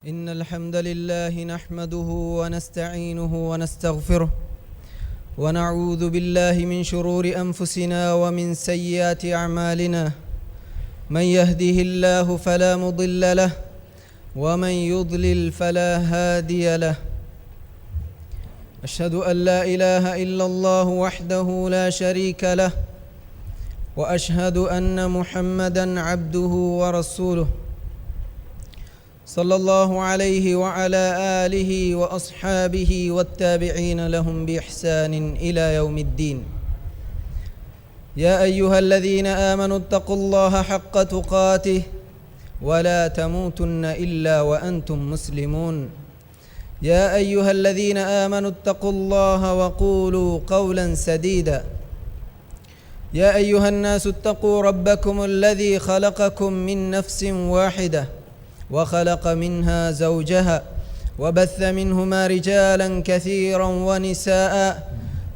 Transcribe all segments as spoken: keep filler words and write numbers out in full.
إن الحمد لله نحمده ونستعينه ونستغفره، ونعوذ بالله من شرور أنفسنا ومن سيئات أعمالنا. من يهده الله فلا مضل له، ومن يضلل فلا هادي له. أشهد أن لا إله إلا الله وحده لا شريك له، وأشهد أن محمدا عبده ورسوله، صلى الله عليه وعلى آله وأصحابه والتابعين لهم بإحسان إلى يوم الدين. يا أيها الذين آمنوا اتقوا الله حق تقاته ولا تموتن إلا وأنتم مسلمون. يا أيها الذين آمنوا اتقوا الله وقولوا قولا سديدا. يا أيها الناس اتقوا ربكم الذي خلقكم من نفس واحدة وخلق منها زوجها وبث منهما رجالا كثيرا ونساء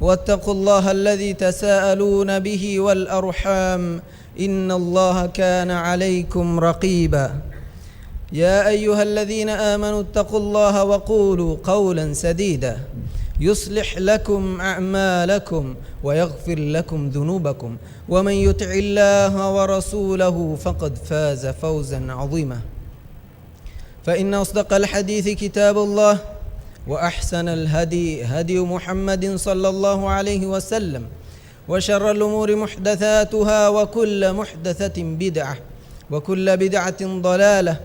واتقوا الله الذي تساءلون به والأرحام إن الله كان عليكم رقيبا. يا أيها الذين آمنوا اتقوا الله وقولوا قولا سديدا يصلح لكم أعمالكم ويغفر لكم ذنوبكم ومن يطع الله ورسوله فقد فاز فوزا عظيما. فإن أصدق الحديث كتاب الله، وأحسن الهدي هدي محمد صلى الله عليه وسلم، وشر الأمور محدثاتها، وكل محدثة بدعة، وكل بدعة ضلالة،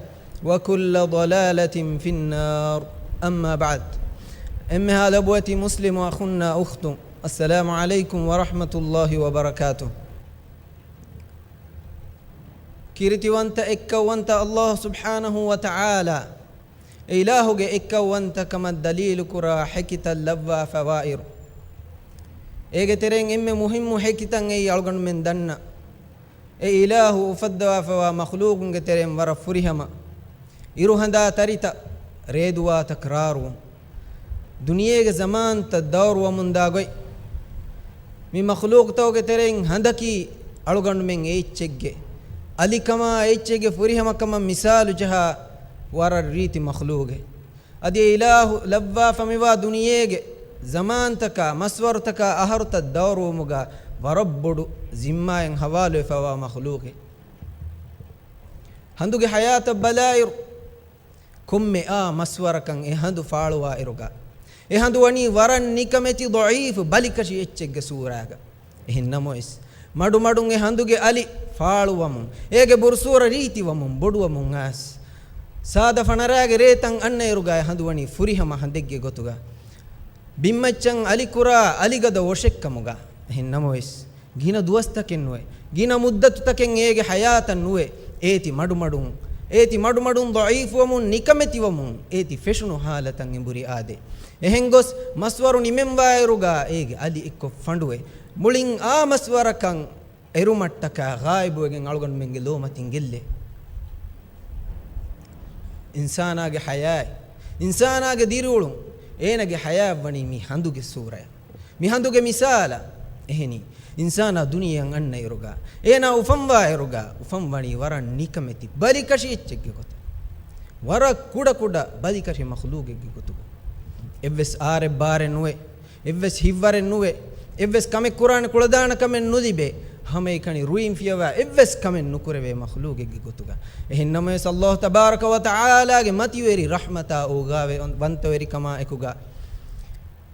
وكل ضلالة في النار. أما بعد. އެންމެހާ ލޮބުވެތި މުސްލިމު އަޚުންނާ އުޚްތުން، السلام عليكم ورحمة الله وبركاته. ކީރިތިވަންތަ އެއްކައުވަންތަ ﷲ ސުބްޙާނަހޫ ވަތަޢާލާ، އެ އިލާހުގެ އެއްކައުވަންތަކަމަށް ދަލީލުކުރާ ހެކިތައް ލައްވާފަވާއިރު، އޭގެ ތެރެއިން އެންމެ މުހިއްމު ހެކިތައް އެއީ އަޅުގަނޑުމެން ދަންނަ، އެ އިލާހު އުފައްދަވާފަވާ މަޚްލޫޤުންގެ ތެރެއިން ވަރަށް ފުރިހަމަ، އިރުހަނދާ ތަރިތައް، ރޭދުވާތައް ރާރުވުން، ދުނިޔޭގެ ޒަމާންތައް ދައުރުވަމުންދާ ގޮތް. މި މަޚްލޫޤުތަކުގެ ތެރެއިން ހަނދަކީ އަޅުގަނޑުމެން އެއްޗެއްގެ އަލިކަމާ އެއްޗެއްގެ ފުރިހަމަކަމަށް މިސާލު ޖަހާ ވަރަށް ރީތި މަޚްލޫޤެއް. އަދި އެ އިލާހު ލައްވާފަ މިވާ ދުނިޔޭގެ ޒަމާންތަކާ، މަސްވަރުތަކާ، އަހަރުތައް ދައުރުވުމުގަ ވަރަށް ބޮޑު ޒިންމާއެއް ހަވާލުވެފަވާ މަޚްލޫޤެއް. ހަނދުގެ ހަޔާތަށް ބަލާއިރު، ކޮންމެ އާ މަސްވަރަކަށް އެ ހަނދު ފާޅުވާއިރުގަ، އެ ހަނދު ވަނީ ވަރަށް ނިކަމެތި ޟަޢީފު ބަލިކަށި އެއްޗެއްގެ ސޫރާގަ. އެހެން ނަމަވެސް، މަޑުމަޑުން އެ ހަނދުގެ އަލި ފާޅުވަމުން، އޭގެ ބުރުސޫރަ ރީތިވަމުން ބޮޑުވަމުން އައިސް، ސާދަ ފަނަރާގެ ރޭތައް އަންނައިރުގަ އެ ހަނދު ވަނީ ފުރިހަމަ ހަނދެއްގެ ގޮތުގަ. ބިންމައްޗަށް އަލިކުރާ އަލިގަދަ ވޮށެއްކަމުގަ. އެހެން ނަމަވެސް، ގިނަ ދުވަސްތަކެއް ނުވެ، ގިނަ މުއްދަތުތަކެއް އޭގެ ހަޔާތަށް ނުވެ، އޭތި މަޑުމަޑުން، އޭތި މަޑުމަޑުން ޟަޢީފުވަމުން، ނިކަމެތިވަމުން، އޭތި ފެށުނު ހާލަތަށް އެނބުރި އާދޭ. އެހެން ގޮސް، މަސްވަރު ނިމެންވާއިރުގަ އޭގެ އަލި އެއްކޮށް ފަނޑުވެ، މުޅިން އާ މަސްވަރަކަށް އެރުމަށްޓަކާ ޣާއިބުވެގެން އަޅުގަނޑުމެންގެ ލޯމަތިން ގެއްލޭ. އިންސާނާގެ ޙަޔާތް، އިންސާނާގެ ދިރިއުޅުން، އޭނަގެ ޙަޔާތް ވަނީ މި ހަނދުގެ ސޫރަޔަށް. މި ހަނދުގެ މިސާލަށް އެހެނީ، އިންސާނާ ދުނިޔެއަށް އަންނައިރުގަ، އޭނާ އުފަންވާއިރުގަ، އުފަންވަނީ ވަރަށް ނިކަމެތި ބަލިކަށި އެއްޗެއްގެ ގޮތަށް. ވަރަށް ކުޑަކުޑަ ބަލިކަށި މަޚްލޫޤެއްގެ ގޮތުގަ. އެއްވެސް އާރެއް ބާރެއް ނުވެ، އެއްވެސް ހިތްވަރެއް ނުވެ، އެއްވެސް ކަމެއް ކުރާނެ ކުޅަދާނަ ކަމެއް ނުލިބޭ، ހަމައެކަނި ރުއިން ފިޔަވާ އެއްވެސް ކަމެއް ނުކުރެވޭ މަޚްލޫޤެއްގެ ގޮތުގަ. އެހެން ނަމަވެސް، ﷲ ތަބާރަކަ ވަ ތަޢާލާގެ މަތިވެރި ރަޙްމަތާ އޯގާވެ ވަންތަވެރިކަމާ އެކުގަ،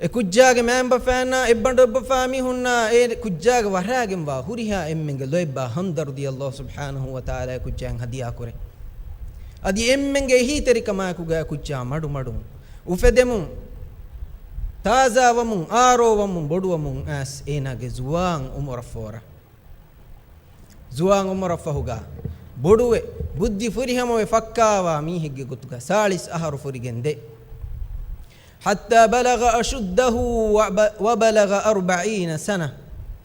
އެ ކުއްޖާގެ މައިންބަފައިންނާ އެއްބަނޑު އެއްބަފާ މީހުންނާ އެ ކުއްޖާގެ ވަށާގެންވާ ހުރިހާ އެންމެންގެ ލޯތްބާ ހަމްދަރުދީ ﷲ ސުބްޙާނަހޫ ވަތަޢާލާ އެ ކުއްޖާއަށް ހަދިޔާކުރޭ. އަދި އެންމެންގެ އެހީތެރިކަމާއެކުގަ އެ ކުއްޖާ މަޑުމަޑުން އުފެދެމުން، ތާޒާވަމުން، އާރޯވަމުން، ބޮޑުވަމުން އައިސް އޭނާގެ ޒުވާން އުމުރަށް ފޯރާ. ޒުވާން އުމުރަށްފަހުގަ ބޮޑުވެ، ބުއްދި ފުރިހަމަވެ ފައްކާވާ މީހެއްގެ ގޮތުގަ ސާޅީސް އަހަރު ފުރިގެން ދޭ. حتى بلغ أشده وب-، وبلغ أربعين سنة.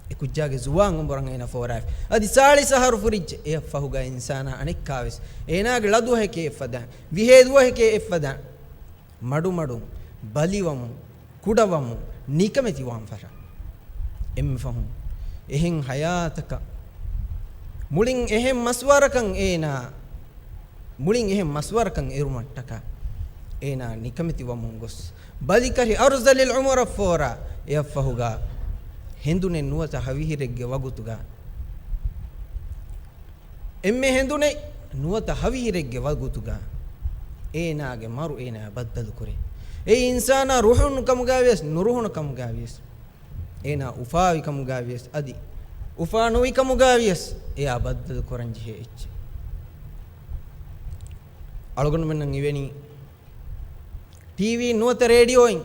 އެ ކުއްޖާގެ ޒުވާން އުމުރަށް އޭނަ ފޯރާފި. އަދި ސާޅީސް އަހަރު ފުރިއްޖެ. އެއަށްފަހުގަ އިންސާނާ އަނެއްކާވެސް އޭނާގެ ޅަދުވަހެކޭ އެއްފަދަ، ވިހޭދުވަހެކޭ އެއްފަދަ، މަޑުމަޑުން، ބަލިވަމުން، ކުޑަވަމުން، ނިކަމެތިވާން ފަށާ. އެންމެ ފަހުން އެހެން ހަޔާތަކަށް، މުޅިން އެހެން މަސްވަރަކަށް އޭނާ، މުޅިން އެހެން މަސްވަރަކަށް އެރުމަށްޓަކާ، އޭނާ ނިކަމެތިވަމުން ގޮސް، ބަލިކަށި އަރުޒަލިލް ޢުމުރަށް ފޯރާ. އެއަށްފަހުގާ ހެނދުނެއް ނުވަތަ ހަވިހިރެއްގެ ވަގުތުގާ، އެންމެ ހެނދުނެއް ނުވަތަ ހަވިހިރެއްގެ ވަގުތުގާ، އޭނާގެ މަރު އޭނާ ބައްދަލުކުރޭ. އެއީ އިންސާނާ ރުހުނު ކަމުގާވިޔަސް، ނުރުހުނު ކަމުގާވިޔަސް، އޭނާ އުފާވި ކަމުގާވިޔަސް، އަދި އުފާ ނުވި ކަމުގާވިޔަސް، އެއާ ބައްދަލު ކުރަންޖެހޭ އެއްޗެއް. އަޅުގަނޑުމެންނަށް އިވެނީ ޓީވީ ނުވަތަ ރޭޑިއޯއިން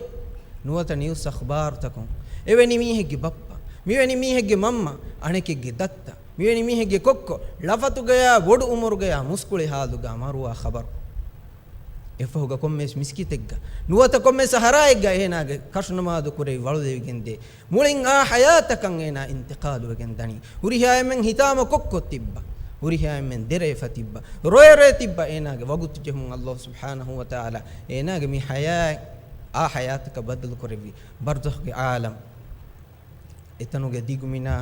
ނުވަތަ ނިއުސް އަޚްބާރުތަކުން އެވެނި މީހެއްގެ ބައްޕަ، މިވެނި މީހެއްގެ މަންމަ، އަނެކެއްގެ ދައްތަ، މިވެނި މީހެއްގެ ކޮއްކޮ ޅަފަތުގަޔާ ބޮޑު އުމުރުގަޔާ މުސްކުޅި ހާލުގަ މަރުވާ ޚަބަރު. އެފަހުގަ ކޮންމެސް މިސްކިތެއްގަ ނުވަތަ ކޮންމެސް ހަރާއެއްގަ އޭނާގެ ކަށުނަމާދު ކުރެވި ވަޅުލެވިގެންދޭ. މުޅިން އާ ޙަޔާތަކަށް އޭނާ އިންތިޤާލުވެގެން ދަނީ. ހުރިހާ އެންމެން ހިތާމަ ކޮއްކޮ ތިއްބަ. ހުރިހާ އެންމެން ދެރައެފަ ތިއްބަ. ރޮއެ ރޮއެ ތިއްބަ އޭނާގެ ވަގުތު ޖެހުމުން ﷲ ސުބްޙާނަހޫ ވަތަޢާލާ އޭނާގެ މި ޙަޔާތް އާ ޙަޔާތަކަށް ބަދަލު ކުރެއްވި ބަރްޒަޚުގެ ޢާލަމް. އެތަނުގެ ދިގުމިނާ،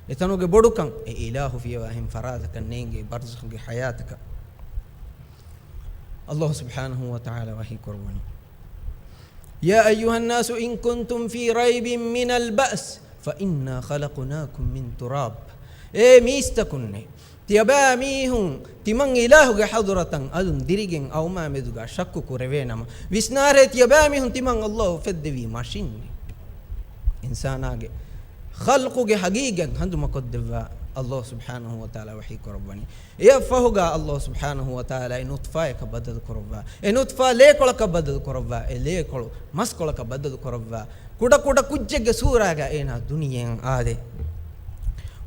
އެތަނުގެ ބޮޑުކަން އެ އިލާހު ފިޔަވާ އެހެން ފަރާތަކަށް ނޭނގޭ ބަރްޒަޚުގެ ޙަޔާތަކަށް. ﷲ ސުބްޙާނަހޫ ވަތަޢާލާ ވަޙީ ކުރައްވަނީ. يا أيها الناس إن كنتم في ريب من البعث فإنا خلقناكم من تراب. އޭ މީސްތަކުންނޭ! ތިޔަބައިމީހުން ތިމަން އިލާހުގެ ޙަޟުރަތަށް އަލުން ދިރިގެން އައުމާމެދުގަ ޝައްކު ކުރެވޭނަމަ، ވިސްނާރޭ ތިޔަބައިމީހުން ތިމަން ﷲ އުފެއްދެވީ މަށިންނޭ. އިންސާނާގެ ޚަލްޤުގެ ޙަޤީޤަތް ހަނދުމަކޮށްދެއްވާ ﷲ ސުބްޙާނަހޫ ވަތަޢާލާ ވަޙީ ކުރައްވަނީ. އެއަށްފަހުގާ ﷲ ސުބްޙާނަހޫ ވަތަޢާލާ އެ ނުޠްފާޔަކަށް ބަދަލު ކުރައްވާ، އެ ނުޠްފާ ލޭކޮޅަކަށް ބަދަލު ކުރައްވާ، އެ ލޭކޮޅު މަސްކޮޅަކަށް ބަދަލު ކުރައްވާ، ކުޑަ ކުޑަ ކުއްޖެއްގެ ސޫރާގަ އޭނާ ދުނިޔެއަށް އާދޭ.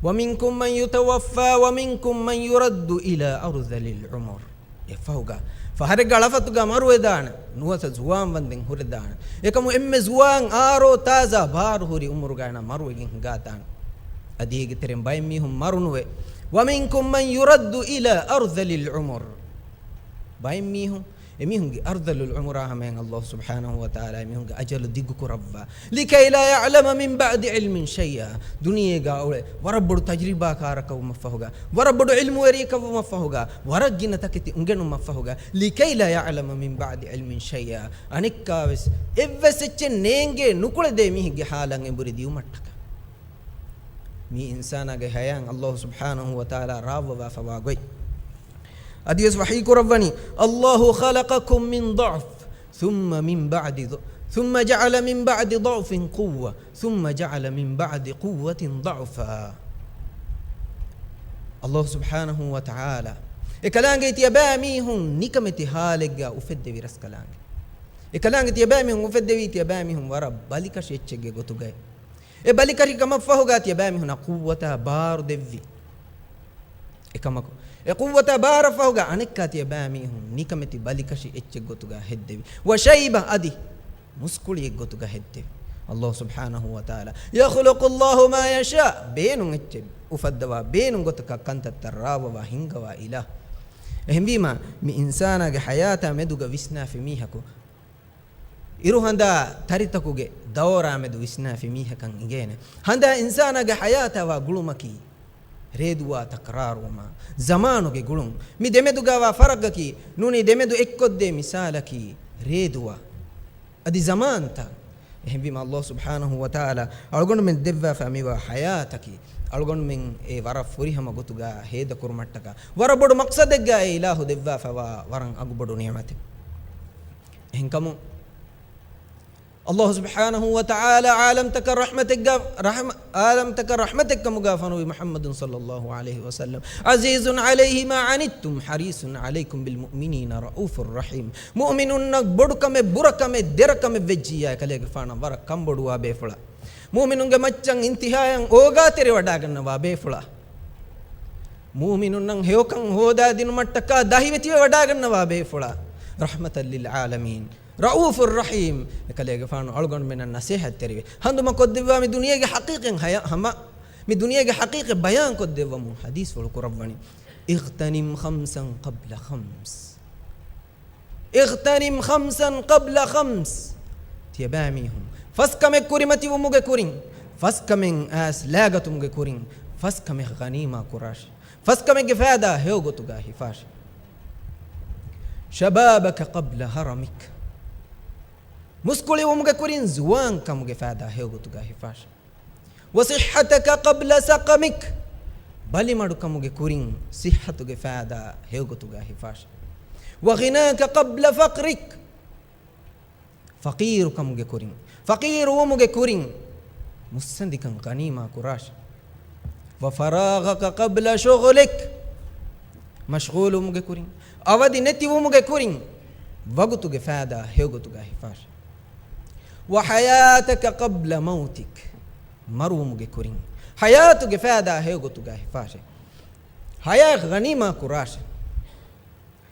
ومنكم من يتوفى ومنكم من يرد إلى أرذل العمر. އެއަށްފަހުގާ ފަހަރެއްގަ ޅަފަތުގަ މަރުވެދާނެ، ނުވަތަ ޒުވާން ވަންދެން ހުރެދާނެ. އެކަމު އެންމެ ޒުވާން އާރޯ ތާޒާ ބާރު ހުރި އުމުރުގަ އޭނާ މަރުވެގެން ހިނގާދާނެ. އަދި އޭގެ ތެރެއިން ބައެއް މީހުން މަރުނުވޭ. ومنكم من يرد إلى أرذل العمر. ބައެއް މީހުން، އެމީހުންގެ އަރްޛަލުލް ޢުމުރާ ހަމަޔަށް ﷲ ސުބްޙާނަހޫ ވަތަޢާލާ އެމީހުންގެ އަޖަލު ދިގުކުރައްވާ. لكي لا يعلم من بعد علم شيئا. ދުނިޔޭގަ އުޅެ ވަރަށް ބޮޑު ތަޖްރިބާކާރަކަށްވުމަށްފަހުގަ، ވަރަށް ބޮޑު ޢިލްމުވެރިއަކަށްވުމަށްފަހުގަ، ވަރަށް ގިނަ ތަކެތި އުނގެނުމަށްފަހުގަ، لكي لا يعلم من بعد علم شيئا. އަނެއްކާވެސް އެއްވެސް އެއްޗެއް ނޭނގޭ ނުކުޅެދޭ މީހެއްގެ ޙާލަށް އެނބުރި ދިއުމަށްޓަކާ. މި އިންސާނާގެ ޙަޔާތް ﷲ ސުބްޙާނަހޫ ވަތަޢާލާ ރާވަވާފަވާ ގޮތް. އަދިވެސް ވަޙީ ކުރައްވަނީ، الله خلقكم من ضعف ثم من بعد ض-، ثم جعل من بعد ضعف قوة ثم جعل من بعد قوة ضعفا. ﷲ ސުބްޙާނަހޫ ވަތަޢާލާ އެކަލާނގެ ތިޔަބައިމީހުން ނިކަމެތި ޙާލެއްގަ އުފެއްދެވި ރަސްކަލާނގެ. އެކަލާނގެ ތިޔަބައިމީހުން އުފެއްދެވީ ތިޔަބައިމީހުން ވަރަށް ބަލިކަށި އެއްޗެއްގެ ގޮތުގައި. އެ ބަލިކަށި ކަމަށްފަހުގާ ތިޔަބައިމީހުންނަށް ޤުއްވަތާ ބާރު ދެއްވި. އެކަމަކު، އެ ޤުއްވަތާ ބާރަށްފަހުގާ އަނެއްކާ ތިޔަބައިމީހުން ނިކަމެތި ބަލިކަށި އެއްޗެއްގޮތުގާ ހެއްދެވި. وشيبة، އަދި މުސްކުޅިއެއްގޮތުގަ ހެއްދެވި. ﷲ ސުބްޙާނަހޫ ވަތަޢާލާ، يخلق الله ما يشاء، ބޭނުން އެއްޗެއް އުފައްދަވާ، ބޭނުން ގޮތަކަށް ކަންތައްތައް ރާވަވާ ހިންގަވާ އިލާހު. އެހެންވީމާ، މި އިންސާނާގެ ޙަޔާތާ މެދުގަ ވިސްނާފި މީހަކު، އިރުހަނދާ ތަރިތަކުގެ ދައުރާމެދު ވިސްނާފި މީހަކަށް އިނގޭނެ. ހަނދާ އިންސާނާގެ ޙަޔާތާ ވާ ގުޅުމަކީ، ރޭދުވާ ތަކްރާރުވުމާ، ޒަމާނުގެ ގުޅުން. މި ދެމެދުގާވާ ފަރަގަކީ، ނޫނީ ދެމެދު އެއްކޮށްދޭ މިސާލަކީ، ރޭދުވާ އަދި ޒަމާންތައް. އެހެންވީމަ، ﷲ ސުބްޙާނަހޫ ވަތަޢާލާ އަޅުގަނޑުމެން ދެއްވާފަ މިވާ ޙަޔާތަކީ، އަޅުގަނޑުމެން އެ ވަރަށް ފުރިހަމަ ގޮތުގާ ހޭދަކުރުމަށްޓަކާ، ވަރަށް ބޮޑު މަޤްޞަދެއްގާ އެ އިލާހު ދެއްވާފަވާ ވަރަށް އަގުބޮޑު ނިޢުމަތެއް. އެހެންކަމުން، ﷲ ސުބްޙާނަހޫ ވަތަޢާލާ ޢާލަމްތަކަށް ރަޙްމަތެއްގަ-، ރަޙްމަ-، ޢާލަމްތަކަށް ރަޙްމަތެއްކަމުގާ ފޮނުވި މުޙައްމަދު ޞައްލައްލާހު ޢަލައިހި ވަސައްލަމް، عزيز عليه ما عنتم حريص عليكم بالمؤمنين رءوف رحيم. މުއުމިނުންނަށް ބޮޑުކަމެއް، ބުރަކަމެއް، ދެރަކަމެއް ވެއްޖިއްޔާ، އެކަލޭގެފާނަށް ވަރަށް ކަންބޮޑުވާ ބޭފުޅާ. މުއުމިނުންގެ މައްޗަށް އިންތިހާއަށް އޯގާތެރިވަޑާގަންނަވާ ބޭފުޅާ. މުއުމިނުންނަށް ހެޔޮކަން ހޯދާދިނުމަށްޓަކާ ދަހިވެތިވެވަޑާގަންނަވާ ބޭފުޅާ. رحمة للعالمين، رءوف رحيم. އެކަލޭގެފާނު އަޅުގަނޑުމެންނަށް ނަޞޭޙަތްތެރިވެ، ހަނދުމަކޮށްދެއްވާ މި ދުނިޔޭގެ ޙަޤީޤަތް ހަޔާ-، ހަމަ، މި ދުނިޔޭގެ ޙަޤީޤަތް ބަޔާންކޮށްދެއްވަމުން ޙަދީޘްފުޅު ކުރައްވަނީ. اغتنم خمسا قبل خمس. اغتنم خمسا قبل خمس. ތިޔަބައިމީހުން ފަސް ކަމެއް ކުރިމަތިވުމުގެ ކުރިން، ފަސް ކަމެއް އައިސް ލާގަތުމުގެ ކުރިން، ފަސް ކަމެއް ޣަނީމާ ކުރާށި. ފަސް ކަމެއްގެ ފައިދާ ހެޔޮ ގޮތުގަ ހިފާށި. شبابك قبل هرمك. މުސްކުޅިވުމުގެ ކުރިން ޒުވާން ކަމުގެ ފައިދާ ހެޔޮގޮތުގަ ހިފާށެ. وصحتك قبل سقمك، ބަލިމަޑުކަމުގެ ކުރިން ޞިއްޙަތުގެ ފައިދާ ހެޔޮގޮތުގަ ހިފާށެ. وغناك قبل فقرك، ފަޤީރުކަމުގެ ކުރިން، ފަޤީރުވުމުގެ ކުރިން މުއްސަނދިކަން ޣަނީމާ ކުރާށެ. وفراغك قبل شغلك، މަޝްޣޫލުވުމުގެ ކުރިން، އަވަދި ނެތިވުމުގެ ކުރިން ވަގުތުގެ ފައިދާ ހެޔޮގޮތުގަ ހިފާށެ. وحياتك قبل موتك، މަރުވުމުގެ ކުރިން ޙަޔާތުގެ ފައިދާ ހެޔޮގޮތުގަ ހިފާށެ. ޙަޔާތް ޣަނީމާ ކުރާށެ.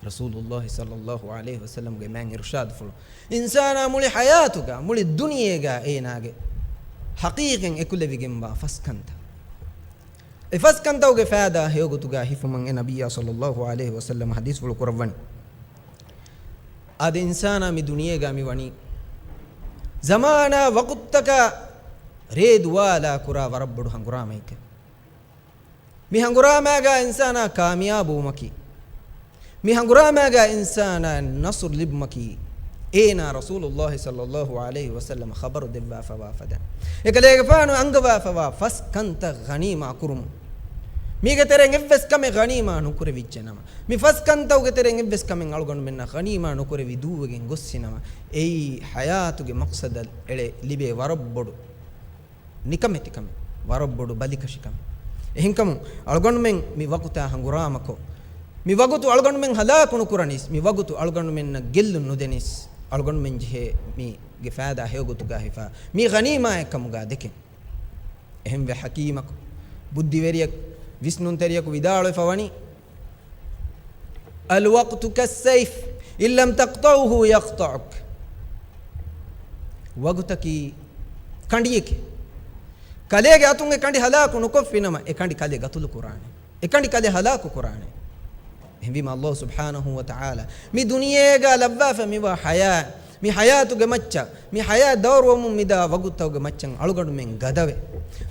ރަސޫލުﷲ ޞައްލަﷲ ޢަލައިހި ވަސައްލަމްގެ މާތް އިރުޝާދުފުޅު، އިންސާނާ މުޅި ޙަޔާތުގަ، މުޅި ދުނިޔޭގަ އޭނާގެ ޙަޤީޤަތް އެކުލެވިގެންވާ ފަސް ކަންތައް. އެ ފަސް ކަންތައުގެ ފައިދާ ހެޔޮގޮތުގަ ހިފުމަށް އެ ނަބިއްޔާ ޞައްލަﷲ ޢަލައިހި ވަސައްލަމް ޙަދީޘްފުޅު ކުރައްވަނީ. އާދެ، އިންސާނާ މި ދުނިޔޭގަ މި ވަނީ ޒަމާނާ ވަގުތުތަކާ ރޭ ދުވާލާ ކުރާ ވަރަށް ބޮޑު ހަނގުރާމައެއްގަ. މި ހަނގުރާމާގަ އިންސާނާ ކާމިޔާބުވުމަކީ، މި ހަނގުރާމާގަ އިންސާނާ ނަޞްރު ލިބުމަކީ، އޭނާ ރަސޫލުﷲ ޞައްލަﷲ ޢަލައިހި ވަސައްލަމަ ޚަބަރު ދެއްވާފަވާ ފަދަ، އެކަލޭގެފާނު އަންގަވާފަވާ ފަސް ކަންތައް ޣަނީމާ ކުރުމުން. މީގެ ތެރެއިން އެއްވެސް ކަމެއް ޣަނީމާ ނުކުރެވިއްޖެ ނަމަ، މި ފަސް ކަންތައުގެ ތެރެއިން އެއްވެސް ކަމެއް އަޅުގަނޑުމެންނަށް ޣަނީމާ ނުކުރެވި ދޫވެގެން ގޮއްސި ނަމަ، އެއީ ޙަޔާތުގެ މަޤްޞަދަށް އެޅެ ލިބޭ ވަރަށް ބޮޑު ނިކަމެތިކަމެއް، ވަރަށް ބޮޑު ބަލިކަށިކަމެއް. އެހެންކަމުން އަޅުގަނޑުމެން މި ވަގުތާ ހަނގުރާމަކޮށް، މި ވަގުތު އަޅުގަނޑުމެން ހަލާކު ނުކުރަނީސް، މި ވަގުތު އަޅުގަނޑުމެންނަށް ގެއްލުން ނުދެނީސް، އަޅުގަނޑުމެން ޖެހޭ މީގެ ފައިދާ ހެޔޮގޮތުގަ ހިފާ މީ ޣަނީމާއެއްކަމުގަ ދެކެން. އެހެންވެ ޙަކީމަކު، ބުއްދިވެރިޔަކު، ވިސްނުންތެރިޔަކު ވިދާޅުވެފަ ވަނީ، الوقت كالسيف إن لم تقطعه يقطعك. ވަގުތަކީ ކަނޑިއެކޭ. ކަލޭގެ އަތުން އެ ކަނޑި ހަލާކު ނުކޮށްފިނަމަ، އެ ކަނޑި ކަލޭ ގަތުލު ކުރާނެ. އެ ކަނޑި ކަލޭ ހަލާކު ކުރާނެ. އެހެންވީމަ، ﷲ ސުބްޙާނަހޫ ވަތަޢާލާ މި ދުނިޔޭގަ ލައްވާފަ މިވާ ޙަޔާތް، މި ޙަޔާތުގެ މައްޗަށް، މި ޙަޔާތް ދައުރުވަމުން މިދާ ވަގުތުތަކުގެ މައްޗަށް އަޅުގަނޑުމެން ގަދަވެ،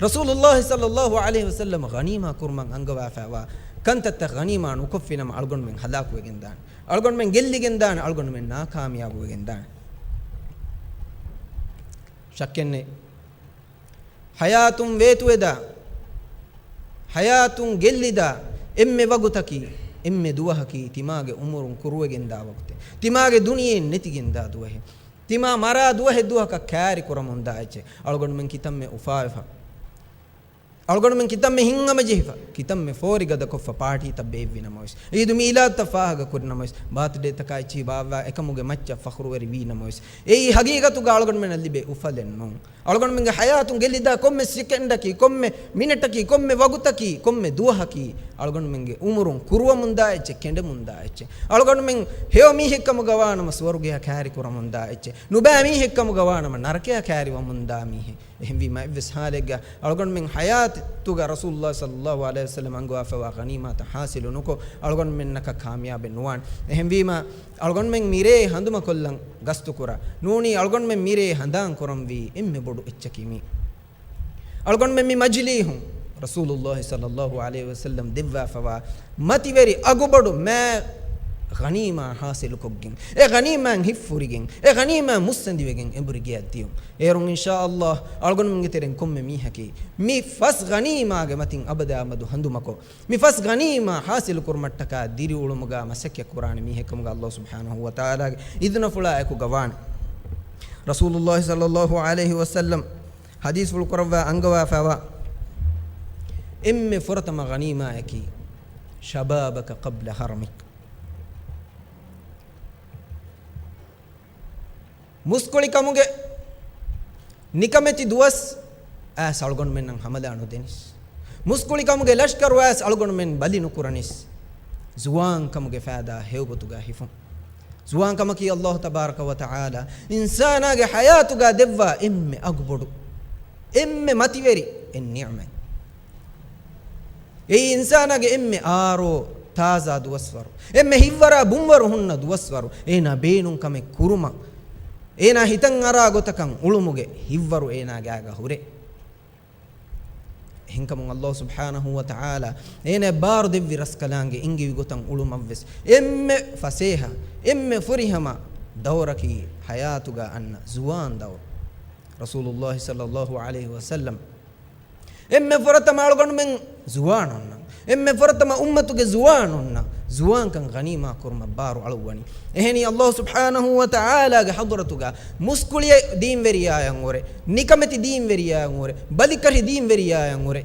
ރަސޫލުﷲ ޞައްލަﷲ ޢަލައިހި ވަސައްލަމަ ޣަނީމާ ކުރުމަށް އަންގަވާފައިވާ ކަންތައްތައް ޣަނީމާ ނުކޮށްފިނަމަ، އަޅުގަނޑުމެން ހަލާކުވެގެން ދާނެ. އަޅުގަނޑުމެން ގެއްލިގެން ދާނެ. އަޅުގަނޑުމެން ނާކާމިޔާބުވެގެން ދާނެ. ޝައްކެއްނެތް. ޙަޔާތުން ވޭތުވެދާ، ޙަޔާތުން ގެއްލިދާ އެންމެ ވަގުތަކީ، އެންމެ ދުވަހަކީ ތިމާގެ އުމުރުން ކުރުވެގެންދާ ވަގުތެއް، ތިމާގެ ދުނިޔެއިން ނެތިގެންދާ ދުވަހެއް، ތިމާ މަރާ ދުވަހެއް ދުވަހަކަށް ކައިރިކުރަމުންދާ އެއްޗެއް. އަޅުގަނޑުމެން ކިތަންމެ އުފާވެފަ، އަޅުގަނޑުމެން ކިތަންމެ ހިތްހަމަޖެހިފަ، ކިތަންމެ ފޯރިގަދަކޮށްފަ ޕާޓީތައް ބޭއްވި ނަމަވެސް، ޢީދު މީލާދުތައް ފާހަގަކުރި ނަމަވެސް، ބާތުޑޭތަކާ އެއްޗިހި ބާއްވާ އެކަމުގެ މައްޗަށް ފަޚުރުވެރިވީ ނަމަވެސް، އެއީ ހަގީގަތުގަ އަޅުގަނޑުމެންނަށް ލިބޭ އުފަލެއް ނޫން. އަޅުގަނޑުމެންގެ ޙަޔާތުން ގެއްލިދާ ކޮންމެ ސެކެންޑަކީ، ކޮންމެ މިނެޓަކީ، ކޮންމެ ވަގުތަކީ، ކޮންމެ ދުވަހަކީ، އަޅުގަނޑުމެންގެ އުމުރުން ކުރުވަމުންދާ އެއްޗެއް، ކެނޑެމުންދާ އެއްޗެއް. އަޅުގަނޑުމެން ހެޔޮ މީހެއްކަމުގަ ވާނަމަ ސުވަރުގެއަށް ކައިރިކުރަމުންދާ އެއްޗެއް. ނުބައި މީހެއްކަމުގަ ވާނަމަ ނަރަކަޔަށް ކައިރިވަމުންދާ މީހެއް. އެހެންވީމަ އެއްވެސް ޙާލެއްގަ އަޅުގަނޑުމެން ޙަޔާތުގަ ރަސޫލުﷲ ޞައްލަﷲ ޢަލައިހި ވަސައްލަމަ އަންގަވާފައިވާ ޣަނީމާތައް ޙާޞިލު ނުކޮށް، އަޅުގަނޑުމެންނަކަށް ކާމިޔާބެއް ނުވާނެ. އެހެންވީމަ އަޅުގަނޑުމެން މިރޭ ހަނދުމަކޮށްލަން ގަސްތުކުރާ. ނޫނީ އަޅުގަނޑުމެން މިރޭ ހަނދާން ކުރަންވީ އެންމެ ބޮޑު އެއްޗަކީ މީ. އަޅުގަނޑުމެން މި މަޖިލީހުން ރަސޫލުﷲ ޞައްލަﷲ ޢަލައިހި ވަސައްލަމް ދެއްވާފަވާ މަތިވެރި އަގުބޮޑު މާ ޣަނީމާ ޙާޞިލުކޮށްގެން، އެ ޣަނީމާއިން ހިތްފުރިގެން، އެ ޣަނީމާ މުއްސަނދިވެގެން އެނބުރި ގެޔަށް ދިޔުން. އޭރުން އިންޝާﷲ އަޅުގަނޑުމެންގެ ތެރެއިން ކޮންމެ މީހަކީ މި ފަސް ޣަނީމާގެ މަތިން އަބަދާ އަބަދު ހަނދުމަކޮށް، މި ފަސް ޣަނީމާ ޙާޞިލު ކުރުމަށްޓަކާ ދިރިއުޅުމުގަ މަސައްކަތް ކުރާނެ މީހެއްކަމުގަ ﷲ ސުބްޙާނަހޫ ވަތަޢާލާގެ އިޛުނަފުޅާ އެކުގަ ވާނެ. ރަސޫލުﷲ ޞައްލަﷲ ޢަލައިހި ވަސައްލަމް ޙަދީޘްފުޅު ކުރައްވާ އަންގަވާފައިވާ އެންމެ ފުރަތަމަ ޣަނީމާއަކީ، شبابك قبل هرمك. މުސްކުޅިކަމުގެ ނިކަމެތި ދުވަސް އައިސް އަޅުގަނޑުމެންނަށް ހަމަލާ ނުދެނީސް. މުސްކުޅިކަމުގެ ލަޝްކަރު އައިސް އަޅުގަނޑުމެން ބަލި ނުކުރަނީސް. ޒުވާންކަމުގެ ފައިދާ ހެޔޮގޮތުގަ ހިފުން. ޒުވާންކަމަކީ ﷲ ތަބާރަކަ ވަތަޢާލާ އިންސާނާގެ ޙަޔާތުގަ ދެއްވާ އެންމެ އަގުބޮޑު، އެންމެ މަތިވެރި އެއް ނިޢުމަތް. އެއީ އިންސާނާގެ އެންމެ އާރޯ ތާޒާ ދުވަސްވަރު، އެންމެ ހިތްވަރާ ބުންވަރު ހުންނަ ދުވަސްވަރު، އޭނާ ބޭނުން ކަމެއް ކުރުމަށް، އޭނާ ހިތަށް އަރާ ގޮތަކަށް އުޅުމުގެ ހިތްވަރު އޭނާ ގާގަ ހުރޭ. އެހެންކަމުން ﷲ ސުބްޙާނަހޫ ވަތަޢާލާ އޭނާ ބާރު ދެއްވި ރަސްކަލާނގެ އެންގިވި ގޮތަށް އުޅުމަށްވެސް އެންމެ ފަސޭހަ، އެންމެ ފުރިހަމަ ދައުރަކީ ޙަޔާތުގަ އަންނަ ޒުވާން ދައުރު. ރަސޫލުﷲ ޞައްލަﷲ ޢަލައިހި ވަސައްލަމް އެންމެ ފުރަތަމަ އަޅުގަނޑުމެން ޒުވާނުންނަށް، އެންމެ ފުރަތަމަ އުއްމަތުގެ ޒުވާނުންނަށް ޒުވާންކަން ޣަނީމާ ކުރުމަށް ބާރު އަޅުއްވަނީ. އެހެނީ، ﷲ ސުބްޙާނަހޫ ވަތަޢާލާގެ ޙަޟްރަތުގަ މުސްކުޅި ދީންވެރިޔާއަށްވުރެ، ނިކަމެތި ދީންވެރިޔާއަށްވުރެ، ބަލިކަށި ދީންވެރިޔާއަށްވުރެ،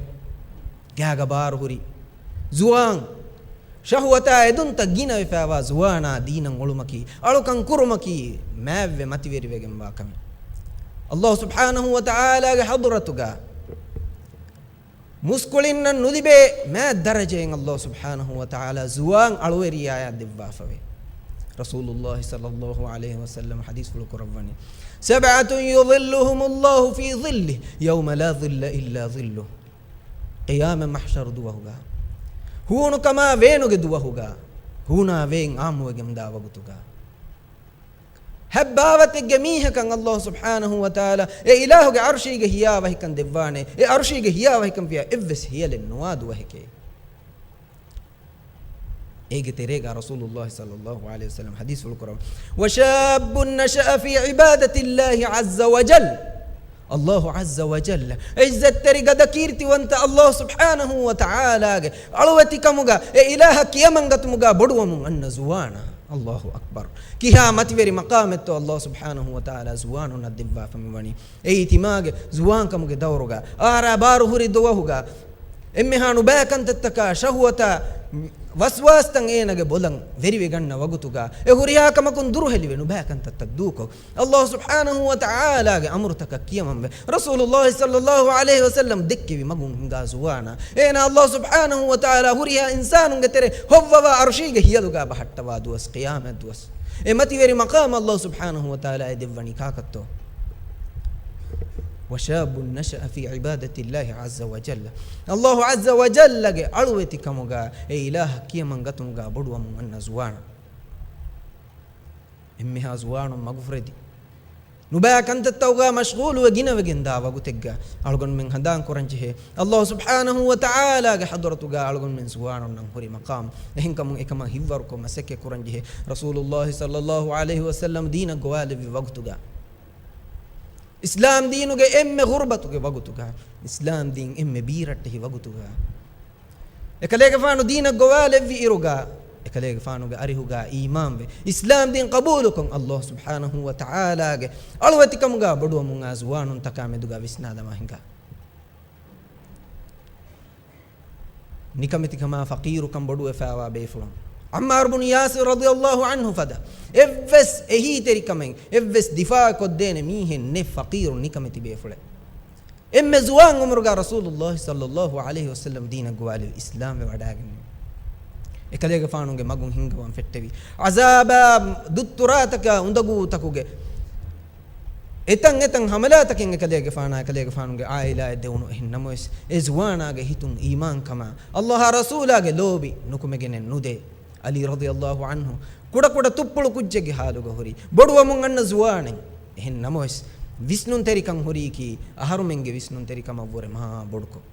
ގާގަ ބާރު ހުރި ޒުވާން، ޝަހުވަތާ އެދުންތައް ގިނަވެފައިވާ ޒުވާނާ ދީނަށް އޮޅުމަކީ، އަޅުކަން ކުރުމަކީ މާތްވެ މަތިވެރިވެގެންވާ ކަމެއް. ﷲ ސުބްޙާނަހޫ ވަތަޢާލާގެ ޙަޟްރަތުގަ މުސްކުޅިންނަށް ނުލިބޭ މާތް ދަރަޖައެއް ﷲ ސުބްޙާނަހޫ ވަތަޢާލާ ޒުވާން އަޅުވެރިޔާޔަށް ދެއްވާފަވޭ. ރަސޫލުﷲ ޞައްލަﷲ ޢަލައިހި ވަސައްލަމް ޙަދީޘްފުޅު ކުރައްވަނީ، سبعة يظلهم الله في ظله يوم لا ظل إلا ظله. ޤިޔާމަތް މަޙްޝަރު ދުވަހުގަ، ހޫނުކަމާ ވޭނުގެ ދުވަހުގަ، ހޫނާ ވޭން އާއްމުވެގެންދާ ވަގުތުގަ، ހައްބާވަތެއްގެ މީހަކަށް ﷲ ސުބްޙާނަހޫ ވަތަޢާލާ އެ އިލާހުގެ ޢަރްޝީގެ ހިޔާވަހިކަން ދެއްވާނެ. އެ ޢަރްޝީގެ ހިޔާވަހިކަން ފިޔާ އެއްވެސް ހިޔަލެއް ނުވާ ދުވަހެކޭ. އޭގެ ތެރޭގަ ރަސޫލުﷲ ޞައްލަﷲ ޢަލައިހި ވަސައްލަމް ޙަދީޘްފުޅު ކުރައްވަ، وشاب نشأ في عبادة الله عز وجل. ﷲ ޢައްޒަ ވަޖައްލަ، ޢިއްޒަތްތެރި ގަދަ ކީރިތިވަންތަ ﷲ ސުބްޙާނަހޫ ވަތަޢާލާގެ އަޅުވެތިކަމުގަ އެ އިލާހަށް ކިޔަމަންގަތުމުގަ ބޮޑުވަމުން އަންނަ ޒުވާނާ. ﷲ އަކްބަރު. ކިހާ މަތިވެރި މަޤާމެއްތޯ ﷲ ސުބްޙާނަހޫ ވަތަޢާލާ ޒުވާނުންނަށް ދެއްވާފަ މިވަނީ. އެއީ ތިމާގެ ޒުވާންކަމުގެ ދައުރުގަ އާރާ ބާރު ހުރި ދުވަހުގަ، އެންމެހާ ނުބައި ކަންތައްތަކާ ޝަހުވަތާ ވަސްވާސްތައް އޭނަގެ ބޮލަށް ވެރިވެގަންނަ ވަގުތުގަ، އެ ހުރިހާ ކަމަކުން ދުރުހެލިވެ ނުބައި ކަންތައްތައް ދޫކޮށް، ﷲ ސުބްޙާނަހޫ ވަތަޢާލާގެ އަމުރުތަކަށް ކިޔަމަންވެ، ރަސޫލުﷲ ޞައްލަﷲ ޢަލައިހި ވަސައްލަމް ދެއްކެވި މަގުން ހިނގާ ޒުވާނާ، އޭނާ ﷲ ސުބްޙާނަހޫ ވަތަޢާލާ ހުރިހާ އިންސާނުންގެ ތެރެ ހޮއްވަވާ ޢަރްޝީގެ ހިޔަލުގަ ބަހައްޓަވާ ދުވަސް، ޤިޔާމަތް ދުވަސް. އެ މަތިވެރި މަޤާމް ﷲ ސުބްޙާނަހޫ ވަތަޢާލާ އެ ދެއްވަނީ ކާކަށްތޯ؟ وشاب نشأ في عبادة الله عز وجل. ﷲ ޢައްޒަ ވަޖައްލަގެ އަޅުވެތިކަމުގަ އެ އިލާހަށް ކިޔަމަންގަތުމުގަ ބޮޑުވަމުން އަންނަ ޒުވާނާ. އެންމެހާ ޒުވާނުން މަގުފުރެދި، ނުބައި ކަންތައްތަކުގަ މަޝްޣޫލުވެ ގިނަވެގެންދާ ވަގުތެއްގަ އަޅުގަނޑުމެން ހަނދާން ކުރަންޖެހޭ، ﷲ ސުބްޙާނަހޫ ވަތަޢާލާގެ ޙަޟްރަތުގަ އަޅުގަނޑުމެން ޒުވާނުންނަށް ހުރި މަޤާމް. އެހެންކަމުން އެކަމަށް ހިތްވަރުކޮށް މަސައްކަތް ކުރަންޖެހޭ. ރަސޫލުﷲ ޞައްލަﷲ ޢަލައިހި ވަސައްލަމް ދީނަށް ގޮވާލެއްވި ވަގުތުގަ، އިސްލާމް ދީނުގެ އެންމެ ޣުރުބަތުގެ ވަގުތުގަ، އިސްލާމް ދީން އެންމެ ބީރައްޓެހި ވަގުތުގަ، އެކަލޭގެފާނު ދީނަށް ގޮވާލެއްވި އިރުގަ، އެކަލޭގެފާނުގެ އަރިހުގަ އީމާންވެ، އިސްލާމް ދީން ޤަބޫލުކޮށް، ﷲ ސުބްޙާނަހޫ ވަތަޢާލާގެ އަޅުވެތިކަމުގަ ބޮޑުވަމުން އާ ޒުވާނުންތަކާ މެދުގަ ވިސްނާދަމާ ހިނގާ. ނިކަމެތިކަމާ ފަޤީރުކަން ބޮޑުވެފައިވާ ބޭފުޅުން. ޢައްމާރު ބުނު ޔާސިރު ރަޟިޔަﷲ ޢަންހު ފަދަ އެއްވެސް އެހީތެރިކަމެއް، އެއްވެސް ދިފާޢު ކޮށްދޭނެ މީހެއް ނެތް ފަޤީރު ނިކަމެތި ބޭފުޅެއް. އެންމެ ޒުވާން ޢުމުރުގަ ރަސޫލުﷲ ޞައްލަﷲ ޢަލައިހި ވަސައްލަމް ދީނަށް ގޮވާލެވި، އިސްލާމްވެ ވަޑައިގެންނެވި. އެކަލޭގެފާނުގެ މަގުން ހިންގަވަން ފެއްޓެވި. ޢަޒާބާ ދުއްތުރާތަކާ އުނދަގޫތަކުގެ އެތަން އެތަން ޙަމަލާތަކެއް އެކަލޭގެފާނާ އެކަލޭގެފާނުގެ ޢާއިލާއަށް ދެވުނު. އެހެން ނަމަވެސް، އެ ޒުވާނާގެ ހިތުން އީމާންކަމާ، ﷲ އާ ރަސޫލާގެ ލޯބި ނުކުމެގެނެއް ނުދޭ. ޢަލީ ރަޟިޔަﷲ ޢަންހު ކުޑަކުޑަ ތުއްޕުޅު ކުއްޖެއްގެ ޙާލުގަ ހުރި ބޮޑުވަމުން އަންނަ ޒުވާނެއް. އެހެން ނަމަވެސް، ވިސްނުންތެރިކަން ހުރީކީ އަހަރުމެންގެ ވިސްނުންތެރިކަމަށްވުރެ މާ ބޮޑުކޮށް.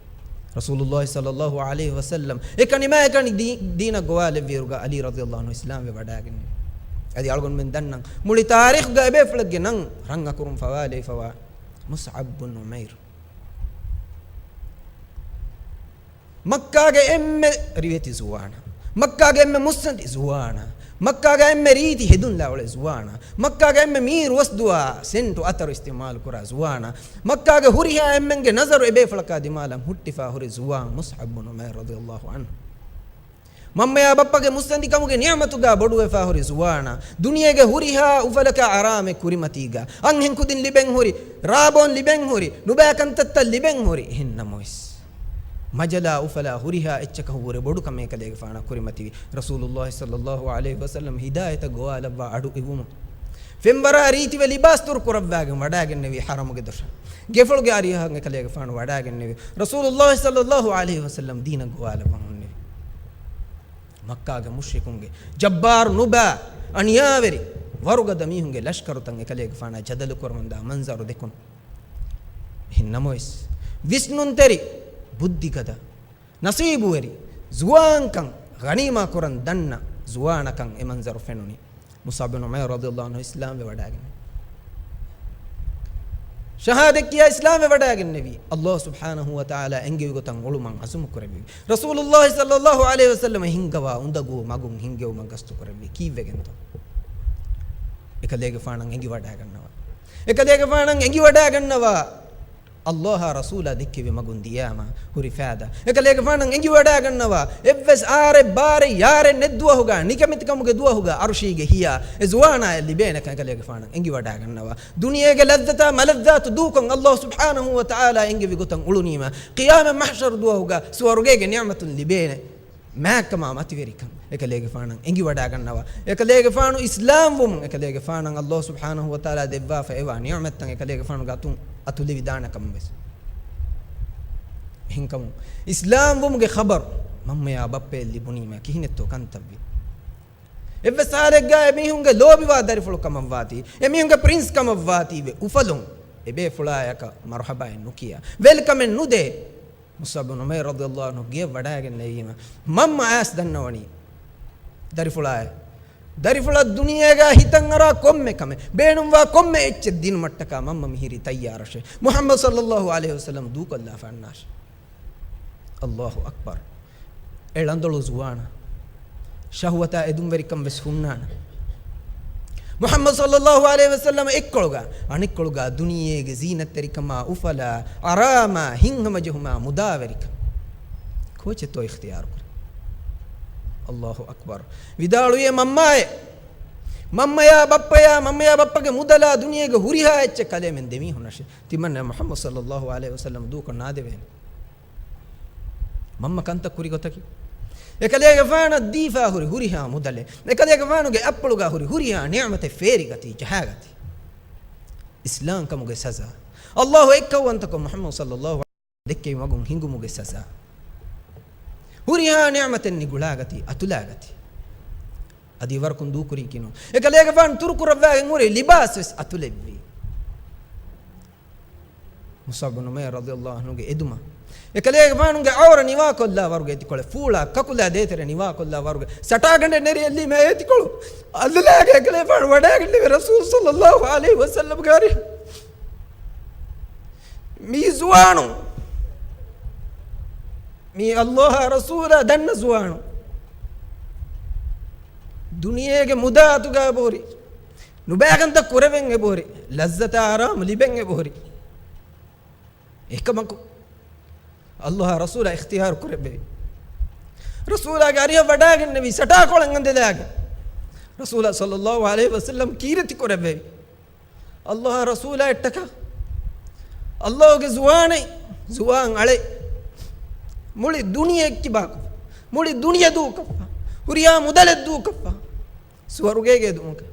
ރަސޫލުﷲ ޞައްލަﷲ ޢަލައިހި ވަސައްލަމް އެކަނި މާއެކަނި ދީ-، ދީނަށް ގޮވާލެއްވިއިރުގަ ޢަލީ ރަޟިޔަﷲ ޢަންހު އިސްލާމްވެ ވަޑައިގެންނެވި. އަދި އަޅުގަނޑުމެން ދަންނަން، މުޅި ތާރީޚުގަ އެބޭފުޅެއްގެ ނަން ރަން އަކުރުން ފަވާލެވިފަވާ މުޞްޢަބް ބުން ޢުމައިރު. މައްކާގެ އެންމެ ރިވެތި ޒުވާނާ، މައްކާގެ އެންމެ މުއްސަނދި ޒުވާނާ، މައްކާގެ އެންމެ ރީތި ހެދުންލާ އުޅޭ ޒުވާނާ، މައްކާގެ އެންމެ މީރު ވަސްދުވާ ސެންޓު އަތަރު އިސްތިޢުމާލު ކުރާ ޒުވާނާ، މައްކާގެ ހުރިހާ އެންމެންގެ ނަޒަރު އެބޭފުޅަކާ ދިމާލަށް ހުއްޓިފާ ހުރި ޒުވާން މުޞްޢަބް ބުނު ޢުމައިރު ރަޟިޔަﷲ ޢަންހު. މަންމަޔާ ބައްޕަގެ މުއްސަނދިކަމުގެ ނިޢުމަތުގަ ބޮޑުވެފާ ހުރި ޒުވާނާ، ދުނިޔޭގެ ހުރިހާ އުފަލަކާ އަރާމެއް ކުރިމަތީގަ، އަންހެން ކުދިން ލިބެން ހުރި، ރާބޯން ލިބެން ހުރި، ނުބައި ކަންތައްތައް ލިބެން ހުރި. އެހެން ނަމަވެސް، މަޖަލާ އުފަލާ ހުރިހާ އެއްޗަކަށް ވުރެ ބޮޑު ކަމެއް ކަލޭގެފާނަށް ކުރިމަތިވި. ރަސޫލުﷲ ޞައްލަﷲ ޢަލައިހި ވަސައްލަމް ހިދާޔަތަށް ގޮވާލައްވާ އަޑު އިވުމުން، ފެންވަރާ ރީތިވެ ލިބާސް ދުރު ކުރައްވާގެން ވަޑައިގެންނެވި ޙަރަމުގެ ދޮށަށް. ގެފުޅުގެ އަރިހަށް އެކަލޭގެފާނު ވަޑައިގެންނެވި. ރަސޫލުﷲ ޞައްލަﷲ ޢަލައިހި ވަސައްލަމް ދީނަށް ގޮވާލައްވަން ހުންނެވި. މައްކާގެ މުޝްރިކުންގެ ޖައްބާރު ނުބާ އަނިޔާވެރި ވަރުގަދަ މީހުންގެ ލަޝްކަރުތައް އެކަލޭގެފާނާ ޖަދަލު ކުރަމުންދާ މަންޒަރު ދެކުނު. އެހެން ނަމަވެސް، ވިސްނުންތެރި، ބުއްދިގަދަ، ނަސީބުވެރި، ޒުވާންކަން ޣަނީމާ ކުރަން ދަންނަ ޒުވާނަކަށް އެ މަންޒަރު ފެނުނީ. މުޞްޢަބް ބިން ޢުމައިރު ރަޟިޔަﷲ ޢަންހު އިސްލާމްވެ ވަޑައިގެން، ޝަހާދަތް ކިޔާ އިސްލާމްވެ ވަޑައިގެންނެވީ. ﷲ ސުބްޙާނަހޫ ވަތަޢާލާ އެންގެވި ގޮތަށް އުޅުމަށް ޢަޒުމު ކުރެއްވި. ރަސޫލުﷲ ޞައްލަﷲ ޢަލައިހި ވަސައްލަމަ ހިންގަވާ އުނދަގޫ މަގުން ހިންގެވުމަށް ގަސްތު ކުރެއްވި. ކީއްވެގެންތޯ؟ އެކަލޭގެފާނަށް އެނގިވަޑައިގަންނަވާ. އެކަލޭގެފާނަށް އެނގިވަޑައިގަންނަވާ. ﷲ އާ ރަސޫލާ ދެއްކެވި މަގުން ދިޔާމަ ހުރި ފާދަ. އެކަލޭގެފާނަށް އެނގިވަޑައިގަންނަވާ، އެއްވެސް އާރެއް ބާރެއް ޔާރެއް ނެތް ދުވަހުގަ، ނިކަމެތިކަމުގެ ދުވަހުގަ، އަރުޝީގެ ހިޔާ އެ ޒުވާނާޔަށް ލިބޭނެކަން އެކަލޭގެފާނަށް އެނގިވަޑައިގަންނަވާ. ދުނިޔޭގެ ލައްޒަތާ މަލައްޒާތު ދޫކޮށް ﷲ ސުބްޙާނަހޫ ވަތަޢާލާ އެންގެވި ގޮތަށް އުޅުނީމަ، ޤިޔާމަތް މަޙްޝަރު ދުވަހުގަ ސުވަރުގޭގެ ނިޢުމަތުން ލިބޭނެ މާތްކަމާ މަތިވެރިކަން އެކަލޭގެފާނަށް އެނގިވަޑައިގަންނަވާ. އެކަލޭގެފާނު އިސްލާމްވުމުން އެކަލޭގެފާނަށް ﷲ ސުބްޙާނަހޫ ވަތަޢާލާ ދެއްވާފަ އެވާ ނިޢުމަތްތައް އެކަލޭގެފާނުގެ އަތުން އަތުލެވިދާނެކަމަށް ވެސް. އެހެންކަމުން އިސްލާމްވުމުގެ ޚަބަރު މަންމަޔާ ބައްޕަޔަށް ލިބުނީމަ ކިހިނެއްތޯ ކަންތައްވީ؟ އެއްވެސް ހާލެއްގަ އެމީހުންގެ ލޯބިވާ ދަރިފުޅު ކަމަށްވާތީ، އެމީހުންގެ ޕްރިންސް ކަމަށްވާތީވެ، އުފަލުން އެބޭފުޅާޔަކަށް މަރުޙަބާއެއް ނުކިޔާ، ވެލްކަމެއް ނުދޭ. މުޞްޢަބް ބިން ޢުމައިރު ރަޟިޔަﷲ ޢަންހު ގެޔަށް ވަޑައިގެން ނެއްޔީމަ، މަންމަ އައިސް ދަންނަވަނީ ދަރިފުޅާއެއް. ދަރިފުޅަށް ދުނިޔޭގަ ހިތަށް އަރާ ކޮންމެ ކަމެއް، ބޭނުންވާ ކޮންމެ އެއްޗެއް ދިނުމަށްޓަކާ މަންމަ މިހިރީ ތައްޔާރަށޭ. މުޙައްމަދު ޞައްލަﷲ ޢަލައިހި ވަސައްލަމަ ދޫކޮށްލާފަ އަންނާށޭ. ﷲ އަކްބަރު. އެ ޅަނދޮޅު ޒުވާނާ ޝަހުވަތާ އެދުންވެރިކަން ވެސް ހުންނާނެ. މުޙައްމަދު ޞައްލަﷲ ޢަލައިހި ވަސައްލަމަ އެއްކޮޅުގަ، އަނެއްކޮޅުގަ ދުނިޔޭގެ ޒީނަތްތެރިކަމާ، އުފަލާ، އަރާމާ، ހިތްހަމަޖެހުމާ މުދާވެރިކަން. ކޯޗެއްތޯ އިޚްތިޔާރު ކުރީ؟ ﷲ އަކްބަރު. ވިދާޅުވިއޭ މަންމާއޭ، މަންމަޔާ ބައްޕަޔާ، މަންމަޔާ ބައްޕަގެ މުދަލާ ދުނިޔޭގެ ހުރިހާ އެއްޗެއް ކަލޭމެން ދެމީހުންނަށޭ. ތިމަންނަ މުޙައްމަދު ޞައްލަﷲ ޢަލައިހި ވަސައްލަމަ ދޫކޮށް ނާދެވޭނެ. މަންމަ ކަންތައް ކުރި ގޮތަކީ، އެކަލޭގެފާނަށް ދީފާ ހުރި ހުރިހާ މުދަލެއް، އެކަލޭގެފާނުގެ އަތްޕުޅުގަ ހުރި ހުރިހާ ނިޢުމަތެއް ފޭރިގަތީ، ޖަހާގަތީ. އިސްލާމްކަމުގެ ސަޒާ. ﷲ އެއްކައުވަންތަކޮށް މުޙައްމަދު ޞައްލަﷲ ދެއްކެވި މަގުން ހިނގުމުގެ ސަޒާ. ހުރިހާ ނިޢުމަތެއް ނިގުޅާގަތީ، އަތުލާގަތީ. އަދި ވަރަކުން ދޫކުރީކީ ނޫން. އެކަލޭގެފާނު ތުރުކުރައްވާގެން ހުރި ލިބާސް ވެސް އަތުލެއްވީ. މުޞްޢަބް ބިން ޢުމައިރު ރަޟިޔަﷲ ޢަންހުގެ އެދުމަށް. އެކަލޭގެފާނުގެ ޢައުރަ ނިވާކޮށްލާ ވަރުގެ އެތިކޮޅެއް، ފޫޅާ ކަކުލާ ދޭތެރެ ނިވާކޮށްލާ ވަރުގެ ސަޓާގަނޑެއް ނެރި އެއްލީމަ އެ އެތިކޮޅު އަލިލާގެ އެކަލޭގެފާނު ވަޑައިގެންނެވި ރަސޫލު ޞައްލަﷲ ޢަލައިހި ވަސައްލަމްގެ އަރިހަށް. މީ ޒުވާނު، މީ ﷲ އާ ރަސޫލާ ދަންނަ ޒުވާނު. ދުނިޔޭގެ މުދާ އަތުގަ އެބަހުރި. ނުބައިކަންތައް ކުރެވެން އެބަހުރި. ލައްޒަތާ އަރާމު ލިބެން އެބަހުރި. އެކަމަކު، ﷲ އާ ރަސޫލާ އިޚްތިޔާރު ކުރެއްވެވި. ރަސޫލާގެ އަރިހަށް ވަޑައިގެންނެވި ސަޓާކޮޅެއް އަނދިލާގެން. ރަސޫލާ ޞައްލަﷲ ޢަލައިހި ވަސައްލަމް ކީރިތި ކުރެއްވެވި. ﷲ އާ ރަސޫލާއަށްޓަކާ، ﷲ ގެ ޒުވާނެއް، ޒުވާން އަޅެއް، މުޅި ދުނިޔެއެއް ކިބާކޮށްފަ، މުޅި ދުނިޔެ ދޫކޮށްފަ، ހުރިހާ މުދަލެއް ދޫކޮށްފަ، ސުވަރުގޭގެ އެދުމުގަ،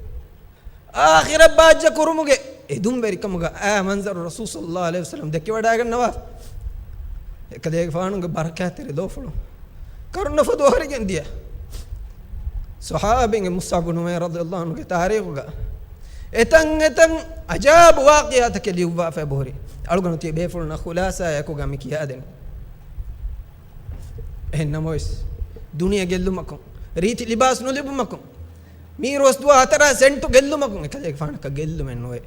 އާޚިރަތް ބާއްޖަ ކުރުމުގެ އެދުންވެރިކަމުގަ އާ މަންޒަރު ރަސޫލު ޞައްލަﷲ ޢަލައިހި ވަސައްލަމް ދެކިވަޑައިގަންނަވާ. އެކަލޭގެފާނުގެ ބަރަކާތްތެރި ލޯފުޅު ކަރުނަފަދަ އަހަރެގެން ދިޔަ ޞަޙާބީންގެ މުޞްޢަބް ބިން ޢުމައިރު ރަޟިޔަﷲ ޢަންހުގެ ތާރީޚުގަ އެތަން އެތަން އަޖާބު ވާޤިޢާތަކެއް ލިޔުއްވާފަ އެބަހުރި. އަޅުގަނޑު ތިޔަ ބޭފުޅުންނަށް ޚުލާޞާއެކުގަ މި ކިޔާދެން. އެހެން ނަމަވެސް، ދުނިޔެ ގެއްލުމަކުން، ރީތި ލިބާސް ނުލިބުމަކުން، މީރުވަސް ދުވާ ހަތަރާ ސެންޓު ގެއްލުމަކުން އެކަލޭގެފާނަކަށް ގެއްލުމެއް ނުވޭ.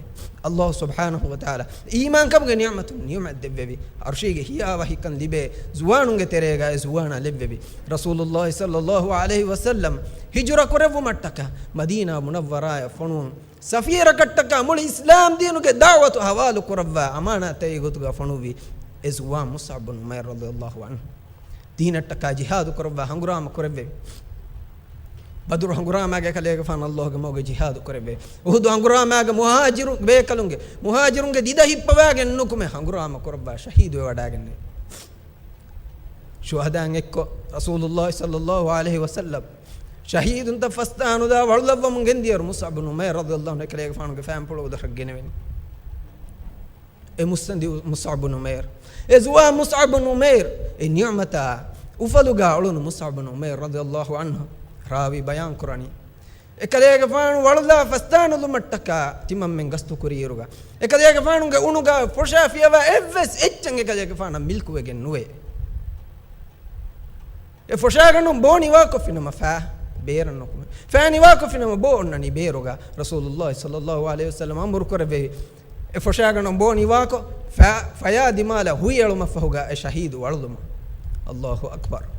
ﷲ ސުބްޙާނަހޫ ވަތަޢާލާ އީމާންކަމުގެ ނިޢުމަތުން ނިޢުމަތް ދެއްވެވި. ޢަރުޝީގެ ހިޔާވަހިކަން ލިބޭ ޒުވާނުންގެ ތެރޭގައި ޒުވާނާ ލެއްވެވި. ރަސޫލުﷲ ޞައްލަﷲ ޢަލައިހި ވަސައްލަމް ހިޖުރަ ކުރެއްވުމަށްޓަކާ މަދީނާ މުނައްވަރާއަށް ފޮނުވުން، ސަފީރަކަށްޓަކާ މުޅި އިސްލާމް ދީނުގެ ދަޢުވަތު ހަވާލު ކުރައްވާ އަމާނާތެއް ގޮތުގަ ފޮނުއްވި އެ ޒުވާން މުޞްޢަބް ބިން ޢުމައިރު ރަޟިޔަﷲ ޢަންހު. ދީނަށްޓަކާ ޖިހާދު ކުރައްވާ ހަނގުރާމަ ކުރެއްވެވި. ބަދުރު ހަނގުރާމާގެ ކަލޭގެފާނު ﷲ ގެ މަގުގަ ޖިހާދު ކުރެއްވެވި. އުޙުދު ހަނގުރާމާގެ މުހާޖިރު ބޭކަލުންގެ، މުހާޖިރުންގެ ދިދަ ހިއްޕަވާގެން ނުކުމެ ހަނގުރާމަ ކުރައްވާ ޝަހީދުވެވަޑައިގެންނެވި. ޝުހަދާއިން އެއްކޮށް، ރަސޫލުﷲ ޞައްލަﷲ ޢަލައިހި ވަސައްލަމް ޝަހީދުންތައް ފަސްދާނުލާ ވަޅުލައްވަމުން ގެންދިޔައިރު، މުޞްޢަބް ބިން ޢުމައިރު ރަޟިޔަﷲ ޢަންހު އެކަލޭގެފާނުގެ ފައިންޕުޅު އުދުރަށް ގެނެވެނީ. އެ މުއްސަނދި މުޞްޢަބް ބިން ޢުމައިރު، އެ ޒުވާން މުޞްޢަބް ބިން ޢުމައިރު، އެ ނިޢުމަތާ އުފަލުގަ އުޅުނު މުޞްޢަބް ބިން ޢުމައިރު ރަޟިޔަﷲ ޢަންހު ރާވީ ބަޔާން ކުރަނީ. އެކަލޭގެފާނު ވަޅުލާ ފަސްދާނުލުމަށްޓަކާ ތިމަންމެން ގަސްތުކުރިއިރުގަ، އެކަލޭގެފާނުގެ އުނުގަ ފޮށާފިޔަވާ އެއްވެސް އެއްޗެއް އެކަލޭގެފާނަށް މިލްކުވެގެން ނުވޭ. އެ ފޮށާގަނޑުން ބޯ ނިވާކޮށްފިނަމަ ފާ، ބޭރަށް ނުކުމެ. ފައި ނިވާކޮށްފިނަމަ ބޯ އޮންނަނީ ބޭރުގަ. ރަސޫލުﷲ ޞައްލަﷲު ޢަލައިހި ވަސައްލަމަ އަމުރު ކުރެއްވި، އެ ފޮށާގަނޑު ބޯ ނިވާކޮށް، ފަ-، ފަޔާ ދިމާލަށް ހުއިއެޅުމަށްފަހުގަ އެ ޝަހީދު ވަޅުލުމަށް. އައްލާހު އަކްބަރު.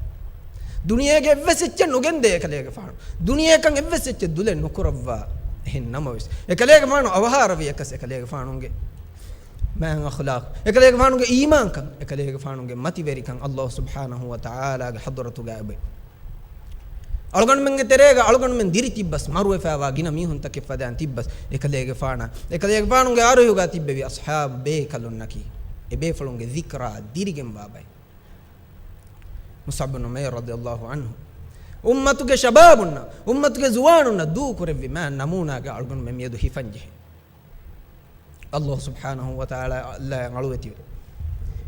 ދުނިޔޭގެ އެއްވެސް އެއްޗެއް ނުގެންދޭ އެކަލޭގެފާނު. ދުނިޔެއަކަށް އެއްވެސް އެއްޗެއް ދުލެއް ނުކުރައްވާ. އެހެން ނަމަވެސް، އެކަލޭގެފާނު އަވަހާރަވި އެކަސް އެކަލޭގެފާނުގެ މާތް އަޚްލާޤު، އެކަލޭގެފާނުގެ އީމާންކަން، އެކަލޭގެފާނުގެ މަތިވެރިކަން އައްލާހު ސުބްޙާނަހު ވަ ތަޢާލާގެ ޙަޟްރަތުގަ އެބައި. އަޅުގަނޑުމެންގެ ތެރޭގަ އަޅުގަނޑުމެން ދިރި ތިއްބަސް، މަރުވެފައިވާ ގިނަ މީހުންތަކެއް ފަދައިން ތިއްބަސް، އެކަލޭގެފާނާ، އެކަލޭގެފާނުގެ އަރިހުގަ ތިއްބެވި އަޞްޙާބު ބޭކަލުންނަކީ، އެބޭފުޅުންގެ ޛިކްރާ ދިރިގެންވާ ބައެއް. މުޞްޢަބް ބިން ޢުމައިރު ރަޟިޔަﷲ ޢަންހު އުއްމަތުގެ ޝަބާބުންނަށް، އުއްމަތުގެ ޒުވާނުންނަށް ދޫކުރެއްވި މާތް ނަމޫނާގެ އަޅުގަނޑުމެން މިއަދު ހިފަންޖެހޭ. އައްލާހު ސުބްޙާނަހު ވަ ތަޢާލާ އަޅުވެތިވެ.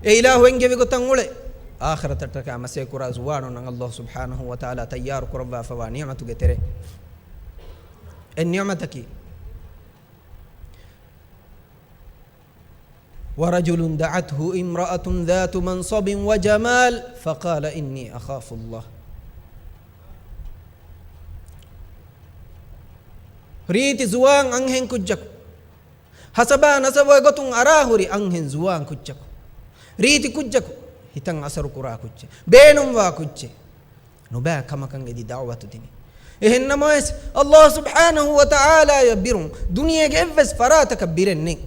އޭ އިލާހު އެންގެވި ގޮތަށް އުޅޭ. އާޚިރަތަށްޓަކާ މަސައްކަތް ކުރާ ޒުވާނުންނަށް އައްލާހު ސުބްޙާނަހު ވަ ތަޢާލާ ތައްޔާރު ކުރައްވާފައިވާ ނިޢުމަތުގެ ތެރެ. އެ ނިޢުމަތަކީ، ورجل دعته امرأة ذات منصب وجمال فقال إني أخاف الله. ރީތި ޒުވާން އަންހެން ކުއްޖަކު، ހަސަބާ ނަސަބުގެ ގޮތުން އަރާހުރި އަންހެން ޒުވާން ކުއްޖަކު، ރީތި ކުއްޖަކު، ހިތަށް އަސަރު ކުރާ ކުއްޖެއް، ބޭނުންވާ ކުއްޖެއް، ނުބައި ކަމަކަށް އެދި ދަޢުވަތު ދިނީ. އެހެން ނަމަވެސް، އައްލާހު ސުބްޙާނަހު ވަ ތަޢާލާއަށް ބިރުން ދުނިޔޭގެ އެއްވެސް ފަރާތަކަށް ބިރެއް ނެތް.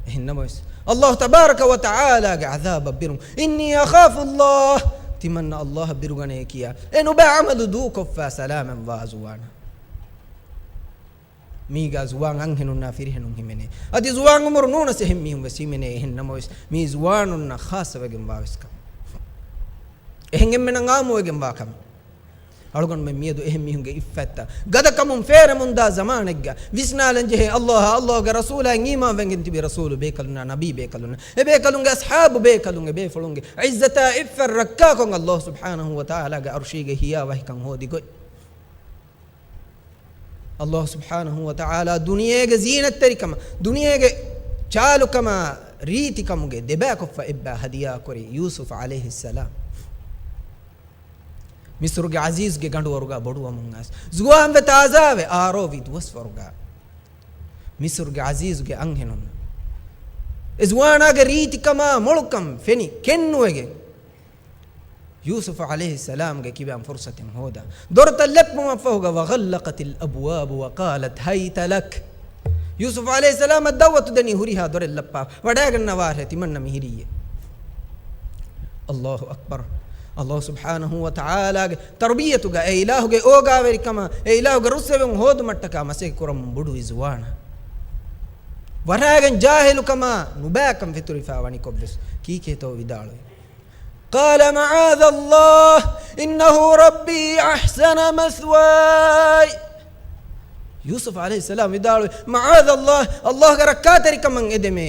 އެހެން ނަމަވެސް، އައްލާހު ތަބާރަކަ ވަ ތަޢާލާގެ ޢަޛާބަށް ބިރުން، إني أخاف الله، ތިމަންނަ އައްލާހަށް ބިރުގަނޭ ކިޔާ، އެ ނުބައި ޢަމަލު ދޫކޮށްފަ ސަލާމަތްވާ ޒުވާނާ. މީގަ ޒުވާން އަންހެނުންނާ ފިރިހެނުން ހިމެނޭ. އަދި ޒުވާން އުމުރު ނޫނަސް އެހެން މީހުން ވެސް ހިމެނޭ. އެހެން ނަމަވެސް، މީ ޒުވާނުންނަށް ޚާއްޞަވެގެންވާ ވެސް ކަމެއް. އެހެން އެންމެނަށް އާއްމުވެގެންވާ ކަމެއް. އަޅުގަނޑުމެން މިއަދު އެހެން މީހުންގެ އިއްފަތްތައް ގަދަކަމުން ފޭރެމުންދާ ޒަމާނެއްގަ ވިސްނާލަން ޖެހޭ، އައްލާހާ، އައްލާހުގެ ރަސޫލާއިން އީމާންވެގެން ތިބި ރަސޫލު ބޭކަލުންނާ، ނަބީ ބޭކަލުންނާ، އެބޭކަލުންގެ އަޞްޙާބު ބޭކަލުން، އެބޭފުޅުންގެ ޢިއްޒަތާ ޢިއްފަތް ރައްކާކޮށް އައްލާހު ސުބްޙާނަހު ވަ ތަޢާލާގެ ޢަރުޝީގެ ހިޔާވަހިކަން ހޯދި ގޮތް. އައްލާހު ސުބްޙާނަހު ވަ ތަޢާލާ ދުނިޔޭގެ ޒީނަތްތެރިކަމާ، ދުނިޔޭގެ ޗާލުކަމާ، ރީތިކަމުގެ ދެބައިކޮށްފަ އެއްބައި ހަދިޔާކުރި ޔޫސުފް ޢަލައިހިއްސަލާމް. މިޞްރުގެ ޢަޒީޒުގެ ގަނޑުވަރުގަ ބޮޑުވަމުން އައިސް، ޒުވާންވެ ތާޒާވެ އާރޯވި ދުވަސްވަރުގަ، މިޞްރުގެ ޢަޒީޒުގެ އަންހެނުންނަށް އެ ޒުވާނާގެ ރީތިކަމާ މޮޅުކަން ފެނި ކެންނުވެގެން، ޔޫސުފް ޢަލައިހިއްސަލާމްގެ ކިބައިން ފުރުޞަތެއް ހޯދާ. ދޮރުތައް ލެއްޕުމަށްފަހުގަ، وغلقت الأبواب وقالت هيت لك. ޔޫސުފް ޢަލައިހިއްސަލާމަށް ދަޢުވަތު ދެނީ ހުރިހާ ދޮރެއް ލައްޕާ، ވަޑައިގަންނަވާށޭ، ތިމަންނަ މިހިރީއޭ. އައްލާހު އަކްބަރު. އައްލާހު ސުބްޙާނަހު ވަ ތަޢާލާގެ ތަރުބިޔަތުގަ، އެ އިލާހުގެ އޯގާވެރިކަމާ، އެ އިލާހުގެ ރުއްސެވުން ހޯދުމަށްޓަކާ މަސައްކަތް ކުރަމުން ބޮޑުވި ޒުވާނާ، ވަޑައިގެން ޖާހިލުކަމާ ނުބައިކަން ފެތުރިފައި ވަނިކޮށްވެސް، ކީކޭތޯ ވިދާޅުވި؟ قال معاذ الله إنه ربي أحسن مثواي. ޔޫސުފް ޢަލައިހިއްސަލާމް ވިދާޅުވި، معاذ الله، އައްލާހުގެ ރައްކާތެރިކަމަށް އެދެމޭ.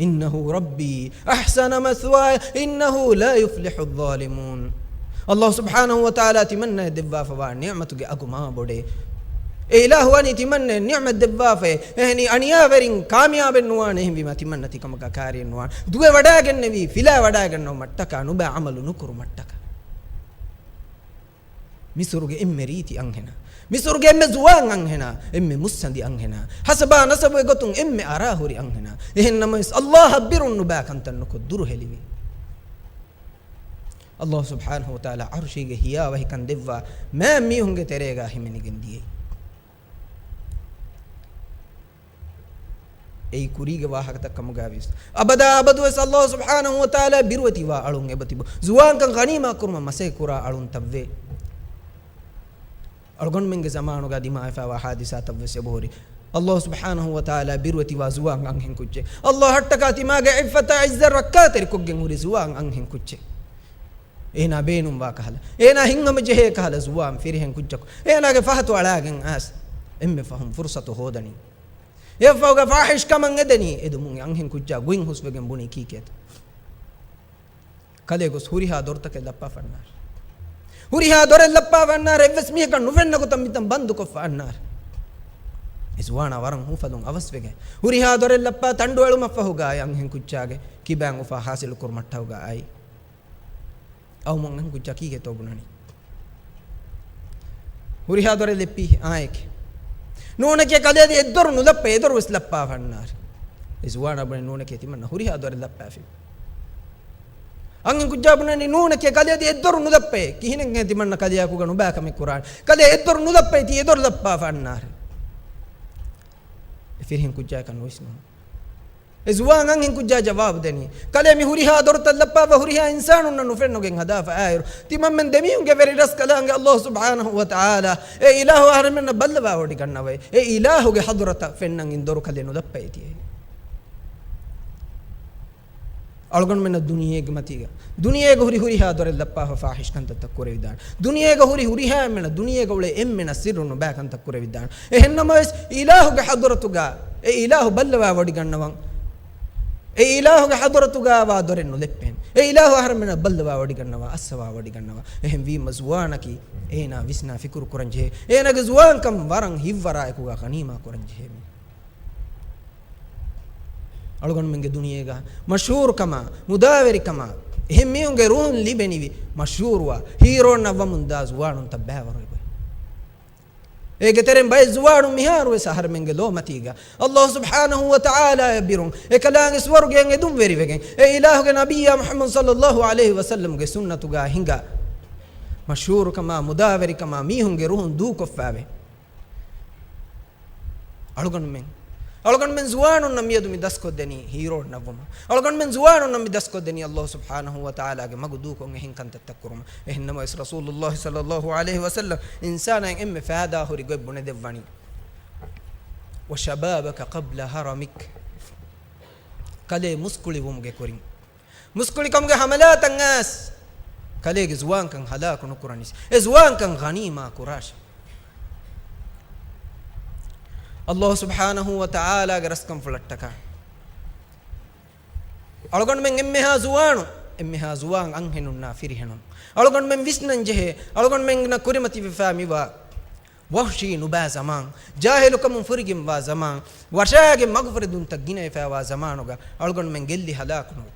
إنه ربي أحسن مثواي إنه لا يفلح الظالمون. އައްލާހު ސުބްޙާނަހު ވަ ތަޢާލާ ތިމަންނަޔަށް ދެއްވާފަވާ ނިޢުމަތުގެ އަގު މާ ބޮޑޭ. އެ އިލާހު ވަނީ ތިމަންނަޔަށް ނިޢުމަތް ދެއްވާފައޭ. އެހެނީ އަނިޔާވެރިން ކާމިޔާބެއް ނުވާނެ، އެހެންވީމާ ތިމަންނަ ތިކަމަކާ ކާރިއެއް ނުވާނެ. ދުވެ ވަޑައިގެންނެވީ، ފިލާ ވަޑައިގަންނަވުމަށްޓަކާ، ނުބައި ޢަމަލު ނުކުރުމަށްޓަކާ. މިޞްރުގެ އެންމެ ރީތި އަންހެނާ، މިޞްރުގެ އެންމެ ޒުވާން އަންހެނާ، އެންމެ މުއްސަނދި އަންހެނާ، ހަސަބާ ނަސަބުގެ ގޮތުން އެންމެ އަރާހުރި އަންހެނާ. އެހެން ނަމަވެސް، އައްލާހަށް ބިރުން ނުބައި ކަންތައް ނުކޮށް ދުރުހެލިވި. އައްލާހު ސުބްޙާނަހު ވަ ތަޢާލާ ޢަރުޝީގެ ހިޔާވަހިކަން ދެއްވާ މާތް މީހުންގެ ތެރޭގަ ހިމެނިގެން ދިޔައީ. އެއީ ކުރީގެ ވާހަކަތައް ކަމުގައިވިޔަސް، އަބަދާ އަބަދުވެސް އައްލާހު ސުބްޙާނަހު ވަ ތަޢާލާ ބިރުވެތިވާ އަޅުން އެބަތިބު، ޒުވާންކަން ޣަނީމާ ކުރުމަށް މަސައްކަތް ކުރާ އަޅުންތައްވޭ. އަޅުގަނޑުމެންގެ ޒަމާނުގަ ދިމާވެފައިވާ ހާދިސާތައްވެސް އެބަހުރި. އައްލާހު ސުބްޙާނަހު ވަ ތަޢާލާ ބިރުވެތިވާ ޒުވާން އަންހެން ކުއްޖެއް، އައްލާހަށްޓަކާ ތިމާގެ ޢިއްފަތާ ޢިއްޒަތް ރައްކާތެރިކޮށްގެން ހުރި ޒުވާން އަންހެން ކުއްޖެއް، އޭނާ ބޭނުންވާ ކަހަލަ، އޭނާ ހިތްހަމަޖެހޭ ކަހަލަ ޒުވާން ފިރިހެން ކުއްޖަކު އޭނާގެ ފަހަތު އަޅާގެން އައިސް، އެންމެ ފަހުން ފުރުޞަތު ހޯދަނީ. އެއަށްފަހުގަ ފާޙިޝް ކަމަށް އެދެނީ. އެދުމުން އެ އަންހެން ކުއްޖާ ގޮތް ހުސްވެގެން ބުނީ ކީކޭތަ؟ ކަލޭ ގޮސް ހުރިހާ ދޮރުތަކެއް ލައްޕާފަ އަންނާރެ. ހުރިހާ ދޮރެއް ލައްޕާފަ އަންނާރެ، އެއްވެސް މީހަކަށް ނުފެންނަ ގޮތަށް މިތަން ބަންދުކޮށްފަ އަންނާރެ. އެ ޒުވާނާ ވަރަށް ހޫފަލުން އަވަސްވެގެން، ހުރިހާ ދޮރެއް ލައްޕާ ތަނޑު އެޅުމަށްފަހުގަ އެ އަންހެން ކުއްޖާގެ ކިބައިން އުފާ ޙާޞިލު ކުރުމަށްޓަހުގަ އައި. އައުމު އަންހެން ކުއްޖާ ކީކޭތޯ ބުނަނީ؟ ހުރިހާ ދޮރެއް ލެއްޕީ އާއެކޭ. ނޫނެކޭ ކަލޭ އަދި އެއްދޮރު ނުލައްޕަ، އެދޮރު ވެސް ލައްޕާފަ އަންނާރެ. އެ ޒުވާނާ ބުނޭ ނޫނެކޭ ތިމަންނަ ހުރިހާ ދޮރެއް ލައްޕާފި. އަންހެން ކުއްޖާ ބުނަނީ ނޫނެކޭ ކަލޭ އަދި އެއްދޮރު ނުލައްޕައޭ. ކިހިނެއްހޭ ތިމަންނަ ކަލެޔާކުގަ ނުބާ ކަމެއް ކުރާނީ. ކަލޭ އެއްދޮރު ނުލައްޕައޭ ތީ އެދޮރު ލައްޕާފަ އަންނާރެ. އެ ފިރިހެން ކުއްޖާއަކަށް ނުވިސްނުނު. އެ ޒުވާން އަންހެން ކުއްޖާ ޖަވާބު ދެނީ. ކަލޭ މި ހުރިހާ ދޮރުތައް ލައްޕާފަ ހުރިހާ އިންސާނުންނަށް ނުފެންނަގެން ހަދާފަ އާއިރު. ތިމަންމެން ދެމީހުންގެ ވެރިރަސްކަލާނގެ އައްލާހު ސުބްޙާނަހު ވަތަޢާލާ އެ އިލާހު އަހަރެމެންނަށް ބައްލަވާވޮޑިގަންނަވައި. އެ އިލާހުގެ ޙަޟްރަތަށް ފެންނަން އިން ދޮރުކަލެއް ނުލައްޕައޭ ތިޔައީ. އަޅުގަނޑުމެންނަށް ދުނިޔޭގެ މަތީގަ، ދުނިޔޭގަ ހުރި ހުރިހާ ދޮރެއް ލައްޕާފަ ފާޙިޝް ކަންތައްތައް ކުރެވިދާނެ. ދުނިޔޭގަ ހުރި ހުރިހާ އެންމެނަށް، ދުނިޔޭގަ އުޅޭ އެންމެނަށް ސިއްރު ނުބާ ކަންތައް ކުރެވިދާނެ. އެހެންނަމަވެސް، އިލާހުގެ ޙަޟްރަތުގަ، އެ އިލާހު ބައްލަވާ ވޮޑިގަންނަވަން. އެ އިލާހުގެ ޙަޟްރަތުގަ ވާ ދޮރެއް ނުލެއްޕޭނެ. އެ އިލާހު އަހަރެމެންނަށް ބައްލަވާ ވޮޑިގަންނަވާ، އައްސަވާ ވޮޑިގަންނަވާ. އެހެންވީމަ ޒުވާނަކީ އޭނާ ވިސްނާ ފިކުރު ކުރަން ޖެހޭ. އޭނާގެ ޒުވާންކަން ވަރަށް ހިތްވަރާއެކުގަ ޣަނީމާ ކުރަން ޖެހޭ މީ. އަޅުގަނޑުމެންގެ ދުނިޔޭގަ މަޝްހޫރުކަމާ، މުދާވެރިކަމާ، އެހެން މީހުންގެ ރުހުން ލިބެނިވި މަޝްހޫރުވާ ހީރޯއަށް ވަމުންދާ ޒުވާނުންތައް ބައިވަރު އެބައޮތް. އޭގެ ތެރެއިން ބައެއް ޒުވާނުން މިހާރުވެސް އަހަރެމެންގެ ލޯމަތީގަ އައްލާހު ސުބްޙާނަހު ވަތަޢާލާއަށް ބިރުން، އެކަލާނގެ ސުވަރުގެއަށް އެދުންވެރިވެގެން، އެ އިލާހުގެ ނަބިއްޔާ މުޙައްމަދު ޞައްލައްލާހު ޢަލައިހި ވަސައްލަމްގެ ސުންނަތުގަ ހިނގާ މަޝްހޫރުކަމާ، މުދާވެރިކަމާ، މީހުންގެ ރުހުން ދޫކޮށްފައިވޭ. އަޅުގަނޑުމެން، އަޅުގަނޑުމެން ޒުވާނުންނަށް މިއަދު މި ދަސްކޮށްދެނީ ހީރޯއަށް ނައްވުމަށް. އަޅުގަނޑުމެން ޒުވާނުންނަށް މި ދަސްކޮށްދެނީ އައްލާހު ސުބްޙާނަހު ވަތަޢާލާގެ މަގު ދޫކޮށް އެހެން ކަންތައްތައް ކުރުމަށް. އެހެންނަމަވެސް، ރަސޫލުއްލާހި ޞައްލައްލާހު ޢަލައިހި ވަސައްލަމް އިންސާނާއަށް އެންމެ ފައިދާ ހުރި ގޮތް ބުނެދެއްވަނީ، "وشبابك قبل هرمك." ކަލޭ މުސްކުޅިވުމުގެ ކުރިން. މުސްކުޅިކަމުގެ ހަމަލާތައް އައިސް، ކަލޭގެ ޒުވާންކަން ހަލާކު ނުކުރަނީސް، އެ ޒުވާންކަން ޣަނީމާ ކުރާށޭ. އައްލާހު ސުބްޙާނަހު ވަތަޢާލާގެ ރަސްކަންފުޅަށްޓަކާ، އަޅުގަނޑުމެން އެންމެހާ ޒުވާނު، އެންމެހާ ޒުވާން އަންހެނުންނާ ފިރިހެނުން، އަޅުގަނޑުމެން ވިސްނަން ޖެހޭ، އަޅުގަނޑުމެންނަށް ކުރިމަތިވެފާ މިވާ ވަޙްޝީ ނުބާ ޒަމާން، ޖާހިލުކަމުން ފުރިގެންވާ ޒަމާން، ވަށާގެ މަގުފުރެދުންތައް ގިނަވެފައިވާ ޒަމާނުގަ އަޅުގަނޑުމެން ގެއްލި ހަލާކުނުވި.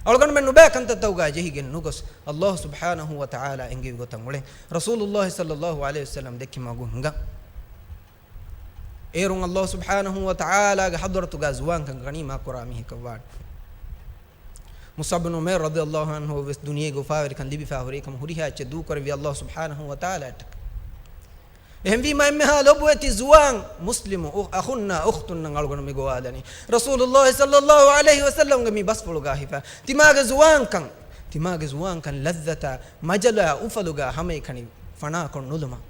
އަޅުގަނޑުމެން ނުބައި ކަންތައްތަކުގަ ޖެހިގެން ނުގޮސް، އައްލާހު ސުބްޙާނަހު ވަތަޢާލާ އެންގެވި ގޮތަށް އުޅެން. ރަސޫލުއްލާހި ޞައްލައްލާހު ޢަލައިހި ވަސައްލަމް ދެއްކި މަގު ހިނގަން. އޭރުން އައްލާހު ސުބްޙާނަހު ވަތަޢާލާގެ ޙަޟްރަތުގަ ޒުވާންކަން ޣަނީމާ ކުރާ މީހަކަށް ވާނެ. މުޞްޢަބް ބިން ޢުމައިރު ރަޟިޔައްލާހު ޢަންހު ވެސް ދުނިޔޭގެ އުފާވެރިކަން ލިބިފާ ހުރީ ކަމަށް ހުރިހާ އެއްޗެއް ދޫކުރެއްވި އައްލާހު ސުބްޙާނަހު ވަތަޢާލާއަށްޓަކައި. އެހެންވީމަ އެންމެހާ ލޮބުވެތި ޒުވާން މުސްލިމު އު-، އަޚުންނާ އުޚްތުންނަށް އަޅުގަނޑު މި ގޮވާލަނީ. ރަސޫލުއްލާހި ޞައްލައްލާހު ޢަލައިހި ވަސައްލަމްގެ މި ބަސްފުޅުގަ ހިފާ، ތިމާގެ ޒުވާންކަން، ތިމާގެ ޒުވާންކަން ލައްޒަތާ މަޖަލާ އުފަލުގަ ހަމައެކަނި ފަނާކޮށް ނުލުމަށް،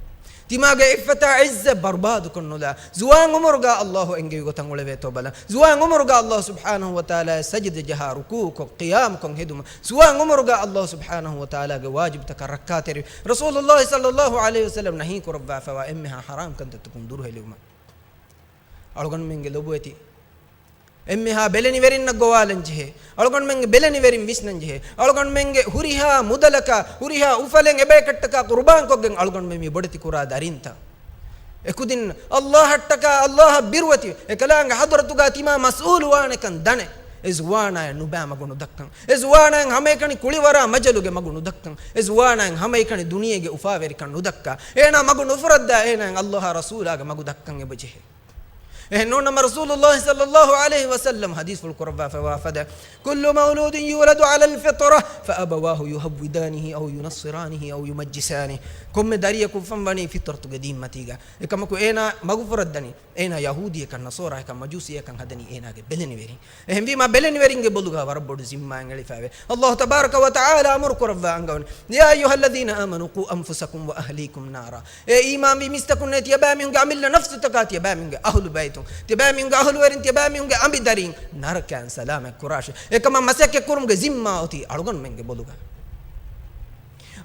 ތިމާގެ ޢިއްފަތާ ޢިއްޒަތް ބަރުބާދުކޮށް ނުލާ، ޒުވާން ޢުމުރުގަ އައްލާހު އެންގެވި ގޮތަށް އުޅެވޭތޯ ބަލަން. ޒުވާން ޢުމުރުގަ އައްލާހު ސުބްޙާނަހު ވަތަޢާލާއަށް ސަޖިދަ ޖަހާ، ރުކޫޢުކޮށް، ޤިޔާމްކޮށް ހެދުމަށް، ޒުވާން ޢުމުރުގަ އައްލާހު ސުބްޙާނަހު ވަތަޢާލާގެ ވާޖިބުތަކަށް ރައްކާތެރިވެ، ރަސޫލުއްލާހި ޞައްލައްލާހު ޢަލައިހި ވަސައްލަމް ނަހީ ކުރައްވާފައިވާ އެންމެހާ ޙަރާމް ކަންތައްތަކުން ދުރުހެލިވުމަށް. އަޅުގަނޑުމެންގެ ލޮބުވެތި އެންމެހާ ބެލެނިވެރިންނަށް ގޮވާލަން ޖެހޭ. އަޅުގަނޑުމެންގެ ބެލެނިވެރިން ވިސްނަން ޖެހޭ. އަޅުގަނޑުމެންގެ ހުރިހާ މުދަލަކާ، ހުރިހާ އުފަލެއް އެބައިކަށްޓަކާ ޤުރުބާންކޮށްގެން އަޅުގަނޑުމެން މި ބޮޑެތި ކުރާ ދަރިންތައް އެކުދިން އައްލާހަށްޓަކާ، އައްލާހަށް ބިރުވެތި އެކަލާނގެ ޙަޟްރަތުގަ ތިމާ މަސްއޫލު ވާނެކަން ދަނެ، އެ ޒުވާނާއަށް ނުބައި މަގު ނުދައްކަން. އެ ޒުވާނާއަށް ހަމައެކަނި ކުޅިވަރާ މަޖަލުގެ މަގު ނުދައްކަން. އެ ޒުވާނާއަށް ހަމައެކަނި ދުނިޔޭގެ އުފާވެރިކަން ނުދައްކާ، އޭނާ މަގު ނުފުރައްދާ، އޭނާއަށް އައްލާހާ ރަސޫލާގެ މަގު ދައްކަން އެބަޖެހޭ. އެހެން ނޫން ނަމަ ރަސޫލުއްލާހި ޞައްލައްލާހު ޢަލައިހި ވަސައްލަމް ޙަދީޘްފުޅު ކުރައްވާފައިވާ ފަދަ، "كل مولود يولد على الفطرة فأبواه يهودانه أو ينصرانه أو يمجسانه." ކޮންމެ ދަރިޔަކު އުފަންވަނީ ފިޠުރަތުގެ ދީންމަތީގަ. އެކަމަކު އޭނާ މަގުފުރައްދަނީ، އޭނާ ޔަހޫދީއަކަށް، ނަޞާރާއަކަށް، މަޖޫސީއަކަށް ހަދަނީ އޭނާގެ ބެލެނިވެރިން. އެހެންވީމާ، ބެލެނިވެރިންގެ ބޮލުގަ ވަރަށް ބޮޑު ޒިންމާއެއް އެޅިފައިވޭ. އައްލާހު ތަބާރަކަ ވަ ތަޢާލާ އަމުރު ކުރައްވާ އަންގަވަނީ، "يا أيها الذين آمنوا قوا أنفسكم وأهليكم نارا." އޭ އީމާންވި މީސްތަކުންނޭ، ތިޔަބައިމީހުންގެ އަމިއްލަ ނަފްސުތަކާ، ތިޔަބައިމީހުންގެ އަހުލު ބައިތުން، ތިޔަބައިމީހުންގެ އަހުލުވެރިން، ތިޔަބައިމީހުންގެ އަނބިދަރީން ނަރަކައިން ސަލާމަތް ކުރާށޭ. އެކަމަށް މަސައްކަތް ކުރުމުގެ ޒިންމާ އޮތީ އަޅުގަނޑުމެންގެ ބޮލުގަ.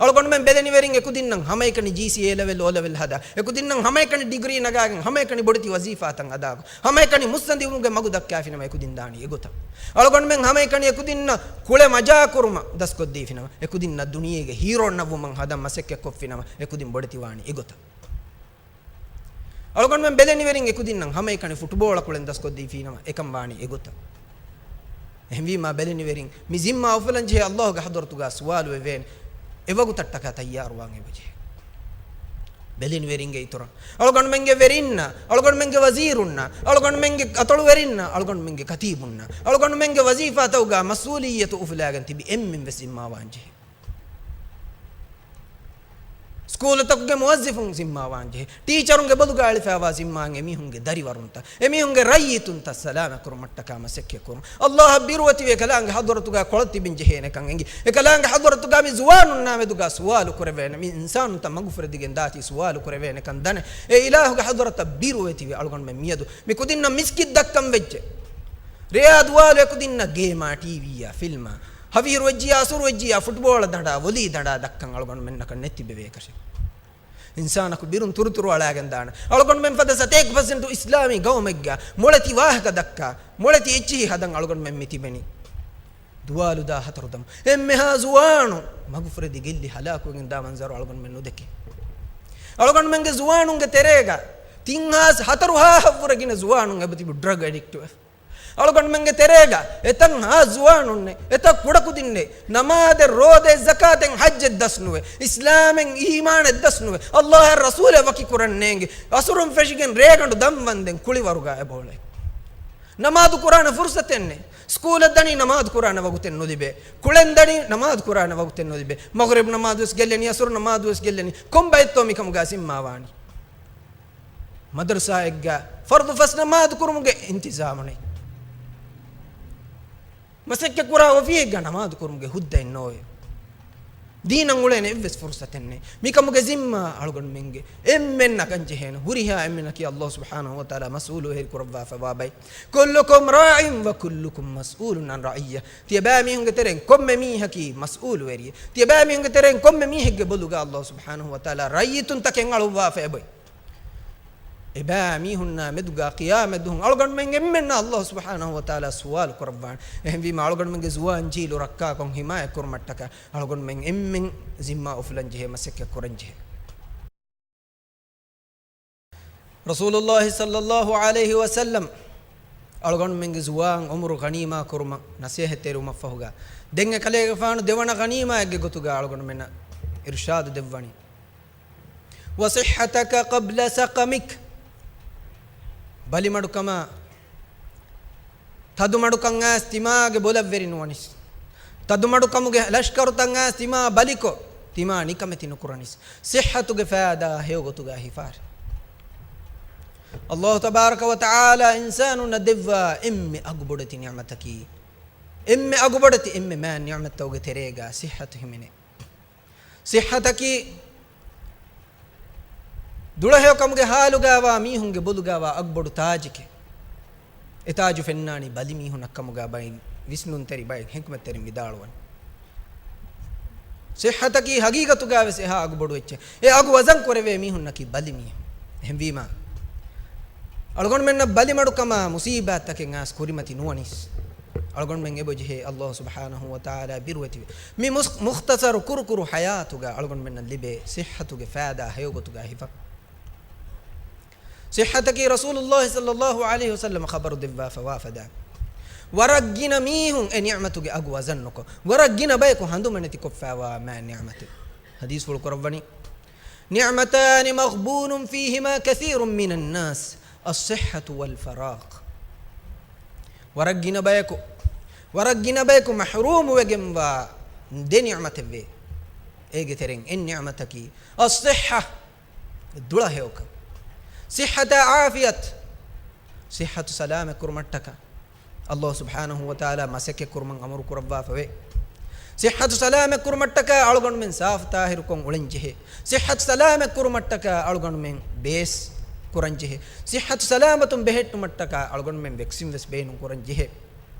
އަޅުގަނޑުމެން ބެލެނިވެރިން އެކުދިންނަށް ހަމައެކަނި ޖީސީ އޭ ލެވެލް، އޯ ލެވެލް ހަދާ، އެކުދިންނަށް ހަމައެކަނި ޑިގްރީ ނަގާގެން، ހަމައެކަނި ބޮޑެތި ވަޒީފާތައް އަދާކޮށް، ހަމައެކަނި މުއްސަނދިވުމުގެ މަގު ދައްކާފިނަމަ އެކުދިން ދާނީ އެގޮތަށް. އަޅުގަނޑުމެން ހަމައެކަނި އެކުދިންނަށް ކުޅެ މަޖާ ކުރުމަށް ދަސްކޮށްދީފިނަމަ، އެކުދިންނަށް ދުނިޔޭގެ ހީރޯއެއް ނައްވުމަށް ހަދަން މަސައްކަތްކޮށްފިނަމަ، އެކުދިން ބޮޑެތިވާނީ އެގޮތަށް. އަޅުގަނޑުމެން ބެލެނިވެރިން އެކުދިންނަށް ހަމައެކަނި ފުޓުބޯޅަ ކުޅެން ދަސްކޮށްދީފީނަމަ، އެކަން ވާނީ އެގޮތަށް. އެހެންވީމާ، ބެލެނިވެރިން މި ޒިންމާ އުފުލަންޖެހޭ އައްލާހުގެ ޙަޟްރަތުގަ ސުވާލުވެވޭނެ. އެވަގުތަށްޓަކާ ތައްޔާރުވާން އެބަޖެހޭ. ބެލެނިވެރިންގެ އިތުރަށް، އަޅުގަނޑުމެންގެ ވެރިންނަށް، އަޅުގަނޑުމެންގެ ވަޒީރުންނަށް، އަޅުގަނޑުމެންގެ އަތޮޅުވެރިންނަށް، އަޅުގަނޑުމެންގެ ކަތީބުންނަށް، އަޅުގަނޑުމެންގެ ވަޒީފާތަކުގަ މަސްއޫލިއްޔަތު އުފުލާގެން ތިބި އެންމެން ވެސް ޒިންމާވާން ޖެހޭ. ސްކޫލުތަކުގެ މުވައްޒިފުން ޒިންމާވާން ޖެހޭ. ޓީޗަރުންގެ ބޮލުގަ އެޅިފައިވާ ޒިންމާއިން އެމީހުންގެ ދަރިވަރުންތައް، އެމީހުންގެ ރައްޔިތުންތައް ސަލާމަތް ކުރުމަށްޓަކާ މަސައްކަތް ކުރުން. އައްލާހަށް ބިރުވެތިވެ އެކަލާނގެ ޙަޟްރަތުގަ ކޮޅަށް ތިބެން ޖެހޭނެކަން އެނގި، އެކަލާނގެ ޙަޟްރަތުގަ މި ޒުވާނުންނާމެދުގަ ސުވާލު ކުރެވޭނެ، މި އިންސާނުންތައް މަގުފުރެދިގެން ދާތީ ސުވާލު ކުރެވޭނެކަން ދަނެ، އެ އިލާހުގެ ޙަޟްރަތަށް ބިރުވެތިވެ އަޅުގަނޑުމެން މިއަދު މި ކުދިންނަށް މިސްކިތް ދައްކަން ވެއްޖެ. ރެޔާ ދުވާލު އެކުދިންނަށް ގޭމާ، ޓީވީއާ، ފިލްމާ، ހަވީރު ވެއްޖިއްޔާ، އަސުރު ވެއްޖިއްޔާ، ފުޓްބޯޅަ ދަނޑާ، ވޮލީ ދަނޑާ ދައްކަން އަޅުގަނޑުމެންނަކަށް ނެތިބެވޭކަށެއް. އިންސާނަކު ބިރުން ތުރުތުރު އަޅާގެން ދާނެ. އަޅުގަނޑުމެން ފަދަ ސަތޭކަ ޕަސެންޓު އިސްލާމީ ގައުމެއްގަ މޮޅެތި ވާހަކަ ދައްކާ، މޮޅެތި އެއްޗިހި ހަދަން އަޅުގަނޑުމެން މި ތިބެނީ. ދުވާލުދާ ހަތަރު ދަމު. އެންމެހާ ޒުވާނު މަގުފުރެދި ގެއްލި ހަލާކުވެގެން ދާ މަންޒަރު އަޅުގަނޑުމެން ނުދެކޭ. އަޅުގަނޑުމެންގެ ޒުވާނުންގެ ތެރޭގަ ތިން ހާސް ހަތަރު ހާހަށްވުރެ ގިނަ ޒުވާނުން އެބަތިބި ޑްރަގް އެޑިކްޓުވެ. އަޅުގަނޑުމެންގެ ތެރޭގަ އެތައް ހާސް ޒުވާނުންނެއް، އެތައް ކުޑަކުދިންނެއް، ނަމާދެއް، ރޯދައެއް، ޒަކާތެއް، ޙައްޖެއް ދަސްނުވެ، އިސްލާމެއް، އީމާނެއް ދަސްނުވެ، އައްލާހަށް ރަސޫލެއް ވަކި ކުރަން ނޭނގި، އަސުރުން ފެށިގެން ރޭގަނޑު ދަންވަންދެން ކުޅިވަރުގަ އެބައުޅޭ. ނަމާދު ކުރާނެ ފުރުސަތެއް ނެތް. ސްކޫލަށް ދަނީ ނަމާދު ކުރާނެ ވަގުތެއް ނުލިބޭ. ކުޅެން ދަނީ ނަމާދު ކުރާނެ ވަގުތެއް ނުލިބޭ. މަޣްރިބް ނަމާދު ވެސް ގެއްލެނީ، އަސުރު ނަމާދު ވެސް ގެއްލެނީ. ކޮންބައެއްތޯ މިކަމުގަ ޒިންމާވާނީ؟ މަދަރުސާއެއްގަ ފަރުޟު ފަސް ނަމާދު ކުރުމުގެ އިންތިޒާމު ނެތް. މަސައްކަތް ކުރާ އޮފީހެއްގަ ނަމާދު ކުރުމުގެ ހުއްދައެއް ނޯވޭ. ދީނަށް އުޅޭނެ އެއްވެސް ފުރުސަތެއް ނެތް. މިކަމުގެ ޒިންމާ އަޅުގަނޑުމެންގެ އެންމެން ނަގަން ޖެހޭނެ. ހުރިހާ އެންމެންނަކީ އައްލާހު ސުބްޙާނަހު ވަ ތަޢާލާ މަސްއޫލުވެރި ކުރައްވާފައިވާ ބައެއް. كلكم راع وكلكم مسؤول عن رعيته. ތިޔަބައިމީހުންގެ ތެރެއިން ކޮންމެ މީހަކީ މަސްއޫލުވެރިއެއް. ތިޔަބައިމީހުންގެ ތެރެއިން ކޮންމެ މީހެއްގެ ބޮލުގަ އައްލާހު ސުބްޙާނަހު ވަ ތަޢާލާ ރައްޔިތުންތަކެއް އަޅުއްވާފަ އެބައޮތް. އެބައިމީހުންނާ މެދުގަ ޤިޔާމަތް ދުވަހު އަޅުގަނޑުމެން އެންމެންނަށް އައްލާހު ސުބްޙާނަހު ވަ ތަޢާލާ ސުވާލު ކުރައްވާނެ. އެހެންވީމަ އަޅުގަނޑުމެންގެ ޒުވާން ޖީލު ރައްކާކޮށް ޙިމާޔަތް ކުރުމަށްޓަކާ އަޅުގަނޑުމެން އެންމެން ޒިންމާ އުފުލަން ޖެހޭ، މަސައްކަތް ކުރަން ޖެހޭ. ރަސޫލުﷲ ޞައްލަﷲ ޢަލައިހި ވަސައްލަމް އަޅުގަނޑުމެންގެ ޒުވާން ޢުމުރު ޣަނީމާ ކުރުމަށް ނަޞޭޙަތްތެރިވުމަށްފަހުގަ، ދެން އެކަލޭގެފާނު ދެވަނަ ޣަނީމާއެއްގެ ގޮތުގަ އަޅުގަނޑުމެންނަށް އިރުޝާދު ދެއްވަނީ. وصحتك قبل سقمك. ބަލިމަޑުކަމާ، ތަދުމަޑުކަން އައިސް ތިމާގެ ބޮލަށްވެރި ނުވަނީސް. ތަދުމަޑުކަމުގެ ލަޝްކަރުތައް އައިސް ތިމާ ބަލިކޮށް، ތިމާ ނިކަމެތި ނުކުރަނީސް. ޞިއްޙަތުގެ ފައިދާ ހެޔޮގޮތުގަ ހިފާރި. އައްލާހު ތަބާރަކަ ވަ ތަޢާލާ އިންސާނުންނަށް ދެއްވާ އެންމެ އަގުބޮޑެތި ނިޢުމަތަކީ، އެންމެ އަގުބޮޑެތި، އެންމެ މާތް ނިޢުމަތްތަކުގެ ތެރޭގަ ޞިއްޙަތު ހިމެނޭ. ޞިއްޙަތަކީ ދުޅަހެޔޮކަމުގެ ޙާލުގަވާ މީހުންގެ ބޮލުގަވާ އަގުބޮޑު ތާޖެކޭ. އެ ތާޖު ފެންނާނީ ބަލިމީހުންނަށް ކަމުގަ ބައެއް ވިސްނުންތެރި ބައެއް ޙިކްމަތްތެރިން ވިދާޅުވަނީ. ޞިއްޙަތަކީ ޙަޤީޤަތުގަވެސް އެހާ އަގުބޮޑު އެއްޗެއް. އެ އަގު ވަޒަން ކުރެވޭ މީހުންނަކީ ބަލިމީހުން. އެހެންވީމަ، އަޅުގަނޑުމެންނަށް ބަލިމަޑުކަމާ މުޞީބާތްތަކެއް އައިސް ކުރިމަތި ނުވަނީސް، އަޅުގަނޑުމެން އެބަޖެހޭ އައްލާހު ސުބްޙާނަހު ވަ ތަޢާލާ ބިރުވެތިވެ. މި މުސް-، މުޚްތަޞަރު ކުރުކުރު ޙަޔާތުގަ އަޅުގަނޑުމެންނަށް ލިބޭ ޞިއްޙަތުގެ ފައިދާ ހެޔޮގޮތުގަ ހިފަ. ޞިއްޙަތަކީ ރަސޫލުﷲ ޞައްލަﷲ ޢަލައިހި ވަސައްލަމަ ޚަބަރު ދެއްވާފައިވާ ފަދަ. ވަރަށް ގިނަ މީހުން އެ ނިޢުމަތުގެ އަގު ވަޒަން ނުކޮށް، ވަރަށް ގިނަ ބަޔަކު ހަނދުމަނެތި ކޮށްފައިވާ މާތް ނިޢުމަތެއް. ޙަދީޘްފުޅު ކުރައްވަނީ، نعمتان مغبون فيهما كثير من الناس، الصحة والفراغ. ވަރަށް ގިނަ ބަޔަކު، ވަރަށް ގިނަ ބަޔަކު މަޙްރޫމުވެގެންވާ ދެ ނިޢުމަތެއްވޭ. އޭގެ ތެރެއިން އެއް ނިޢުމަތަކީ، الصحة، ދުޅަހެޔޮކަން. ޞިއްޙަތާ ޢާފިޔަތު، ޞިއްޙަތު ސަލާމަތް ކުރުމަށްޓަކާ އައްލާހު ސުބްޙާނަހު ވަ ތަޢާލާ މަސައްކަތް ކުރުމަށް އަމުރު ކުރައްވާފަވޭ. ޞިއްޙަތު ސަލާމަތް ކުރުމަށްޓަކާ އަޅުގަނޑުމެން ސާފު ޠާހިރުކޮށް އުޅެން ޖެހޭ. ޞިއްޙަތު ސަލާމަތް ކުރުމަށްޓަކާ އަޅުގަނޑުމެން ބޭސް ކުރަން ޖެހޭ. ޞިއްޙަތު ސަލާމަތުން ބެހެއްޓުމަށްޓަކާ އަޅުގަނޑުމެން ވެކްސިން ވެސް ބޭނުން ކުރަން ޖެހޭ.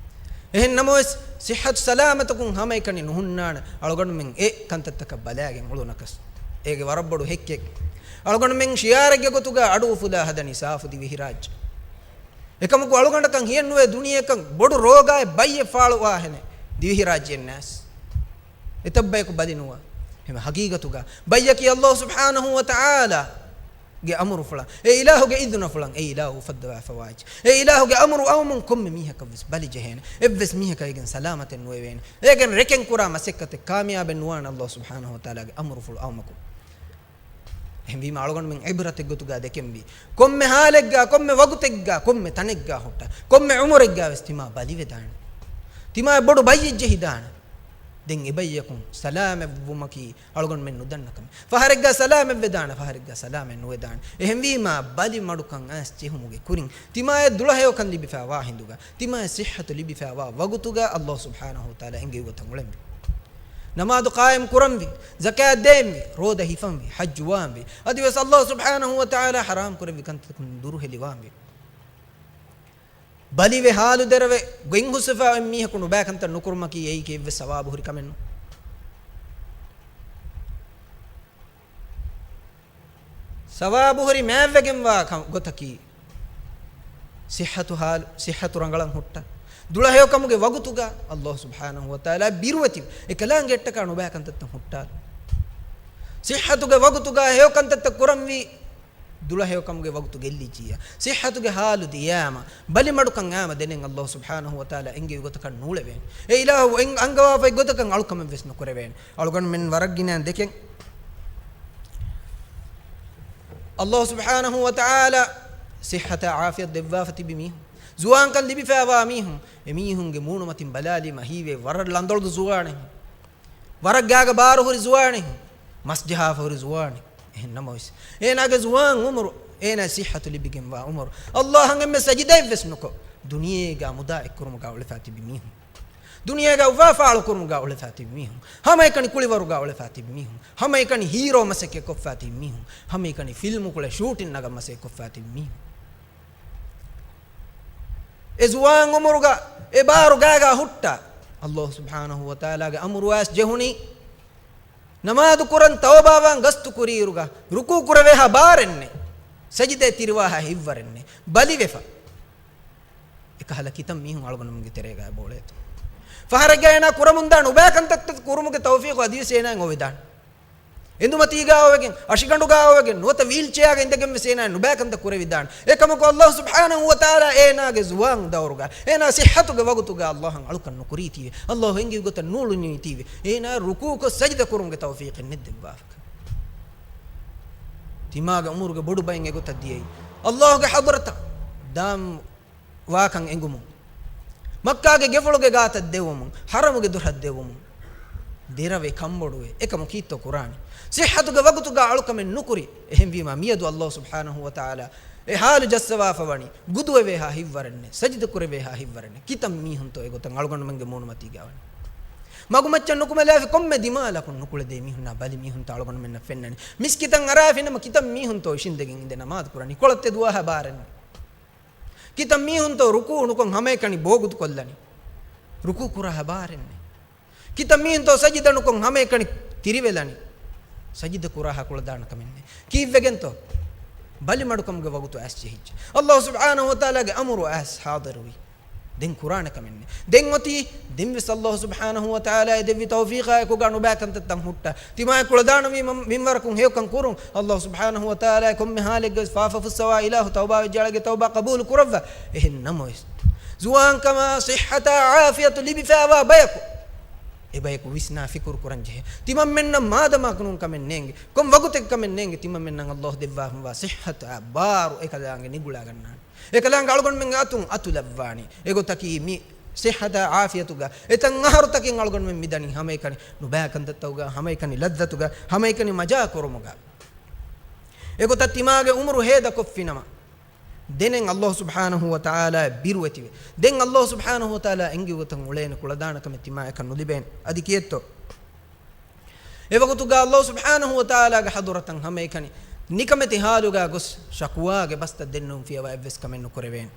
އެހެން ނަމަވެސް، ޞިއްޙަތު ސަލާމަތަކުން ހަމައެކަނި ނުހުންނާނެ އަޅުގަނޑުމެން އެ ކަންތައްތަކަށް ބަލާގެން އުޅުނަކަސް. އޭގެ ވަރަށް ބޮޑު ހެއްކެއް. އަޅުގަނޑުމެން ޝިޢާރެއްގެ ގޮތުގަ އަޑު އުފުލާ ހަދަނީ ސާފު ދިވެހިރާއްޖެ. އެކަމަކު އަޅުގަނޑަކަށް ހިޔެއްނުވޭ ދުނިޔެއަކަށް ބޮޑު ރޯގާއެއް ބައްޔެއް ފާޅުވާހެނެއް ދިވެހިރާއްޖެއެއް ނާސް. އެތައްބަޔަކު ބަލިނުވާ. އެހެން ޙަޤީޤަތުގަ ބައްޔަކީ އައްލާހު ސުބްޙާނަހު ވަ ތަޢާލާ ގެ އަމުރުފުޅަށް، އެ އިލާހުގެ އިޛުނަފުޅަށް، އެ އިލާހު އުފައްދަވާފަވާ އެއްޗެއް. އެ އިލާހުގެ އަމުރު އައުމުން ކޮންމެ މީހަކަށްވެސް ބަލި ޖެހޭނެ. އެއްވެސް މީހަކަށް އޭގެން ސަލާމަތެއް ނުވެވޭނެ. އޭގެން ރެކެން ކުރާ މަސައްކަތެއް ކާމިޔާބެއް ނުވާނެ އައްލާހު ސުބްޙާނަހު ވަ ތަޢާލާގެ އަމުރުފުޅު އައުމަކުން. އެހެންވީމަ އަޅުގަނޑުމެން އިބްރަތެއްގޮތުގަ ދެކެންވީ، ކޮންމެ ހާލެއްގަ، ކޮންމެ ވަގުތެއްގަ، ކޮންމެ ތަނެއްގަ ހުއްޓާ، ކޮންމެ އުމުރެއްގަ ވެސް ތިމާ ބަލިވެދާނެ. ތިމާ ބޮޑު ބައްޔެއް ޖެހިދާނެ. ދެން އެބައްޔަކުން ސަލާމަތްވުމަކީ އަޅުގަނޑުމެން ނުދަންނަ ކަމެއް. ފަހަރެއްގަ ސަލާމަތްވެދާނެ، ފަހަރެއްގަ ސަލާމަތް ނުވެދާނެ. އެހެންވީމަ ބަލި މަޑުކަން އައިސް ޖެހުމުގެ ކުރިން ތިމާއަށް ދުޅަހެޔޮކަން ލިބިފައިވާ ހިނދުގަ، ތިމާއަށް ޞިއްޙަތު ލިބިފައިވާ ވަގުތުގަ އައްލާހު ސުބްޙާނަހު ވަތަޢާލާ އެންގެވި ގޮތަށް އުޅެންވީ. ނަމާދު ޤާއިމް ކުރަންވީ، ޒަކާތް ދޭންވީ، ރޯދަ ހިފަންވީ، ޙައްޖު ވާންވީ. އަދިވެސް އައްލާހު ސުބްޙާނަހު ވަތަޢާލާ ޙަރާމް ކުރެއްވި ކަންތަކުން ދުރުހެލިވާންވީ. ބަލިވެ ހާލު ދެރަވެ ގޮތް ހުސްވެފަ އޮތް މީހަކު ނުބައިކަންތައް ނުކުރުމަކީ އެއީ ކެއްވެސް ސަވާބު ހުރި ކަމެއް ނޫން. ސަވާބު ހުރި މާތްވެގެންވާ ކަ-، ގޮތަކީ ޞިއްޙަތު ހާލު، ޞިއްޙަތު ރަނގަޅަށް ހުއްޓާ. ދުޅަހެޔޮކަމުގެ ވަގުތުގަ އައްލާހު ސުބްޙާނަހު ވަތަޢާލާ ބިރުވެތި އެކަލާނގެއަށްޓަކާ ނުބައިކަންތައްތައް ހުއްޓާލު. ޞިއްޙަތުގެ ވަގުތުގަ ހެޔޮކަންތައްތައް ކުރަންވީ. ދުޅަހެޔޮކަމުގެ ވަގުތު ގެއްލިއްޖިއްޔާ، ޞިއްޙަތުގެ ހާލު ދިޔާމަ، ބަލިމަޑުކަން އާމަ ދެނެއް އައްލާހު ސުބްޙާނަހު ވަތަޢާލާ އެންގެވި ގޮތަކަށް ނޫޅެވޭނެ. އެ އިލާހު އެން-، އަންގަވާފައި ގޮތަކަށް އަޅުކަމެއް ވެސް ނުކުރެވޭނެ. އަޅުގަނޑުމެން ވަރަށް ގިނައިން ދެކެން. އައްލާހު ސުބްޙާނަހު ވަތަޢާލާ ޞިއްޙަތާ ޢާފިޔަތް ދެއްވާފަ ތިބި މީހުން، ޒުވާންކަން ލިބިފައިވާ މީހުން، އެމީހުންގެ މޫނުމަތިން ބަލާލީމަ ހީވޭ ވަރަށް ލަނދޮޅު ޒުވާނެއް. ވަރަށް ގާގަ ބާރު ހުރި ޒުވާނެއް، މަސް ޖަހާފަ ހުރި ޒުވާނެއް. އެހެން ނަމަވެސް، އޭނާގެ ޒުވާން އުމުރު، އޭނާ ޞިއްޙަތު ލިބިގެންވާ އުމުރު، އައްލާހަށް އެންމެ ސަޖިދައެއްވެސް ނުކޮށް، ދުނިޔޭގަ މުދާ އެއްކުރުމުގަ އުޅެފަ ތިބި މީހުން، ދުނިޔޭގަ އުފާ ފާޅު ކުރުމުގަ އުޅެފަ ތިބި މީހުން، ހަމައެކަނި ކުޅިވަރުގަ އުޅެފަ ތިބި މީހުން، ހަމައެކަނި ހީރޯ މަސައްކަތް ކޮށްފަ ތިބި މީހުން، ހަމައެކަނި ފިލްމު ކުޅެ ޝޫޓިން ނަގަން މަސައްކަތް ކޮށްފަ ތިބި މީހުން. އެ ޒުވާން އުމުރުގަ އެ ބާރު ގާގަ ހުއްޓާ، އައްލާހު ސުބްޙާނަހު ވަތަޢާލާގެ އަމުރު އައިސް ޖެހުނީ، ނަމާދު ކުރަން ތައުބާވާން ގަސްތު ކުރިއިރުގަ، ރުކޫ ކުރެވޭހާ ބާރެއްނެއް، ސަޖިދައެއް ތިރިވާހާ ހިތްވަރެއްނެއް، ބަލިވެފަ. އެކަހަލަ ކިތައް މީހުން އަޅުގަނޑުމެންގެ ތެރޭގަ ބޯޅައެތު. ފަހަރެއްގަ އޭނާ ކުރަމުންދާ ނުބައި ކަންތައްތައް ކުރުމުގެ ތައުފީޤު އަދިވެސް އޭނާއަށް އޮވެދާނެ. އެނދުމަތީގަ އޮވެގެން، އަށިގަނޑުގަ އޮވެގެން، ނުވަތަ ވީލްޗެއާގަ އިނދެގެން ވެސް އޭނާ ނުބައި ކަންތައް ކުރެވިދާނެ. އެކަމަކު އައްލާހު ސުބްޙާނަހު ވަތަޢާލާ އޭނާގެ ޒުވާން ދައުރުގަ، އޭނާ ޞިއްޙަތުގެ ވަގުތުގަ އައްލާހަށް އަޅުކަން ނުކުރީތީވެ، އައްލާހު އެންގެވި ގޮތަށް ނޫޅުނީތީވެ، އޭނާ ރުކޫކޮށް ސަޖިދަ ކުރުމުގެ ތައުފީޤެއް ނެއްދެއްވާފަކަށް. ތިމާގެ އުމުރުގެ ބޮޑު ބައެއް އެގޮތަށް ދިޔައީ. އައްލާހުގެ ޙަޟްރަތަށް ދާން ވާކަން އެނގުމުން، މައްކާގެ ގެފުޅުގެ ގާތަށް ދެވުމުން، ޙަރަމުގެ ދުރަށް ދެވުމުން، ދެރަވެ ކަންބޮޑުވެ، އެކަމު ކީއްތޯ ކުރާނީ؟ ޞިއްޙަތުގެ ވަގުތުގަ އަޅުކަމެއް ނުކުރި. އެހެންވީމަ، މިއަދު އައްލާހު ސުބްޙާނަހު ވަތަޢާލާ އެ ޙާލު ޖައްސަވާފަ ވަނީ، ގުދުވެވޭހާ ހިތްވަރެއްނެއް، ސަޖިދަ ކުރެވޭހާ ހިތްވަރެއްނެއް. ކިތަން މީހުންތޯ އެގޮތަށް އަޅުގަނޑުމެންގެ މޫނުމަތީގަ ވަނީ؟ މަގުމައްޗަށް ނުކުމެލާފި ކޮންމެ ދިމާލަކުން ނުކުޅެދޭ މީހުންނާ ބަލި މީހުންތައް އަޅުގަނޑުމެންނަށް ފެންނަނީ. މިސްކިތަށް އަރާފިނަމަ ކިތަން މީހުންތޯ އިށިނދެގެން އިނދެ ނަމާދު ކުރަނީ؟ ކޮޅަށް ތެދުވާހާ ބާރެއްނެއް. ކިތައް މީހުންތޯ ރުކޫ ނުކޮށް ހަމައެކަނި ބޯގުދު ކޮށްލަނީ؟ ރުކޫ ކުރާހާ ބާރެއްނެއް. ކިތައް މީހުންތޯ ސަޖިދަ ނުކޮށް ހަމައެކަނި ތިރިވެލަނީ؟ ސަޖިދަ ކުރާހާ ކުޅަދާނަ ކަމެއްނެއް. ކީއްވެގެންތޯ؟ ބަލި މަޑުކަމުގެ ވަގުތު އައިސް ޖެހިއްޖެ. އައްލާހު ސުބްޙާނަހު ވަތަޢާލާގެ އަމުރު އައިސް ޙާޟިރުވި. ދެން ކުރާނެ ކަމެއްނެއް. ދެން އޮތީ، ދެންވެސް އައްލާހު ސުބްޙާނަހު ވަތަޢާލާ އެ ދެއްވި ތައުފީޤާއެކުގަ ނުބައިކަންތައްތައް ހުއްޓާ، ތިމާއަށް ކުޅަދާނަވީ މަ-، މިންވަރަކުން ހެޔޮކަން ކުރުން. އައްލާހު ސުބްޙާނަހު ވަތަޢާލާ ކޮންމެ ޙާލެއްގަވެސް ފާފަ ފުއްސަވާ އިލާހު، ތައުބާވެއްޖެ އަޅަގެ ތައުބާ ޤަބޫލު ކުރައްވާ. އެހެން ނަމަވެސް، ޒުވާންކަމާ ޞިއްޙަތާ ޢާފިޔަތު ލިބިފައިވާ ބަޔަކު، އެ ބަޔަކު ވިސްނާ ފިކުރު ކުރަން ޖެހޭ. ތިމަންމެންނަށް މާދަމާ ނޫން ކަމެއް ނޭނގެ، ކޮން ވަގުތެއް ކަމެއް ނޭނގެ، ތިމަންމެންނަށް އައްލާހު ދެއްވާފައިވާ ޞިއްޙަތާ ބާރު އެކަލާނގެ ނިގުޅާގަންނާނެ. އެކަލާނގެ އަޅުގަނޑުމެންގެ އަތުން އަތުލައްވާނީ. އެގޮތަކީ މި ޞިއްޙަތާ ޢާފިޔަތުގަ އެތައް އަހަރުތަކެއް އަޅުގަނޑުމެން މިދަނީ ހަމައެކަނި ނުބައިކަންތައްތަކުގަ، ހަމައެކަނި ލައްޒަތުގަ، ހަމައެކަނި މަޖާ ކުރުމުގަ. އެގޮތަށް ތިމާގެ އުމުރު ހޭދަކޮށްފިނަމަ، ދެނެއް އައްލާހު ސުބްޙާނަހު ވަތަޢާލާ ބިރުވެތިވެ. ދެން އައްލާހު ސުބްޙާނަހު ވަތަޢާލާ އެންގި ގޮތަށް އުޅޭނެ ކުޅަދާނަ ކަމެއް ތިމާއަކަށް ނުލިބޭނެ. އަދި ކިއެއްތޯ؟ އެވަގުތުގަ އައްލާހު ސުބްޙާނަހު ވަތަޢާލާގެ ޙަޟުރަތަށް ހަމައެކަނި ނިކަމެތި ޙާލުގަ ގޮސް ޝަކުވާގެ ބަސްތައް ދެންނެވުން ފިޔަވާ އެއްވެސް ކަމެއް ނުކުރެވޭނެ.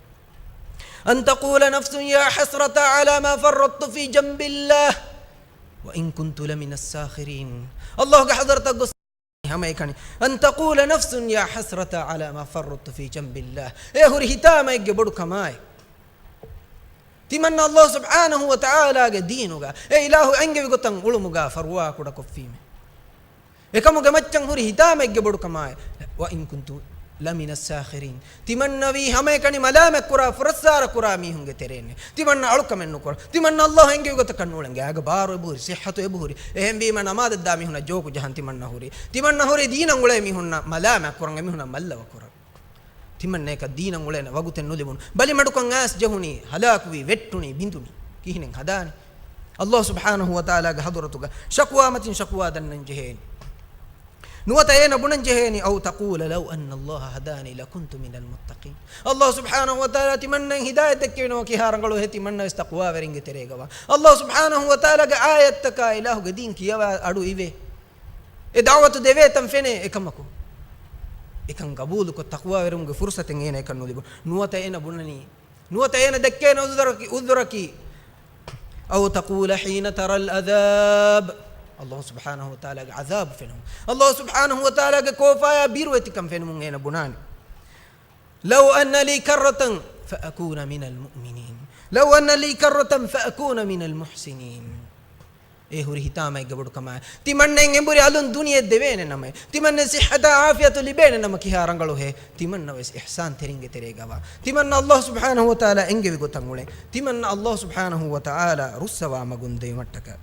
أن تقول نفس يا حسرتى على ما فرطت في جنب الله وإن كنت لمن الساخرين. އައްލާހުގެ ޙަޟުރަތަށް ގޮސް ހަމައެކަނި، أن تقول نفس يا حسرتى على ما فرطت في جنب الله. އޭ ހުރި ހިތާމައެއްގެ ބޮޑުކަމާއި، ތިމަންނަ އައްލާހު ސުބްޙާނަހު ވަތަޢާލާގެ ދީނުގަ އެ އިލާހު އެންގެވި ގޮތަށް އުޅުމުގަ ފަރުވާކުޑަކޮށްފީމެ. އެކަމުގެ މައްޗަށް ހުރި ހިތާމައެއްގެ ބޮޑުކަމާއި، وإن كنت، لمن الساخرين. ތިމަންނަވީ ހަމައެކަނި މަލާމަތްކުރާ، ފުރައްސާރަކުރާ މީހުންގެ ތެރޭންނޭ. ތިމަންނަ އަޅުކަމެއް ނުކުރާ. ތިމަންނަ ﷲ އެންގެވި ގޮތަކަށް ނޫޅެން. ގާގަ ބާރު އެބަހުރި، ސިއްހަތު އެބަހުރި. އެހެންވީމަ ނަމާދަށްދާ މީހުންނަށް ޖޯކު ޖަހަން ތިމަންނަ ހުރި. ތިމަންނަ ހުރި ދީނަށް އުޅޭ މީހުންނަށް މަލާމަތްކުރަން، އެމީހުންނަށް މައްލަވަ ކުރަން. ތިމަންނައަކަށް ދީނަށް އުޅޭނެ ވަގުތެއް ނުލިބުނު. ބަލިމަޑުކަން އައިސް ޖެހުނީ، ހަލާކުވީ، ވެއްޓުނީ، ބިނދުނީ. ކިހިނެއް ހަދާނީ؟ ﷲ ސުބްޙާނަހޫ ވަތަޢާލާގެ ޙަޟްރަތުގަ ޝަކުވާ މަތިން ޝަކުވާ ދަންނަން ޖެހޭނީ. ނުވަތަ އޭނަ ބުނަން ޖެހޭނީ، أو تقول لو أن الله هداني لكنت من المتقين. ﷲ ސުބްޙާނަހޫ ވަތަޢާލާ ތިމަންނައަށް ހިދާޔަތް ދެއްކެވިނަމަ ކިހާ ރަނގަޅުހޭ ތިމަންނަވެސް ތަޤްވާވެރިންގެ ތެރޭގަވާ. ﷲ ސުބްޙާނަހޫ ވަތަޢާލާގެ އާޔަތްތަކާ އިލާހުގެ ދީން ކިޔަވާ އަޑު އިވޭ. އެ ދަޢުވަތު ދެވޭތަން ފެނޭ އެކަމަކު. އެކަން ގަބޫލުކޮށް ތަޤްވާވެރިވުމުގެ ފުރުޞަތެއް އޭނައަކަށް ނުލިބުނު. ނުވަތަ އޭނަ ބުނަނީ، ނުވަތަ އޭނަ ދެއްކޭނެ ޢުޛުރަކީ، ޢުޛުރަކީ، أو تقول حين ترى العذاب. ﷲ ސުބްޙާނަހޫ ވަތަޢާލާގެ ޢަޛާބު ފެނުމުން، ﷲ ސުބްޙާނަހޫ ވަތަޢާލާގެ ކޯފާޔާ ބިރުވެތިކަން ފެނުމުން އޭނަ ބުނާނެ، لو أن لي كرة فأكون من المؤمنين. لو أن لي كرة فأكون من المحسنين. އޭ ހުރި ހިތާމައެއްގެ ބޮޑުކަމާއި، ތިމަންނައަށް އެނބުރި އަލުން ދުނިޔެ ދެވޭނެ ނަމަ، ތިމަންނަ ޞިއްޙަތާ ޢާފިޔަތު ލިބޭނެ ނަމަ، ކިހާ ރަނގަޅުހޭ ތިމަންނަވެސް އިޙްސާންތެރިންގެ ތެރޭގަވާ. ތިމަންނަ ﷲ ސުބްޙާނަހޫ ވަތަޢާލާ އެންގެވި ގޮތަށް އުޅޭ. ތިމަންނަ ﷲ ސުބްޙާނަހޫ ވަތަޢާލާ ރުއްސަވާ މަގުން ދެވުމަށްޓަކައި.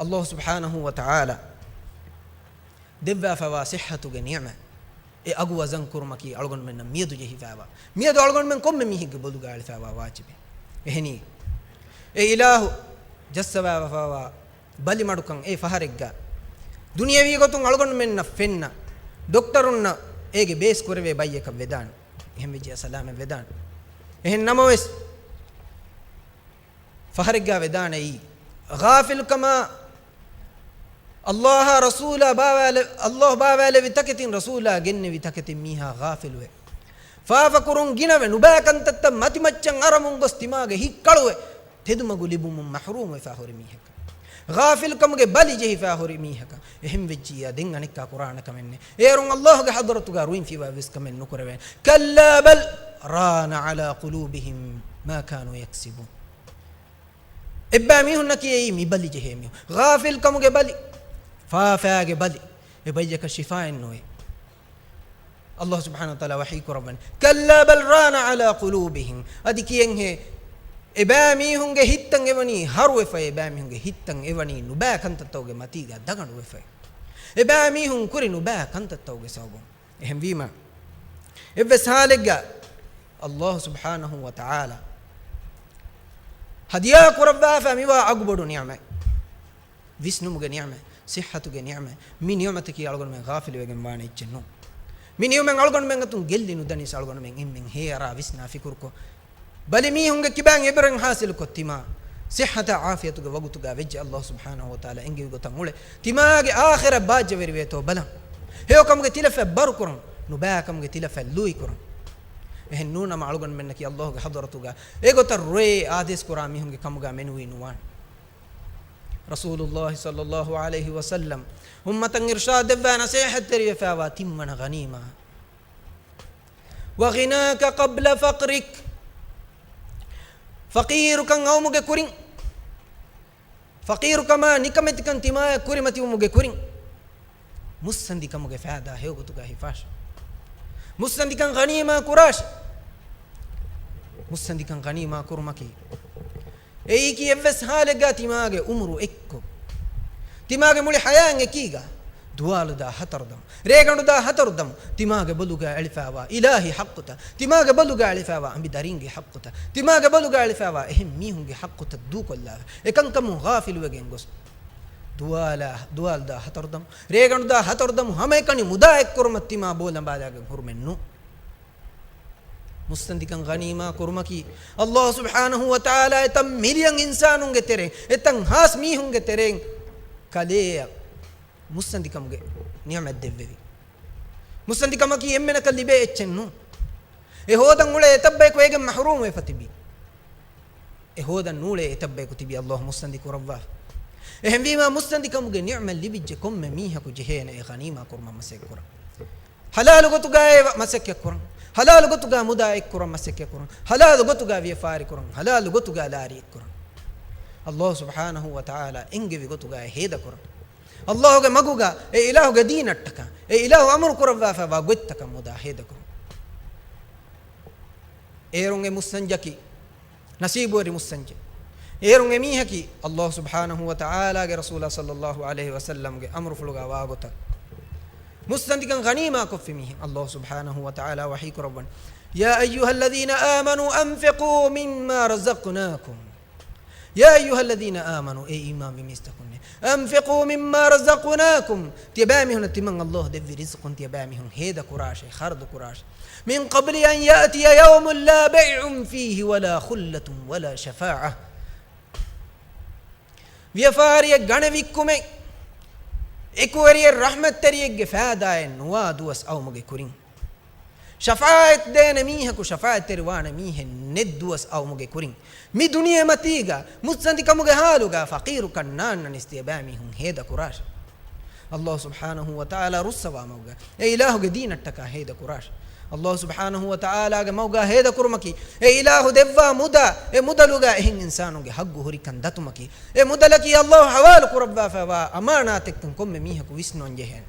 ﷲ ސުބްޙާނަހޫ ވަތަޢާލާ ދެއްވާފަވާ ޞިއްޙަތުގެ ނިޢުމަތް، އެ އަގު ވަޒަން ކުރުމަކީ އަޅުގަނޑުމެންނަށް މިއަދު ޖެހިފައިވާ، މިއަދު އަޅުގަނޑުމެން ކޮންމެ މީހެއްގެ ބޮލުގަ އެޅިފައިވާ ވާޖިބެއް. އެހެނީ، އެ އިލާހު ޖައްސަވާފައިވާ ބަލިމަޑުކަން އެ ފަހަރެއްގަ، ދުނިޔަވީ ގޮތުން އަޅުގަނޑުމެންނަށް ފެންނަ، ޑޮކްޓަރުންނަށް އޭގެ ބޭސް ކުރެވޭ ބައްޔަކަށް ވެދާނެ. އެހެން ވެއްޖިއްޔާ ސަލާމަތް ވެދާނެ. އެހެން ނަމަވެސް، ފަހަރެއްގާ ވެދާނެއީ، ޣާފިލްކަމާ، ﷲ އާ ރަސޫލާ ބާވާލެ-، ﷲ ބާވާލެވި ތަކެތިން، ރަސޫލާ ގެންނެވި ތަކެތިން މީހާ ޣާފިލުވެ، ފާފަކުރުން ގިނަވެ، ނުބައި ކަންތައްތައް މަތިމައްޗަށް އަރަމުން ގޮސް ތިމާގެ ހިތް ކަޅުވެ، ތެދުމަގު ލިބުމުން މަޙްރޫމްވެފާ ހުރި މީހަކަށް، ޣާފިލްކަމުގެ ބަލި ޖެހިފާ ހުރި މީހަކަށް. އެހެން ވެއްޖިއްޔާ ދެން އަނެއްކާ ކުރާނެ ކަމެއް ނެތް. އޭރުން ﷲ ގެ ޙަޟްރަތުގާ ރުއިން ފިވާ ވެސް ކަމެއް ނުކުރެވޭނެ. كلا بل ران على قلوبهم ما كانوا يكسبون. އެއްބައި މީހުންނަކީ އެއީ މި ބަލި ޖެހޭ މީހުން. ޣާފިލްކަމުގެ ބަލި، ފާފާގެ ބަލި، އެ ބައްޔަކަށް ޝިފާއެއް ނުވޭ. ﷲ ސުބްޙާނަހޫ ވަތަޢާލާ ވަޙީ ކުރައްވަނީ، كلا بل ران على قلوبهم. އަދި ކިޔެންހޭ، އެބައި މީހުންގެ ހިތްތައް އެވަނީ ހަރުވެފަ، އެބައި މީހުންގެ ހިތްތައް އެވަނީ ނުބައި ކަންތައްތަކުގެ މަތީގަ ދަގަނޑުވެފަ. އެބައި މީހުން ކުރި ނުބައި ކަންތައްތަކުގެ ސަބަބުން. އެހެންވީމަ، އެއްވެސް ޙާލެއްގަ ﷲ ސުބްޙާނަހޫ ވަތަޢާލާ ހަދިޔާ ކުރައްވާފަ މިވާ އަގުބޮޑު ނިޢުމަތް، ވިސްނުމުގެ ނިޢުމަތް، ޞިއްޙަތުގެ ނިޢުމަތް، މި ނިޢުމަތަކީ އަޅުގަނޑުމެން ޣާފިލުވެގެން ވާނެ އެއްޗެއް ނޫން. މި ނިޢުމަތް އަޅުގަނޑުމެން އަތުން ގެއްލި ނުދަނީސް އަޅުގަނޑުމެން އެންމެން ހޭއަރާ ވިސްނާ ފިކުރުކޮށް، ބަލި މީހުންގެ ކިބައިން އިބްރަތް ޙާޞިލުކޮށް ތިމާ ޞިއްޙަތާ ޢާފިޔަތުގެ ވަގުތުގަ ވެއްޖެ ﷲ ސުބްޙާނަހޫ ވަތަޢާލާ އެންގެވި ގޮތަށް އުޅެ، ތިމާގެ އާޚިރަތް ބާއްޖަވެރިވޭތޯ ބަލަން. ހެޔޮކަމުގެ ތިލަފަތް ބަރުކުރަން، ނުބައިކަމުގެ ތިލަފަތް ލުއިކުރަން. އެހެން ނޫނަމަ އަޅުގަނޑުމެންނަކީ ﷲ ގެ ޙަޟްރަތުގަ އެގޮތަށް ރޮއެ އާދޭސް ކުރާ މީހުންގެ ކަމުގަ މެނުވީ ނުވާނެ. ރަސޫލުﷲ ޞައްލައްލާހު ޢަލައިހި ވަސައްލަމް އުއްމަތަށް އިރުޝާދު ދެއްވާ ނަޞޭޙަތްތެރިވެފައިވާ ތިންވަނަ ޣަނީމާ، وغناك قبل فقرك. ފަޤީރުކަން އައުމުގެ ކުރިން، ފަޤީރުކަމާ ނިކަމެތިކަން ތިމާޔަށް ކުރިމަތިވުމުގެ ކުރިން، މުއްސަނދިކަމުގެ ފައިދާ ހެޔޮގޮތުގަ ހިފާށި. މުއްސަނދިކަން ޣަނީމާ ކުރާށި. މުއްސަނދިކަން ޣަނީމާ ކުރުމަކީ، އެއީކީ އެއްވެސް ޙާލެއްގަ ތިމާގެ ޢުމުރު އެއްކޮށް، ތިމާގެ މުޅި ޙަޔާތް އެކީގަ، ދުވާލުދާ ހަތަރު ދަމު، ރޭގަނޑުދާ ހަތަރު ދަމު، ތިމާގެ ބޮލުގަ އެޅިފައިވާ އިލާހީ ޙައްޤުތައް، ތިމާގެ ބޮލުގަ އެޅިފައިވާ އަނބި ދަރީންގެ ޙައްޤުތައް، ތިމާގެ ބޮލުގަ އެޅިފައިވާ އެހެން މީހުންގެ ޙައްޤުތައް ދޫކޮށްލާފަ، އެކަންކަމުން ޣާފިލުވެގެން ގޮސް، ދުވާލާ، ދުވާލުދާ ހަތަރު ދަމު، ރޭގަނޑުދާ ހަތަރު ދަމު ހަމައެކަނި މުދާ އެއްކުރުމަށް ތިމާ ބޯލަނބާލާގެން ހުރުމެއް ނޫން. މުއްސަނދިކަން ޣަނީމާ ކުރުމަކީ، ﷲ ސުބްޙާނަހޫ ވަތަޢާލާ އެތައް މިލިޔަން އިންސާނުންގެ ތެރެއިން، އެތައް ހާސް މީހުންގެ ތެރެއިން ކަލެއަށް މުއްސަނދިކަމުގެ ނިޢުމަތް ދެއްވެވި. މުއްސަނދިކަމަކީ އެންމެނަކަށް ލިބޭ އެއްޗެއް ނޫން. އެ ހޯދަން އުޅޭ އެތައް ބަޔަކު އޭގެން މަޙްރޫމް ވެފަ ތިބީ. އެ ހޯދަން ނޫޅޭ އެތައް ބަޔަކު ތިބީ ﷲ މުއްސަނދި ކުރައްވާފަ. އެހެންވީމާ، މުއްސަނދިކަމުގެ ނިޢުމަތް ލިބިއްޖެ ކޮންމެ މީހަކު ޖެހޭނެ އެ ޣަނީމާ ކުރުމަށް މަސައްކަތް ކުރަން. ޙަލާލު ގޮތުގައި މަސައްކަތް ކުރަން. ޙަލާލު ގޮތުގަ މުދާ އެއްކުރަން މަސައްކަތް ކުރަން. ޙަލާލު ގޮތުގަ ވިޔަފާރި ކުރަން. ޙަލާލު ގޮތުގަ ލާރި އެއްކުރަން. ﷲ ސުބްޙާނަހޫ ވަތަޢާލާ އެންގެވި ގޮތުގައި ހޭދަ ކުރަން. އައްލާހުގެ މަގުގަ އެ އިލާހުގެ ދީނަށްޓަކާ، އެ އިލާހު އަމުރު ކުރައްވާފައިވާ ގޮތްތަކަށް މުދާ ހޭދަކުރުން. އޭރުން އެ މުއްސަންޖަކީ ނަސީބުވެރި މުއްސަންޖެއް. އޭރުން އެ މީހަކީ އައްލާހު ސުބްޙާނަހު ވަ ތަޢާލާގެ ރަސޫލާ ޞައްލައްލާހު ޢަލައިހި ވަސައްލަމްގެ އަމުރުފުޅުގަ ވާގޮތަށް މުއްސަނދިކަން ޣަނީމާކޮށްފި މީހެއް. އައްލާހު ސުބްޙާނަހު ވަ ތަޢާލާ ވަޙީ ކުރައްވަން، يا أيها الذين آمنوا أنفقوا مما رزقناكم. يا أيها الذين آمنوا، އޭ އީމާންވި މީސްތަކުންނޭ، أنفقوا مما رزقناكم، ތިޔަބައިމީހުންނަށް ތިމަން އައްލާހު ދެއްވި ރިޒުޤުން ތިޔަބައިމީހުން ހޭދަކުރާށޭ، ޚަރަދުކުރާށޭ. من قبل أن يأتي يوم لا بيع فيه ولا خلة ولا شفاعة. ވިޔަފާރިއެއް ގަނެ ވިއްކުމެއް، އެކުވެރިއެއް ރަޙްމަތްތެރިއެއްގެ ފައިދާއެއް ނުވާ ދުވަސް އައުމުގެ ކުރިން. ޝަފާޢަތް ދޭނެ މީހަކު ޝަފާޢަތްތެރިވާނެ މީހެއް ނެތް ދުވަސް އައުމުގެ ކުރިން، މި ދުނިޔެމަތީގަ މުއްސަނދިކަމުގެ ޙާލުގަ ފަޤީރުކަން ނާންނަނިސް ތިޔަބައިމީހުން ހޭދަކުރާށޭ. އައްލާހު ސުބްޙާނަހު ވަ ތަޢާލާ ރުއްސަވާ މަގުގަ އެ އިލާހުގެ ދީނަށްޓަކާ ހޭދަކުރާށޭ. އައްލާހު ސުބްޙާނަހު ވަ ތަޢާލާގެ މަގުގަ ހޭދަކުރުމަކީ އެ އިލާހު ދެއްވާ މުދާ، އެ މުދަލުގަ އެހެން އިންސާނުންގެ ޙައްޤު ހުރިކަން ދަތުމަކީ، އެ މުދަލަކީ އައްލާހު ޙަވާލު ކުރައްވާފައިވާ އަމާނާތެއްކަން ކޮންމެ މީހަކު ވިސްނުވަން ޖެހޭނެ.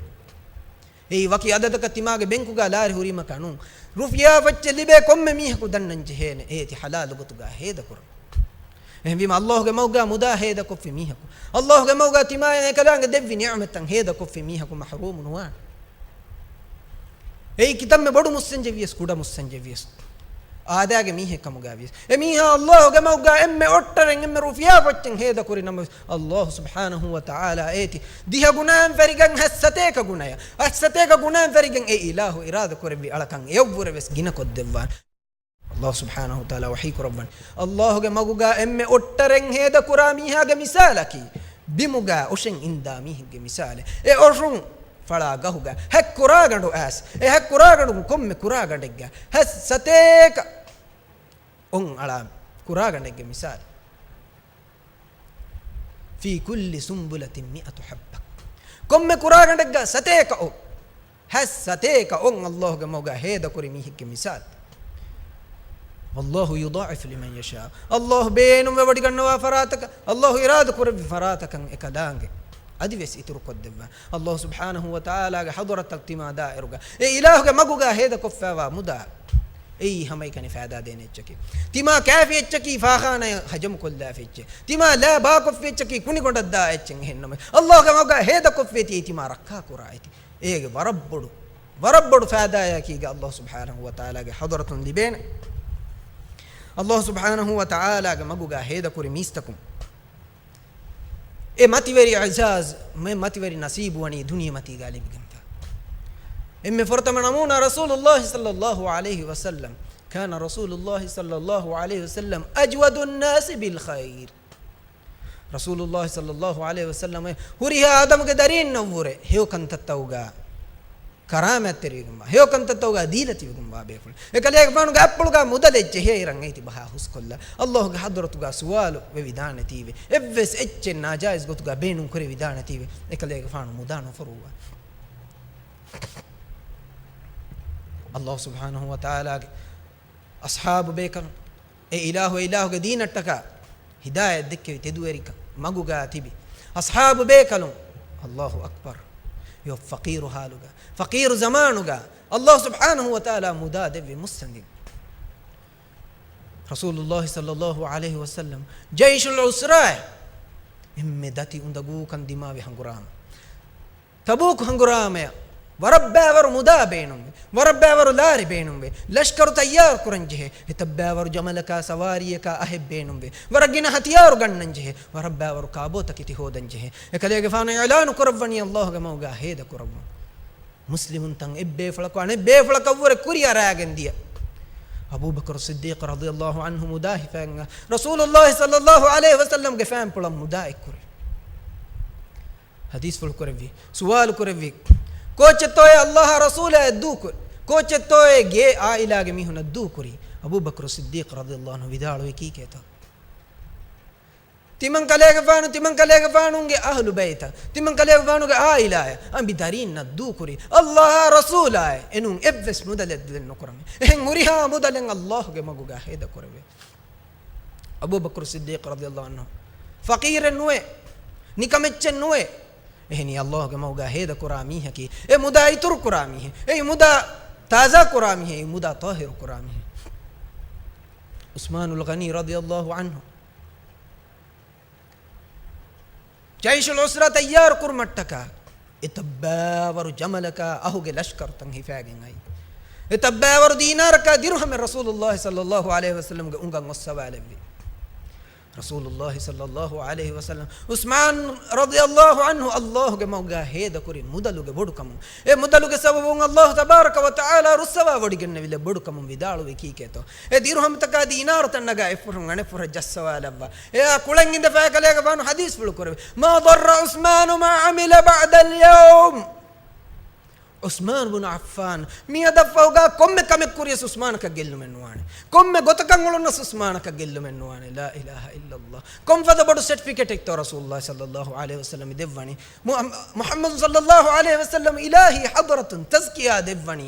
އެއީ ވަކި އަދަދަކަށް ތިމާގެ ބެންކުގަ ލާރި ހުރީމަކާ ނޫން. ރުފިޔާ ފައްޗެއް ލިބޭ ކޮންމެ މީހަކު ދަންނަން ޖެހޭނެ އޭތި ޙަލާލު ގޮތުގަ ހޭދަކުރަން. އެހެންވީމަ އައްލާހުގެ މަގުގަ މުދާ ހޭދަކޮށްފި މީހަކު، އައްލާހުގެ މަގުގަ ތިމާޔަށް އެކަލާނގެ ދެއްވި ނިޢުމަތްތައް ހޭދަކޮށްފި މީހަކު މަޙްރޫމު ނުވާނެ. އެއީ ކިތަންމެ ބޮޑު މުއްސަންޖެއްވިޔަސް، ކުޑަ މުއްސަންޖެއްވިޔަސް، އާދައިގެ މީހެއް ކަމުގައިވިޔަސް، އެ މީހާ އައްލާހުގެ މަގުގަ އެންމެ އޮށްޓަރެއް، އެންމެ ރުފިޔާ ފައްޗެއް ހޭދަކުރި ނަމަވެސް، އައްލާހު ސުބްޙާނަހު ވަ ތަޢާލާ އޭތި ދިހަ ގުނައިން ފެރިގެން ހަތް ސަތޭކަ ގުނަޔަށް، ހަތް ސަތޭކަ ގުނައިން ފެރިގެން އެ އިލާހު އިރާދަ ކުރެއްވި އަޅަކަށް އެއަށްވުރެވެސް ގިނަ ކޮށްދެއްވާނެ. އައްލާހު ސުބްޙާނަހު ވަ ތަޢާލާ ވަޙީ ކުރައްވަން، އައްލާހުގެ މަގުގަ އެންމެ އޮށްޓަރެއް ހޭދަކުރާ މީހާގެ މިސާލަކީ، ބިމުގަ އޮށެއް އިންދާ މީހެއްގެ މިސާލެއް. އެ އޮށުން ފަޅާ ގަހުގަ ހަތް ކުރާގަނޑު އައިސް، އެ ހަތް ކުރާގަނޑުން ކޮންމެ ކުރާގަނޑެއްގަ ހަތް ސަތޭކަ އޮށް އަޅާ ކުރާގަނޑެއްގެ މިސާލެއް. في كل سنبلة مائة حبة. ކޮންމެ ކުރާގަނޑެއްގަ ސަތޭކަ އޮށް، ހަތް ސަތޭކަ އޮށް އައްލާހުގެ މަގުގަ ހޭދަކުރި މީހެއްގެ މިސާލު. والله يضاعف لمن يشاء. އައްލާހު ބޭނުންވެވޮޑިގަންނަވާ ފަރާތަކަށް، އައްލާހު އިރާދަ ކުރެއްވި ފަރާތަކަށް އެކަލާނގެ އަދިވެސް އިތުރުކޮށްދެއްވާ. އައްލާހު ސުބްޙާނަހު ވަ ތަޢާލާގެ ޙަޟްރަތަށް ތިމާ ދާއިރުގަ އެ އިލާހުގެ މަގުގަ ހޭދަކޮށްފައިވާ މުދާ، އެއީ ހަމައެކަނި ފައިދާ ދޭނެ އެއްޗަކީ. ތިމާ ކާފި އެއްޗަކީ ފާޚާނާއަށް ހަޖަމުކޮށްލާފި އެއްޗެއް. ތިމާ ލާ ބާކޮށްފި އެއްޗަކީ ކުނިގޮނޑަށް ދާ އެއްޗެއް. އެހެންނަމަ އައްލާހުގެ މަގުގަ ހޭދަކޮށްފިއޭތީ ތިމާ ރައްކާކުރާ އޭތި. އޭގެ ވަރަށް ބޮޑު، ވަރަށް ބޮޑު ފައިދާއަކީގަ އައްލާހު ސުބްޙާނަހު ވަ ތަޢާލާގެ ޙަޟްރަތުން ލިބޭނެ. އައްލާހު ސުބްޙާނަހު ވަ ތަޢާލާގެ މަގުގަ ހޭދަކުރި މީސްތަކުން އެ މަތިވެރި އިޢްޒާޒް، މެ މަތިވެރި ނަސީބު ވަނީ ދުނިޔެމަތީގަ ލިބިގެންފަ. އެންމެ ފުރަތަމަ ނަމޫނާ ރަސޫލުﷲ ޞައްލައްލާހު ޢަލައިހި ވަސައްލަމް. كان رسول الله صلى الله عليه وسلم أجود الناس بالخير. ރަސޫލުﷲ ޞައްލައްލާހު ޢަލައިހި ވަސައްލަމް ހުރިހާ އާދަމުގެ ދަރީންނަށްވުރެ ހެޔޮކަންތައްތައުގަ ކަރާމަތްތެރިވެގެންވާ، ހެޔޮކަންތައްތައުގަ ދީލަތިވެގެންވާ ބޭފުޅެއް. އެކަލޭގެފާނުގެ އަތްޕުޅުގަ މުދަލެއް ޖެހޭއިރަށް އޭތި ބަހާ ހުސްކޮށްލާ، އައްލާހުގެ ޙަޟްރަތުގަ ސުވާލު ވެވިދާނެތީވެ. އެއްވެސް އެއްޗެއް ނާޖާއިޒް ގޮތުގަ ބޭނުން ކުރެވިދާނެތީވެ. އެކަލޭގެފާނު މުދާ ނުފޮރުއްވާ. އައްލާހު ސުބްޙާނަހު ވަ ތަޢާލާގެ އަޞްޙާބު ބޭކަލުން، އެ އިލާހު، އެ އިލާހުގެ ދީނަށްޓަކާ ހިދާޔަތް ދެއްކެވި ތެދުވެރިކަން މަގުގަ ތިބި އަޞްޙާބު ބޭކަލުން، އައްލާހު އަކްބަރު، އެ ފަޤީރު ޙާލުގަ، ފަޤީރު ޒަމާނުގަ އައްލާހު ސުބްޙާނަހު ވަ ތަޢާލާ މުދާ ދެއްވި މުއްސަނދިން. ރަސޫލުﷲ ޞައްލައްލާހު ޢަލައިހި ވަސައްލަމް ޖައިޝުލް ޢުސްރާއަށް އެންމެ ދަތި އުނދަގޫކަން ދިމާވި ހަނގުރާމަ. ތަބޫކު ހަނގުރާމަޔަށް ވަރަށް ބައިވަރު މުދާ ބޭނުންވެ، ވަރަށް ބައިވަރު ލާރި ބޭނުންވެ، ލަޝްކަރު ތައްޔާރު ކުރަން ޖެހޭ، އެތައް ބައިވަރު ޖަމަލަކާ ސަވާރީއަކާ އަހެއް ބޭނުންވެ، ވަރަށް ގިނަ ހަތިޔާރު ގަންނަން ޖެހޭ، ވަރަށް ބައިވަރު ކާބޯތަކެތި ހޯދަން ޖެހޭ. އެކަލޭގެފާނު އިޢުލާނު ކުރައްވަނީ އައްލާހުގެ މަގުގަ ހޭދަ ކުރައްވަން. މުސްލިމުންތައް އެއްބޭފުޅަކު އަނެއްބޭފުޅަކަށްވުރެ ކުރިއަރާގެން ދިޔަ. އަބޫބަކުރު ޞިއްދީޤު ރަޟިޔައްލާހު ޢަންހު މުދާ ހިފައިގެން ރަސޫލުﷲ ޞައްލައްލާހު ޢަލައިހި ވަސައްލަމްގެ ފައިންޕުޅަށް މުދާ އެއްކުރި. ޙަދީޘްފުޅު ކުރެއްވި، ސުވާލު ކުރެއްވި، ކޯއްޗެއްތޯއޭ އައްލާހާ ރަސޫލާއަށް ދޫކުރި؟ ކޯއްޗެއްތޯއޭ ގޭ އާއިލާގެ މީހުންނަށް ދޫކުރީ؟ އަބޫބަކުރު ޞިއްދީޤު ރަޟިޔައްލާހު ޢަންހު ވިދާޅުވީ ކީކޭތޯ؟ ތިމަން ކަލޭގެފާނު، ތިމަން ކަލޭގެފާނުގެ އަހުލު ބައިތަށް، ތިމަން ކަލޭގެފާނުގެ އާއިލާއަށް އަނބި ދަރީންނަށް ދޫކުރީ އައްލާހާ ރަސޫލާއަށް އެނޫން އެއްވެސް މުދަލެއް ދެން ނުކުރަމޭ. އެހެން ހުރިހާ މުދަލެއް އައްލާހުގެ މަގުގަ ހޭދަ ކުރެވޭ. އަބޫބަކުރު ޞިއްދީޤު ރަޟިޔައްލާހު ޢަންހު ފަޤީރެއް ނުވޭ، ނިކަމެއްޗެއް ނުވޭ. އެހެނީ ﷲ ގެ މަގުގަ ހޭދަކުރާ މީހަކީ، އެ މުދާ އިތުރު ކުރާ މީހެއް، އެ މުދާ ތާޒާ ކުރާ މީހެއް، އެ މުދާ ޠާހިރު ކުރާ މީހެއް. ޢުސްމާނުލް ޣަނީ ރަޟިޔަﷲ ޢަންހު ޖައިޝުލް ޢުސްރާ ތައްޔާރު ކުރުމަށްޓަކާ، އެ ތައްބާވަރު ޖަމަލަކާ އަހުގެ ލަޝްކަރުތައް ހިފާގެން އައި. އެ ތައްބާވަރު ދީނާރަކާ ދިރުހަމެއް ރަސޫލުﷲ ޞައްލަﷲ ޢަލައިހި ވަސައްލަމްގެ އުނގަން އޮއްސަވާލެއްވި. ރަސޫލުﷲ ޞައްލަﷲ ޢަލައިހި ވަސައްލަމް، ޢުސްމާން ރަޟިޔަﷲ ޢަންހު ﷲ ގެ މަގުގަ ހޭދަކުރި މުދަލުގެ ބޮޑުކަމުން، އެ މުދަލުގެ ސަބަބުން ﷲ ތަބާރަކަ ވަ ތަޢާލާ ރުއްސަވާ ވޮޑިގެންނެވިލެއް ބޮޑުކަމުން ވިދާޅުވީ ކީކޭތޯ؟ އެ ދިރުހަމްތަކާ ދީނާރުތައް ނަގާ އެއްފުށުން އަނެއްފުށަށް ޖައްސަވާލައްވާ. އެއާ ކުޅެން އިނދެފައި ކަލޭގެފާނު ޙަދީޘްފުޅު ކުރެވި. "ما ضر عثمان ما عمل بعد اليوم." ޢުސްމާން ބުނު ޢައްފާން މިއަދަށްފަހުގަ ކޮންމެ ކަމެއް ކުރިޔަސް ޢުސްމާނަކަށް ގެއްލުމެއް ނުވާނެ. ކޮންމެ ގޮތަކަށް އުޅުނަސް ޢުސްމާނަކަށް ގެއްލުމެއް ނުވާނެ. ލާ އިލާހަ އިއްލަﷲ. ކޮންފަދަ ބޮޑު ސެޓްފިކެޓެއްތޯ ރަސޫލުﷲ ޞައްލަﷲ ޢަލައިހި ވަސައްލަމް ދެއްވަނީ؟ މު-، މުޙައްމަދު ޞައްލަﷲ ޢަލައިހި ވަސައްލަމް އިލާހީ ޙަޟްރަތުން ތަޒްކިޔާ ދެއްވަނީ.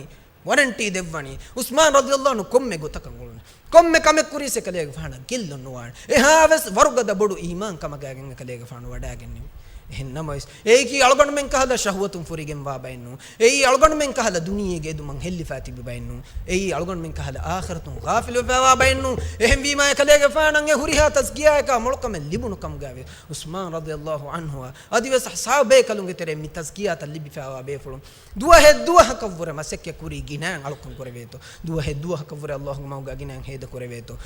ވަރެންޓީ ދެއްވަނީ ޢުސްމާން ރަޟިޔަﷲ ޢަންހު ކޮންމެ ގޮތަކަށް އުޅުނު، ކޮންމެ ކަމެއް ކުރިޔަސް އެކަލޭގެފާނަށް ގެއްލުން ނުވާނެ. އެހާވެސް ވަރުގަދަ ބޮޑު އީމާން ކަމަކާގެން އެކަލޭގެފާނު ވަޑާގެންނެވި. އެހެން ނަމަވެސް، އެއީކީ އަޅުގަނޑުމެން ކަހަލަ ޝަހުވަތުން ފުރިގެންވާ ބައެއްނޫ. އެއީ އަޅުގަނޑުމެން ކަހަލަ ދުނިޔޭގެ އެދުމަށް ހެއްލިފާ ތިބި ބައެއްނޫ. އެއީ އަޅުގަނޑުމެން ކަހަލަ އާޚިރަތުން ޣާފިލުވެފައިވާ ބައެއްނޫ. އެހެންވީމާ، އެކަލޭގެފާނަށް އެ ހުރިހާ ތަޒްކިޔާއަކާ މޮޅުކަމެއް ލިބުނު ކަމުގައިވެ، ޢުސްމާން ރަޟިޔަﷲ ޢަންހުއަށް އަދިވެސް ޞަޙާބަ ބޭކަލުންގެ ތެރެއިން މި ތަޒްކިޔާތައް ލިބިފައިވާ ބޭފުޅުން ދުވަހެއް ދުވަހަކަށްވުރެ މަސައްކަތް ކުރީ ގިނައިން އަޅުކަން ކުރެވޭތޯ؟ ދުވަހެއް ދުވަހަކަށްވުރެ ﷲ ގެ މަގުގަ ގިނައިން ހޭދަ ކުރެވޭތޯ؟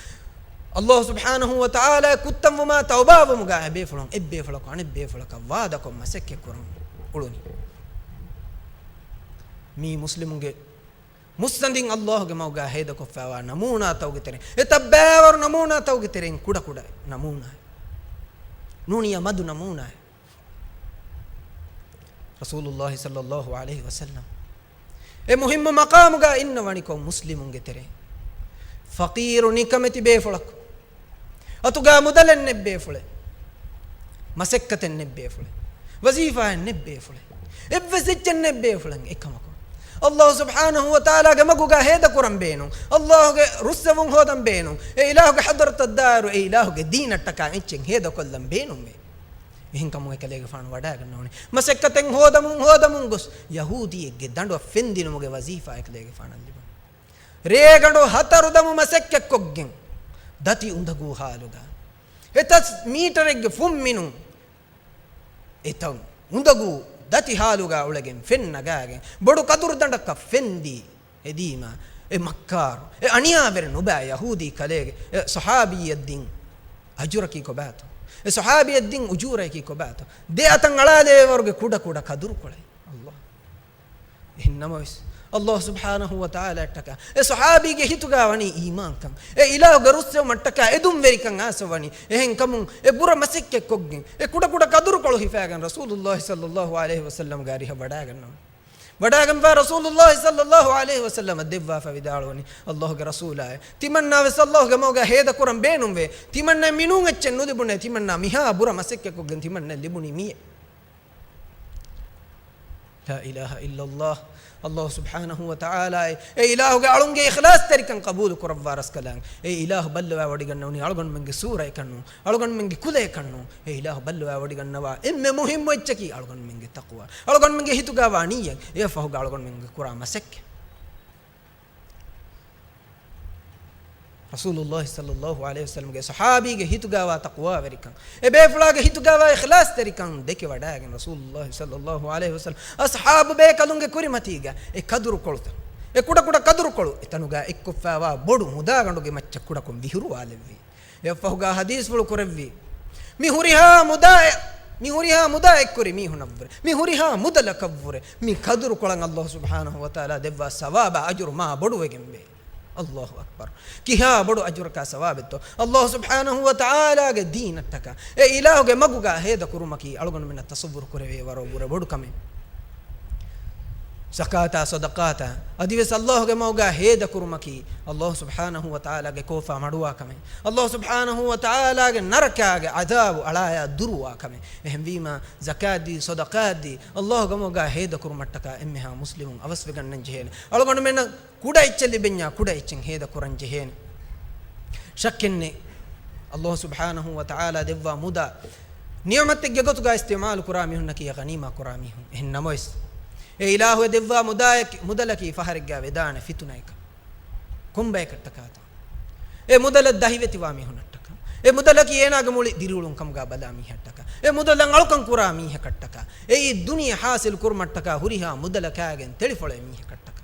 ﷲ ސުބްޙާނަހޫ ވަތަޢާލާ ކުއްތަންވުމާ ތައުބާވުމުގަ އެބޭފުޅުން އެއްބޭފުޅަކު އަނެއްބޭފުޅަކަށް ވާދަކޮށް މަސައްކަތް ކުރަން އުޅުނީ. މީ މުސްލިމުންގެ މުއްސަނދިން ﷲ ގެ މަގުގަ ހޭދަކޮށްފައިވާ ނަމޫނާތަކުގެ ތެރެއިން، އެ ތައްބާވަރު ނަމޫނާތަކުގެ ތެރެއިން ކުޑަކުޑަ ނަމޫނާއެއް. ނޫނިއްޔާ މަދު ނަމޫނާއެއް. ރަސޫލުﷲ ޞައްލަﷲ ޢަލައިހި ވަސައްލަމް އެ މުހިއްމު މަޤާމުގަ އިންނަވަނިކޮށް، މުސްލިމުންގެ ތެރެއިން ފަޤީރު ނިކަމެތި ބޭފުޅަކު، އަތުގަ މުދަލެއް ނެތް ބޭފުޅެއް، މަސައްކަތެއް ނެތް ބޭފުޅެއް، ވަޒީފާއެއް ނެތް ބޭފުޅެއް، އެއްވެސް އެއްޗެއް ނެތް ބޭފުޅެއް އެކަމަކު، ﷲ ސުބްޙާނަހޫ ވަތަޢާލާގެ މަގުގަ ހޭދަކުރަން ބޭނުން، ﷲ ގެ ރުއްސެވުން ހޯދަން ބޭނުން، އެ އިލާހުގެ ޙަޟްރަތަށް ދާއިރު އެ އިލާހުގެ ދީނަށްޓަކާ އެއްޗެއް ހޭދަކޮށްލަން ބޭނުންވޭ. އެހެންކަމުން އެކަލޭގެފާނު ވަޑާގަންނަވަނީ، މަސައްކަތެއް ހޯދަމުން ހޯދަމުން ގޮސް، ޔަހޫދީއެއްގެ ދަނޑުއަށް ފެންދިނުމުގެ ވަޒީފާ އެކަލޭގެފާނަށް ލިބުނު. ރޭގަނޑު ހަތަރު ދަމު މަސައްކަތްކޮށްގެން، ދަތި އުނދަގޫ ހާލުގަ، އެތައް މީޓަރެއްގެ ފުންމިނުން އެތައް އުނދަގޫ ދަތި ހާލުގަ އުޅެގެން ފެން ނަގާގެން، ބޮޑު ކަދުރު ދަނޑަކަށް ފެންދީ އެދީމަ، އެ މައްކާރު، އެ އަނިޔާވެރި ނުބައި ޔަހޫދީ ކަލޭގެ އެ ޞަޙާބީއަށް ދިން އަޖުރަކީ ކޮބާތޯ؟ އެ ޞަޙާބީއަށް ދިން އުޖޫރަޔަކީ ކޮބާތޯ؟ ދެ އަތަށް އަޅާލެވޭވަރުގެ ކުޑަކުޑަ ކަދުރުކޮޅެއް. ﷲ. އެހެން ނަމަވެސް، ﷲ ސުބްޙާނަހޫ ވަތަޢާލާއަށްޓަކާ، އެ ޞަޙާބީގެ ހިތުގަ ވަނީ އީމާންކަން، އެ އިލާހުގެ ރުއްސެވުމަށްޓަކާ އެދުންވެރިކަން އާސަވަނީ. އެހެންކަމުން އެ ބުރަ މަސައްކަތްކޮށްގެން، އެ ކުޑަކުޑަ ކަދުރުކޮޅު ހިފާގެން ރަސޫލުﷲ ޞައްލަﷲ ޢަލައިހި ވަސައްލަމްގެ އަރިހަށް ވަޑާގަންނަވަނީ. ވަޑާގެންފާ ރަސޫލުﷲ ޞައްލަﷲ ޢަލައިހި ވަސައްލަމަށް ދެއްވާފަ ވިދާޅުވަނީ، ﷲ ގެ ރަސޫލާއޭ، ތިމަންނާވެސް ﷲ ގެ މަގުގަ ހޭދަކުރަން ބޭނުންވޭ. ތިމަންނަ މިނޫން އެއްޗެއް ނުލިބުނޭ. ތިމަންނާ މިހާ ބުރަ މަސައްކަތްކޮށްގެން ތިމަންނަ ލިބުނީ މިއެއް. ލާ އިލާހަ އިއްލަﷲ. ﷲ ސުބްޙާނަހޫ ވަތަޢާލާ އެ އިލާހުގެ އަޅުންގެ އިޚްލާޞްތެރިކަން ޤަބޫލު ކުރައްވާ ރަސްކަލާނގެ. އެ އިލާހު ބައްލަވާ ވޮޑިގަންނަވަނީ އަޅުގަނޑުމެންގެ ސޫރައަކަށްނޫން، އަޅުގަނޑުމެންގެ ކުލަޔަކަށްނޫން. އެ އިލާހު ބައްލަވާ ވޮޑިގަންނަވާ އެންމެ މުހިއްމު އެއްޗަކީ އަޅުގަނޑުމެންގެ ތަޤްވާ، އަޅުގަނޑުމެންގެ ހިތުގަ ވާ ނިއްޔަތް، އެއަށްފަހުގަ އަޅުގަނޑުމެންގެ ކުރާ މަސައްކަތް. ރަސޫލުﷲ ޞައްލަﷲ ޢަލައިހި ވަސައްލަމްގެ ޞަޙާބީގެ ހިތުގަ ވާ ތަޤްވާވެރިކަން، އެ ބޭފުޅާގެ ހިތުގަ ވާ އިޚްލާޞްތެރިކަން ދެކެ ވަޑާގެން ރަސޫލުﷲ ޞައްލަﷲ ޢަލައިހި ވަސައްލަމް އަޞްޙާބު ބޭކަލުންގެ ކުރިމަތީގަ އެ ކަދުރުކޮޅުތައް، އެ ކުޑަކުޑަ ކަދުރުކޮޅު އެތަނުގަ އެއްކޮށްފައިވާ ބޮޑު މުދާގަނޑުގެ މައްޗަށް ކުޑަކޮށް ވިހުރުވާލެއްވި. އެއަށްފަހުގަ ޙަދީޘްފުޅު ކުރެއްވި، މި ހުރިހާ މުދާ، މި ހުރިހާ މުދާ އެއްކުރި މީހުނަށްވުރެ، މި ހުރިހާ މުދަލަކަށްވުރެ، މި ކަދުރުކޮޅަށް ﷲ ސުބްޙާނަހޫ ވަތަޢާލާ ދެއްވާ ސަވާބާ އަޖުރު މާ ބޮޑުވެގެންވޭ. ﷲ އަކްބަރު. ކިހާ ބޮޑު އަޖުރަކާ ސަވާބެއްތޯ؟ ﷲ ސުބްޙާނަހޫ ވަތަޢާލާގެ ދީނަށްޓަކާ އެ އިލާހުގެ މަގުގަ ހޭދަކުރުމަކީ އަޅުގަނޑުމެންނަށް ތަޞައްވުރު ކުރެވޭ ވަރަށް ވުރެ ބޮޑު ކަމެއް. ޒަކާތާ ޞަދަޤާތާ އަދިވެސް ﷲ ގެ މަގުގަ ހޭދަކުރުމަކީ ﷲ ސުބްޙާނަހޫ ވަތަޢާލާގެ ކޯފާ މަޑުވާ ކަމެއް، ﷲ ސުބްޙާނަހޫ ވަތަޢާލާގެ ނަރަކާގެ ޢަޛާބު އަޅާޔާ ދުރުވާ ކަމެއް. އެހެންވީމާ، ޒަކާތްދީ، ޞަދަޤާތްދީ، ﷲ ގެ މަގުގަ ހޭދަކުރުމަށްޓަކާ އެންމެހާ މުސްލިމުން އަވަސްވެގަންނަން ޖެހޭނެ. އަޅުގަނޑުމެންނަށް ކުޑަ އެއްޗެއް ލިބެންޏާ ކުޑަ އެއްޗެއް ހޭދަކުރަން ޖެހޭނެ. ޝައްކެއްނެތް، ﷲ ސުބްޙާނަހޫ ވަތަޢާލާ ދެއްވާ މުދާ ނިޢުމަތެއްގެ ގޮތުގަ އިސްތިޢުމާލު ކުރާ މީހުންނަކީ ޣަނީމާ ކުރާ މީހުން. އެހެން ނަމަވެސް، އެ އިލާހު އެ ދެއްވާ މުދާއެކި-، މުދަލަކީ ފަހަރެއްގަ ވެދާނެ ފިތުނައަކަށް. ކޮންބަޔަކަށްޓަކާތޯ؟ އެ މުދަލަށް ދަހިވެތިވާ މީހުންނަށްޓަކާ. އެ މުދަލަކީ އޭނާގެ މުޅި ދިރިއުޅުން ކަމުގަ ބަލާ މީހަށްޓަކާ. އެ މުދަލަށް އަޅުކަން ކުރާ މީހަކަށްޓަކާ. އެއީ ދުނިޔެ ހާސިލް ކުރުމަށްޓަކާ ހުރިހާ މުދަލަށް ކާގެން ތެޅިފޮޅޭ މީހަކަށްޓަކާ.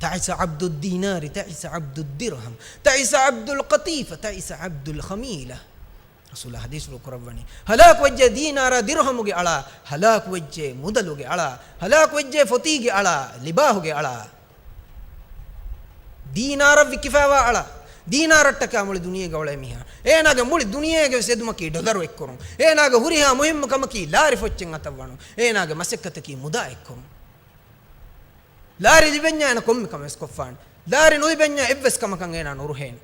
تعس عبد الدينار، تعس عبد الدرهم، تعس عبد القطيفة، تعس عبد الخميلة. ރަސޫލާ ޙަދީޘްފުޅު ކުރައްވަނީ، ހަލާކުވެއްޖެ ދީނާރާ ދިރުހަމުގެ އަޅާ، ހަލާކުވެއްޖެ މުދަލުގެ އަޅާ، ހަލާކުވެއްޖެ ފޮތީގެ އަޅާ، ލިބާހުގެ އަޅާ. ދީނާރަށް ވިއްކިފައިވާ އަޅާ، ދީނާރަށްޓަކާ މުޅި ދުނިޔޭގަ އުޅޭ މީހާ. އޭނާގެ މުޅި ދުނިޔޭގެ ވެސް އެދުމަކީ ޑޮލަރު އެއްކުރުން. އޭނާގެ ހުރިހާ މުހިއްމު ކަމަކީ ލާރި ފޮއްޗެއް އަތަށްވަނުން. އޭނާގެ މަސައްކަތަކީ މުދާ އެއްކުރުން. ލާރި ލިބެންޏާ އޭނަ ކޮންމެ ކަމެއް ވެސް ކޮށްފާނެ. ލާރި ނުލިބެންޏާ އެއްވެސް ކަމަކަށް އޭނާ ނުރުހޭނެ.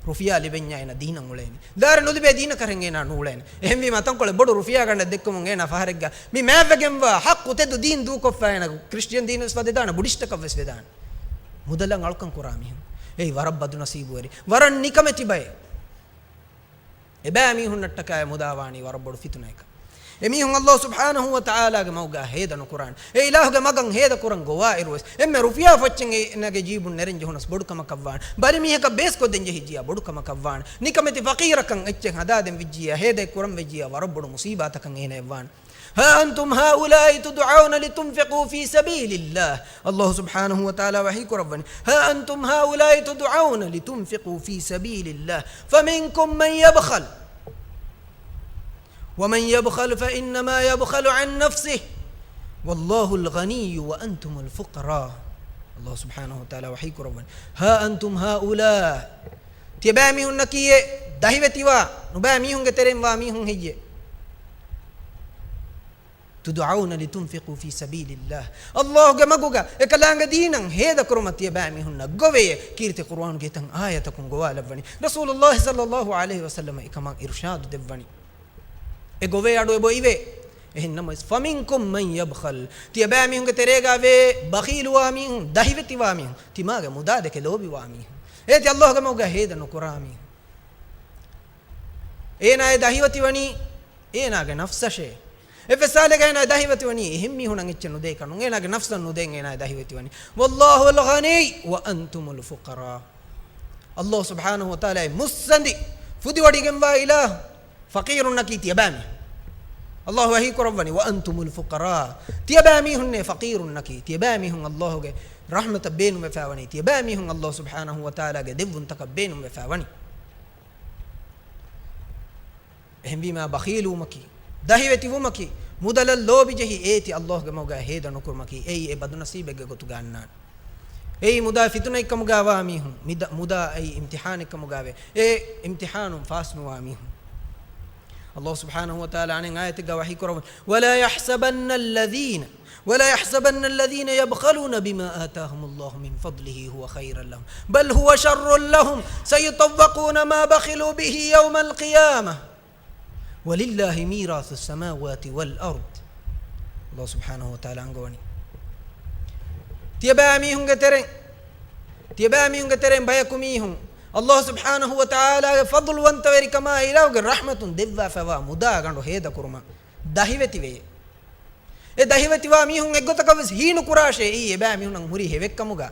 ރުފިޔާ ލިބެންޏާ އޭނަ ދީނަށް އުޅޭނެ. ލާރި ނުލިބޭ ދީނަކަށް އޭނާ ނޫޅޭނެ. އެހެންވީމަ ތަންކޮޅެއް ބޮޑު ރުފިޔާ ގަނޑެއް ދެއްކުމުން އޭނާ ފަހަރެއްގަ މި މާތްވެގެންވާ ޙައްޤު ތެދު ދީން ދޫކޮށްފަ އޭނަ ކްރިސްޓިއަން ދީނަށް ވެސް ވަދެދާނެ، ބުޑިސްޓަކަށް ވެސް ވެދާނެ. މުދަލަށް އަޅުކަން ކުރާ މީހުން. އެއީ ވަރަށް ބަދުނަސީބުވެރި، ވަރަށް ނިކަމެތި ބައެއް. އެބައިމީހުންނަށްޓަކާ އެ މުދާ ވާނީ ވަރަށް ބޮޑު ފިތުނައަކަށް. އެމީހުން އައްލާހު ސުބްޙާނަހޫ ވަތަޢާލާގެ މަގުގަ ހޭދަ ނުކުރާނެ. އެ އިލާހުގެ މަގަށް ހޭދަ ކުރަން ގޮވާއިރުވެސް، އެންމެ ރުފިޔާ ފޮއްޗެއް އޭނަގެ ޖީބުން ނެރެން ޖެހުނަސް ބޮޑު ކަމަކަށްވާނެ. ބަލި މީހަކަށް ބޭސްކޮށްދޭން ޖެހިއްޖިޔާ ބޮޑު ކަމަކަށްވާނެ. ނިކަމެތި ފަޤީރަކަށް އެއްޗެއް ހަދާދޭން ވެއްޖިޔާ، ހޭދައެއް ކުރަން ވެއްޖިޔާ، ވަރަށް ބޮޑު މުސީބާތަކަށް އޭނަ އެއްވާނެ. ހާ އަންތުމް ހާއުލާއި ތުދުޢައުނަ ލިތުންފިޤޫ ފީ ސަބީލިއްލާހް. އައްލާހު ސުބްޙާނަހޫ ވަތަޢާލާ ވަޙީ ކުރައްވަނީ، ހާ އަންތުމް ހާއުލާއި ތުދުޢައުނަ ލިތުންފިޤޫ ފީ ސަބީލިއްލާހް، ފަމިންކުމް މަން ޔަބްޚަލް، ވަމަން ޔަބްޚަލް ފައިންނަމާ ޔަބްޚަލު ޢަން ނަފްސިހި، ވައްލާހުލް ޣަނިއްޔު ވައަންތުމުލް ފުޤަރާ. އައްލާހު ސުބްޙާނަހޫ ވަތަޢާލާ ވަޙީ ކުރައްވަނީ، ހާ އަންތުމް ހާއުލާ، ތިޔަބައިމީހުންނަކީ އެ ދަހިވެތިވާ، ނުބައި މީހުންގެ ތެރެއިން ވާ މީހުން ހެއްޔޭ؟ ތުދުޢައުނަ ލިތުންފިޤޫ ފީ ސަބީލިއްލާހް. އައްލާހުގެ މަގުގަ އެކަލާނގެ ދީނަށް ހޭދަކުރުމަށް ތިޔަބައިމީހުންނަށް ގޮވެޔޭ. ކީރިތި ޤުރުއާނުގެ އެތައް އާޔަތަކުން ގޮވާލައްވަނީ. ރަސޫލުއްލާހި ޞައްލައްލާހު ޢަލައިހި ވަސައްލަމަ އެކަމަށް އިރުޝާދު ދެއްވަނީ. އެ ގޮވޭ އަޑު އެބައޮތް. އެހެން ނަމަވެސް، ފަމިންކުމް މަން ޔަބްޚަލް، ތިޔަބައިމީހުންގެ ތެރޭގަ ވޭ ބަޚީލުވާ މީހުން، ދަހިވެތިވާ މީހުން، ތިމާގެ މުދާ ދެކެ ލޯބިވާ މީހުން. އޭތި އައްލާހުގެ މަގުގަ ހޭދަ ނުކުރާ މީހުން. އޭނާ އެ ދަހިވެތިވަނީ އޭނާގެ ނަފްސަށޭ. އެއްވެސް ސާލެއްގަ އޭނާ ދަހިވެތިވަނީ އެހެން މީހުނަށް އެއްޗެއް ނުދޭކަށް ނޫން، އޭނާގެ ނަފްސަށް ނުދޭން އޭނާ ދަހިވެތިވަނީ. ވައްލާހުލް ޣަނިއްޔު ވައަންތުމުލް ފުޤަރާ. އައްލާހު ސުބްޙާނަހޫ ވަތަޢާލާ އެ މުއްސަނދި ފުދިވޮޑިގެންވާ އިލާހު. ފަޤީރުންނަކީ ތިޔަބައިމީހުން. އައްލާހު ވަޙީ ކުރައްވަނީ، ވައަންތުމުލް ފުޤަރާ. ތިޔަބައިމީހުންނޭ ފަޤީރުންނަކީ. ތިޔަބައިމީހުން އައްލާހުގެ ރަޙްމަތަށް ބޭނުންވެފައިވަނީ. ތިޔަބައިމީހުން އައްލާހު ސުބްޙާނަހޫ ވަތަޢާލާގެ ދެއްވުންތަކަށް ބޭނުންވެފައިވަނީ. އެހެންވީމާ، ބަޚީލުވުމަކީ، ދަހިވެތިވުމަކީ، މުދަލަށް ލޯބިޖެހި އޭތި އައްލާހުގެ މަގުގަ ހޭދަ ނުކުރުމަކީ، އެއީ އެ ބަދުނަސީބެއްގެ ގޮތުގަ އަންނާނެ. އެއީ މުދާ ފިތުނައެއްކަމުގަ ވާ މީހުން، މިދަ-، މުދާ އެއީ އިމްތިޙާނެއްކަމުގަ ވޭ. އެ އިމްތިޙާނުން ފާސްނުވާ މީހުން. އައްލާހު ސުބްޙާނަހޫ ވަތަޢާލާ އަނެއް އާޔަތެއްގަ ވަޙީ ކުރައްވަނީ، ولا يحسبن الذين، ولا يحسبن الذين يبخلون بما آتاهم الله من فضله هو خيرا لهم، بل هو شر لهم، سيطوقون ما بخلوا به يوم القيامة، ولله ميراث السماوات والأرض. އައްލާހު ސުބްޙާނަހޫ ވަތަޢާލާ އަންގަވަނީ، ތިޔަބައިމީހުންގެ ތެރެއިން، ތިޔަބައިމީހުންގެ ތެރެއިން ބަޔަކު މީހުން، އައްލާހު ސުބްޙާނަހޫ ވަތަޢާލާގެ ފަޟްލުވަންތަވެރިކަމާ އިލާހުގެ ރަޙްމަތުން ދެއްވާފައިވާ މުދާ ގަނޑު ހޭދަކުރުމަށް ދަހިވެތިވެޔޭ. އެ ދަހިވެތިވާ މީހުން އެއްގޮތަކަށް ވެސް ހީނުކުރާށޭ. އެއީ އެބައިމީހުންނަށް ހުރި ހެވެއްކަމުގަ.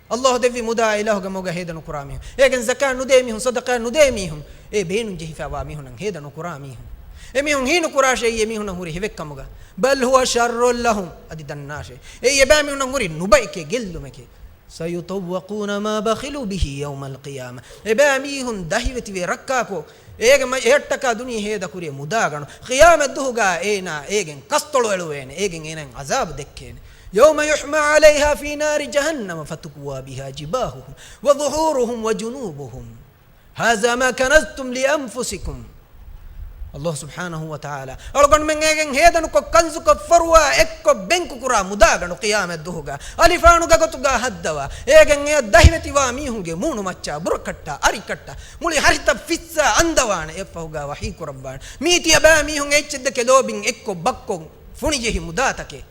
އައްލާހު ދެއްވި މުދާ އިލާހުގެ މަގުގަ ހޭދަ ނުކުރާ މީހުން، އޭގެން ޒަކާތް ނުދޭ މީހުން، ޞަދަޤާތް ނުދޭ މީހުން، އެ ބޭނުން ޖެހިފައިވާ މީހުންނަށް ހޭދަ ނުކުރާ މީހުން. އެމީހުން ހީނުކުރާށޭ. އެއީ އެމީހުންނަށް ހުރި ހެވެއްކަމުގަ. بل هو شر لهم، އަދި ދަންނާށޭ، އެއީ އެބައިމީހުންނަށް ހުރި ނުބައެކޭ، ގެއްލުމެކޭ. سيطوقون ما بخلوا به يوم القيامة. އެބައިމީހުން ދަހިވެތިވެ ރައްކާކޮށް، އޭގެ މަ-، އެއަށްޓަކާ ދުނިޔެ ހޭދަކުރި މުދާގަނޑު ޤިޔާމަތްދުހުގަ އޭނާ އޭގެން ކަސްތޮޅު އެޅުވޭނެ، އޭގެން އޭނާއަށް ޢަޒާބު ދެއްކޭނެ. يوم يحمى عليها في نار جهنم فتكوى بها جباههم وظهورهم وجنوبهم. هذا ما كنزتم لأنفسكم. އައްލާހު ސުބްޙާނަހޫ ވަތަޢާލާ އަޅުގަނޑުމެން އޭގެން ހޭދަނުކޮށް، ކަންޒުކޮށް، ފަރުވާ އެއްކޮށް ބެންކު ކުރާ މުދާގަނޑު ޤިޔާމަތްދުހުގަ އަލިފާނުގެ ގޮތުގަ ހައްދަވާ، އޭގެން އެއަށް ދަހިވެތިވާ މީހުންގެ މޫނުމައްޗާ، ބުރަކަށްޓާ، އަރިކަށްޓާ، މުޅި ހަށިތައް ފިއްސާ އަންދަވާނެ. އެއަށްފަހުގަ ވަޙީ ކުރައްވާނެ، މީ ތިޔަބައިމީހުން އެއްޗެއްދެކެ ލޯބިން އެއްކޮށް ބައްކޮށް ފުނިޖެހި މުދާތަކެއް.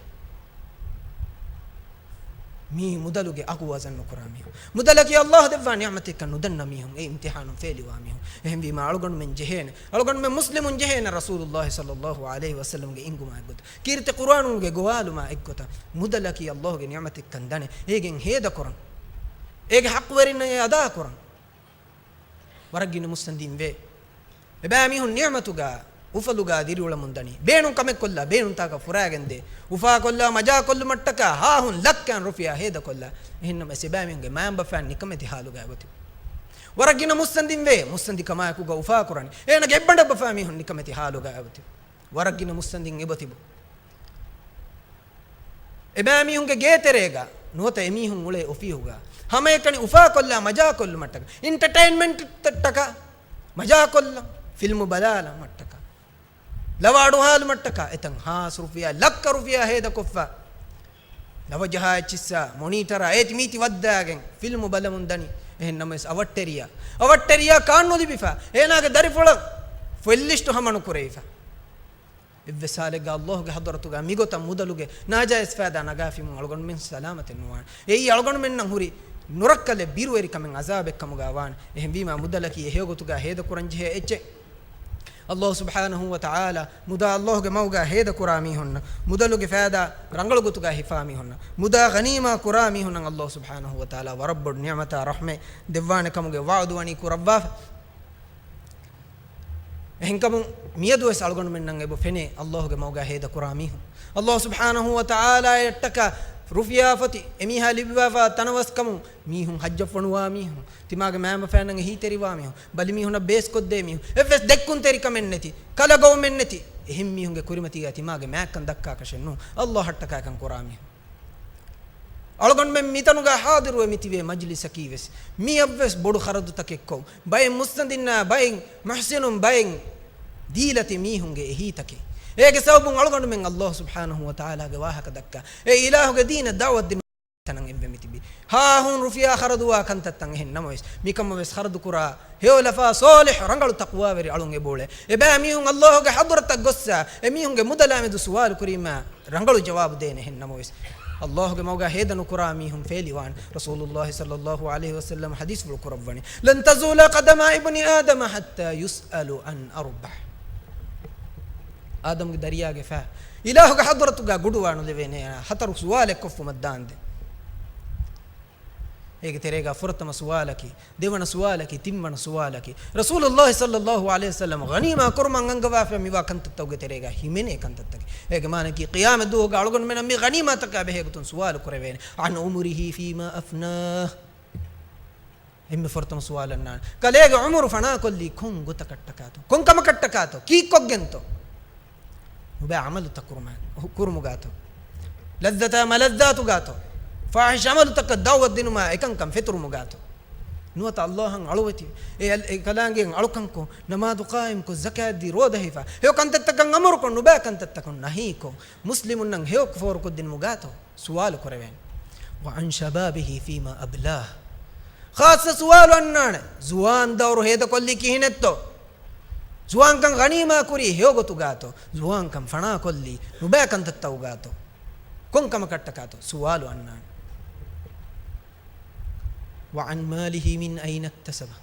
މީ މުދަލުގެ އަގު ވަޒަން ނުކުރާ މީހުން، މުދަލަކީ ﷲ ދެއްވާ ނިޢުމަތެއްކަން ނުދަންނަ މީހުން، އެ އިމްތިޙާނުން ފޭލިވާ މީހުން. އެހެންވީމާ އަޅުގަނޑުމެން ޖެހޭނެ، އަޅުގަނޑުމެން މުސްލިމުން ޖެހޭނެ ރަސޫލުﷲ ޞައްލަﷲ ޢަލައިހި ވަސައްލަމްގެ އިންގުމާ އެއްގޮތަށް، ކީރިތި ޤުރުއާނުގެ ގޮވާލުމާ އެއްގޮތަށް، މުދަލަކީ ﷲގެ ނިޢުމަތެއްކަން ދަނެ، އޭގެން ހޭދަކުރަން، އޭގެ ޙައްޤުވެރިންނަށް އެ އަދާކުރަން. ވަރަށް ގިނަ މުއްސަނދިން ވޭ. އެބައިމީހުން ނިޢުމަތުގަ، އުފަލުގަ ދިރިއުޅަމުން ދަނީ. ބޭނުން ކަމެއް ކޮށްލާ، ބޭނުންތާކަށް ފުރާގެން ދޭ. އުފާކޮށްލާ، މަޖާކޮށްލުމަށްޓަކާ ހާހުން ލައްކައިން ރުފިޔާ ހޭދަކޮށްލާ. އެހެންނަމަވެސް އެބައިމީހުންގެ މައިންބަފައިން ނިކަމެތި ޙާލުގަ އެބަތިބި. ވަރަށް ގިނަ މުއްސަނދިން ވޭ، މުއްސަނދިކަމާއެކުގަ އުފާކުރަނީ. އޭނަގެ އެއްބަނޑަށްބަފާ މީހުން ނިކަމެތި ޙާލުގަ އެބަތިބި. ވަރަށް ގިނަ މުއްސަނދިން އެބަތިބު. އެބައިމީހުންގެ ގޭތެރޭގަ ނުވަތަ އެމީހުން އުޅޭ އޮފީހުގަ ހަމައެކަނި އުފާކޮށްލާ މަޖާކޮށްލުމަށްޓަކާ، އިންޓަޓެއިންމަންޓްތައްޓަކާ މަޖާކޮށްލަން، ފިލްމު ބަލާލުމަށްޓަކާ، ލަވަ އަޑުއަހާލުމަށްޓަކާ އެތަން ހާސް ރުފިޔާ، ލައްކަ ރުފިޔާ ހޭދަކޮށްފަ، ލަވަ ޖަހާ އެއްޗިއްސާ، މޮނީޓަރާ، އޭތި މީތި ވައްދާގެން ފިލްމު ބަލަމުން ދަނީ. އެހެން ނަމަވެސް އަވަށްޓެރިޔާ، އަވަށްޓެރިޔާ ކާން ނުލިބިފަ، އޭނާގެ ދަރިފުޅަށް ފޮތްލިސްޓު ހަމަނުކުރެވިފަ. އެއްވެސް ހާލެއްގަ ﷲގެ ޙަޟްރަތުގަ މިގޮތަށް މުދަލުގެ ނާޖާއިޒް ފައިދާ ނަގާފިމުން އަޅުގަނޑުމެން ސަލާމަތެއް ނުވާނެ. އެއީ އަޅުގަނޑުމެންނަށް ހުރި ނުރައްކަލެއް، ބިރުވެރިކަމެއް، ޢަޒާބެއް ކަމުގަ ވާނެ. އެހެންވީމާ މުދަލަކީ އެހެޔޮ ގޮތުގަ ހޭދަކުރަންޖެހޭ އެއްޗެއް. ﷲ ސުބްޙާނަހޫ ވަތަޢާލާ މުދާ ﷲގެ މަގުގަ ހޭދަކުރާ މީހުންނަށް، މުދަލުގެ ފައިދާ ރަނގަޅު ގޮތުގަ ހިފާ މީހުންނަށް، މުދާ ޣަނީމާ ކުރާ މީހުންނަށް ﷲ ސުބްޙާނަހޫ ވަތަޢާލާ ވަރަށް ބޮޑު ނިޢުމަތާ ރަޙްމަތް ދެއްވާނެ ކަމުގެ ވަޢުދު ވަނީ ކުރައްވާފަ. އެހެންކަމުން މިއަދުވެސް އަޅުގަނޑުމެންނަށް އެބަ ފެނޭ ﷲގެ މަގުގަ ހޭދަކުރާ މީހުން. ﷲ ސުބްޙާނަހޫ ވަތަޢާލާއަށްޓަކާ ރުފިޔާ ފޮތި އެމީހާ ލިބިވާފަ ތަނަވަސްކަމުން މީހުން ޙައްޖަށް ފޮނުވާ މީހުން، ތިމާގެ މައިންބަފައިންނަށް އެހީތެރިވާ މީހުން، ބަލިމީހުންނަށް ބޭސްކޮށްދޭ މީހުން، އެއްވެސް ދެއްކުންތެރިކަމެއް ނެތި، ކަލަ ގޮވުމެއް ނެތި، އެހެން މީހުންގެ ކުރިމަތީގަ ތިމާގެ މާތްކަން ދައްކާކަށެއް ނޫން، ﷲއަށްޓަކާ އެކަން ކުރާ މީހުން. އަޅުގަނޑުމެން މިތަނުގަ ޙާޟިރުވެ މިތިބޭ މަޖިލިސަކީ ވެސް މިއަށްވެސް ބޮޑު ޚަރަދުތަކެއްކޮށް، ބައެއް މުއްސަނދިންނާ ބައެއް މުޙްސިނުން ބައެއް ދީލަތި މީހުންގެ އެހީތަކެއް. އޭގެ ސަބަބުން އަޅުގަނޑުމެން ﷲ ސުބްޙާނަހޫ ވަތަޢާލާގެ ވާހަކަ ދައްކާ، އެ އިލާހުގެ ދީނަށް ދަޢުވަތް ދިނުން ތަނަށް އެންމެ މިތިބީ. ހާހުން ރުފިޔާ ޚަރަދުވާ ކަންތައްތައް އެހެން ނަމަވެސް، މިކަމަށް ވެސް ޚަރަދުކުރާ ހެޔޮލަފާ ޞާލިޙު ރަނގަޅު ތަޤްވާވެރި އަޅުން އެބައުޅޭ. އެބައިމީހުން ﷲގެ ޙަޟްރަތަށް ގޮއްސަ، އެމީހުންގެ މުދަލާމެދު ސުވާލު ކުރީމާ، ރަނގަޅު ޖަވާބު ދޭނެ. އެހެން ނަމަވެސް، ﷲގެ މަގުގަ ހޭދަ ނުކުރާ މީހުން ފޭލިވާނެ. ރަސޫލުﷲ ޞައްލަﷲ ޢަލައިހި ވަސައްލަމަ ޙަދީޘްފުޅު ކުރައްވަނީ، "لن تزول قدما ابن آدم حتى يسأل عن أربع." އާދަމްގެ ދަރިޔާގެ ފައި އިލާހުގެ ޙަޟްރަތުގަ ގުޑުވާނުލެވޭނެ ހަތަރު ސުވާލެއް ކޮށްފުމަށް ދާންދެން. އޭގެ ތެރޭގަ ފުރަތަމަ ސުވާލަކީ، ދެވަނަ ސުވާލަކީ، ތިންވަނަ ސުވާލަކީ، ރަސޫލުﷲ ޞައްލަﷲ ޢަލައިހި ވަސައްލަމަ ޣަނީމާ ކުރުމަށް އަންގަވާފަ މިވާ ކަންތައްތަކުގެ ތެރޭގަ ހިމެނޭ ކަންތައްތަކެއް. އޭގެ މާނައަކީ، ޤިޔާމަތް ދުވަހުގަ އަޅުގަނޑުމެންނަށް މި ޣަނީމާތަކާ ބެހޭގޮތުން ސުވާލު ކުރެވޭނެ. عن عمره فيما أفناه. އެންމެ ފުރަތަމަ ސުވާލަށް ނާން. ކަލޭގެ ޢުމުރު ފަނާކޮށްލީ ކޮން ގޮތަކަށްޓަކާތޯ؟ ކޮން ކަމަކަށްޓަކާތޯ؟ ކީއްކޮށްގެންތޯ؟ ނުބައި ޢަމަލުތައް ކުރުމާ-، ކުރުމުގާތޯ؟ ލައްޒަތާ މަލައްޒާތުގާތޯ؟ ފާޙިޝް ޢަމަލުތަކަށް ދަޢުވަތް ދިނުމާ އެކަންކަން ފެތުރުމުގާތޯ؟ ނުވަތަ ﷲ އަށް އަޅުވެތި، އެ އަލް-، އެ ކަލާނގެއަށް އަޅުކަންކޮށް، ނަމާދު ޤާއިމްކޮށް، ޒަކާތްދީ، ރޯދަ ހިފާ، ހެޔޮ ކަންތައްތަކަށް އަމުރުކޮށް، ނުބައި ކަންތައްތަކުން ނަހީކޮށް، މުސްލިމުންނަށް ހެޔޮ ފޯރުކޮށްދިނުމުގާތޯ؟ ސުވާލު ކުރެވޭނެ. وعن شبابه فيما أبلاه. ޚާއްޞަ ސުވާލު އަންނާނެ. ޒުވާން ދައުރު ހޭދަކޮށްލީ ކިހިނެއްތޯ؟ ޒުވާންކަން ޣަނީމާ ކުރީ ހެޔޮ ގޮތުގާތޯ؟ ޒުވާންކަން ފަނާކޮށްލީ ނުބައި ކަންތައްތަކުގާތޯ؟ ކޮން ކަމަކަށްޓަކާތޯ؟ ސުވާލު އަންނާނެ. وعن ماله من أين اكتسبه.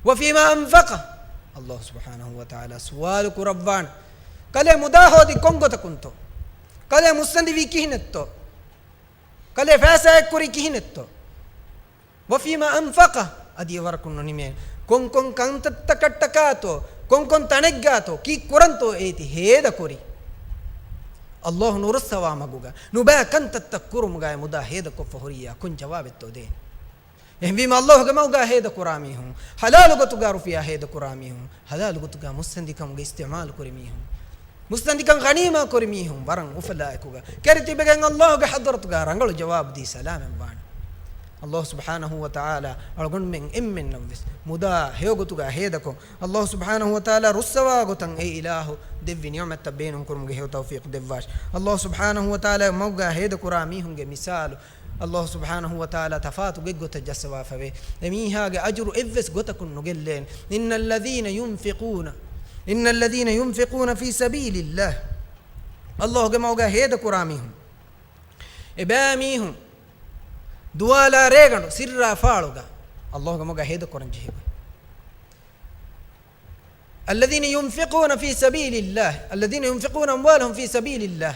وفيما أنفقه. ﷲ ސުބްޙާނަހޫ ވަތަޢާލާ ސުވާލު ކުރައްވާނެ. ކަލޭ މުދާ ހޯދި ކޮން ގޮތަކުންތޯ؟ ކަލޭ މުއްސަނދިވީ ކިހިނެއްތޯ؟ ކަލޭ ފައިސާއެއް ކުރީ ކިހިނެއްތޯ؟ وفيما أنفقه. އަދި އެވަރަކުން ނުނިމޭނެ. ކޮންކޮން ކަންތައްތަކަށްޓަކާތޯ؟ ކޮންކޮން ތަނެއްގާތޯ؟ ކީއްކުރަންތޯ އޭތި ހޭދަކުރީ؟ ﷲ ނުރުއްސަވާ މަގުގަ ނުބައި ކަންތައްތައް ކުރުމުގައި މުދާ ހޭދަކޮށްފަ ހުރިއްޔާ ކޮން ޖަވާބެއްތޯ ދޭނެ؟ އެހެންވީމަ، ﷲގެ މަގުގަ ހޭދަކުރާ މީހުން، ޙަލާލު ގޮތުގަ ރުފިޔާ ހޭދަކުރާ މީހުން، ޙަލާލު ގޮތުގަ މުއްސަނދިކަމުގެ އިސްތިޢުމާލު ކުރި މީހުން، މުއްސަނދިކަން ޣަނީމާ ކުރި މީހުން ވަރަށް އުފަލާއެކުގަ ކެރިތިބެގެން ﷲގެ ޙަޟްރަތުގަ ރަނގަޅު ޖަވާބު ދީ ސަލާމަތްވާނެ. ﷲ ސުބްޙާނަހޫ ވަތަޢާލާ އަޅުގަނޑުމެން އެންމެންނަށްވެސް މުދާ ހެޔޮގޮތުގަ ހޭދަކޮށް، ﷲ ސުބްޙާނަހޫ ވަތަޢާލާ ރުއްސަވާ ގޮތަށް އެ އިލާހު ދެއްވި ނިޢުމަތްތައް ބޭނުންކުރުމުގެ ހެޔޮ ތައުފީޤު ދެއްވާށި. ﷲ ސުބްޙާނަހޫ ވަތަޢާލާ މަގުގަ ހޭދަކުރާ މީހުންގެ މިސާލު ﷲ ސުބްޙާނަހޫ ވަތަޢާލާ ތަފާތު ގޮތްގޮތަށް ޖައްސަވާފަވޭ. އެމީހާގެ އަޖުރު އެއްވެސް ގޮތަކުން ނުގެއްލޭނެ. إن الذين ينفقون، إن الذين ينفقون في سبيل الله. ﷲގެ މަގުގަ ހޭދަކުރާ މީހުން، އެބައިމީހުން ދުވާލާ ރޭގަނޑު ސިއްރާ ފާޅުގަ އައްލާހުގެ މަގަށް ހޭދަކުރަން ޖެހޭ. الذين ينفقون في سبيل الله، الذين ينفقون أموالهم في سبيل الله.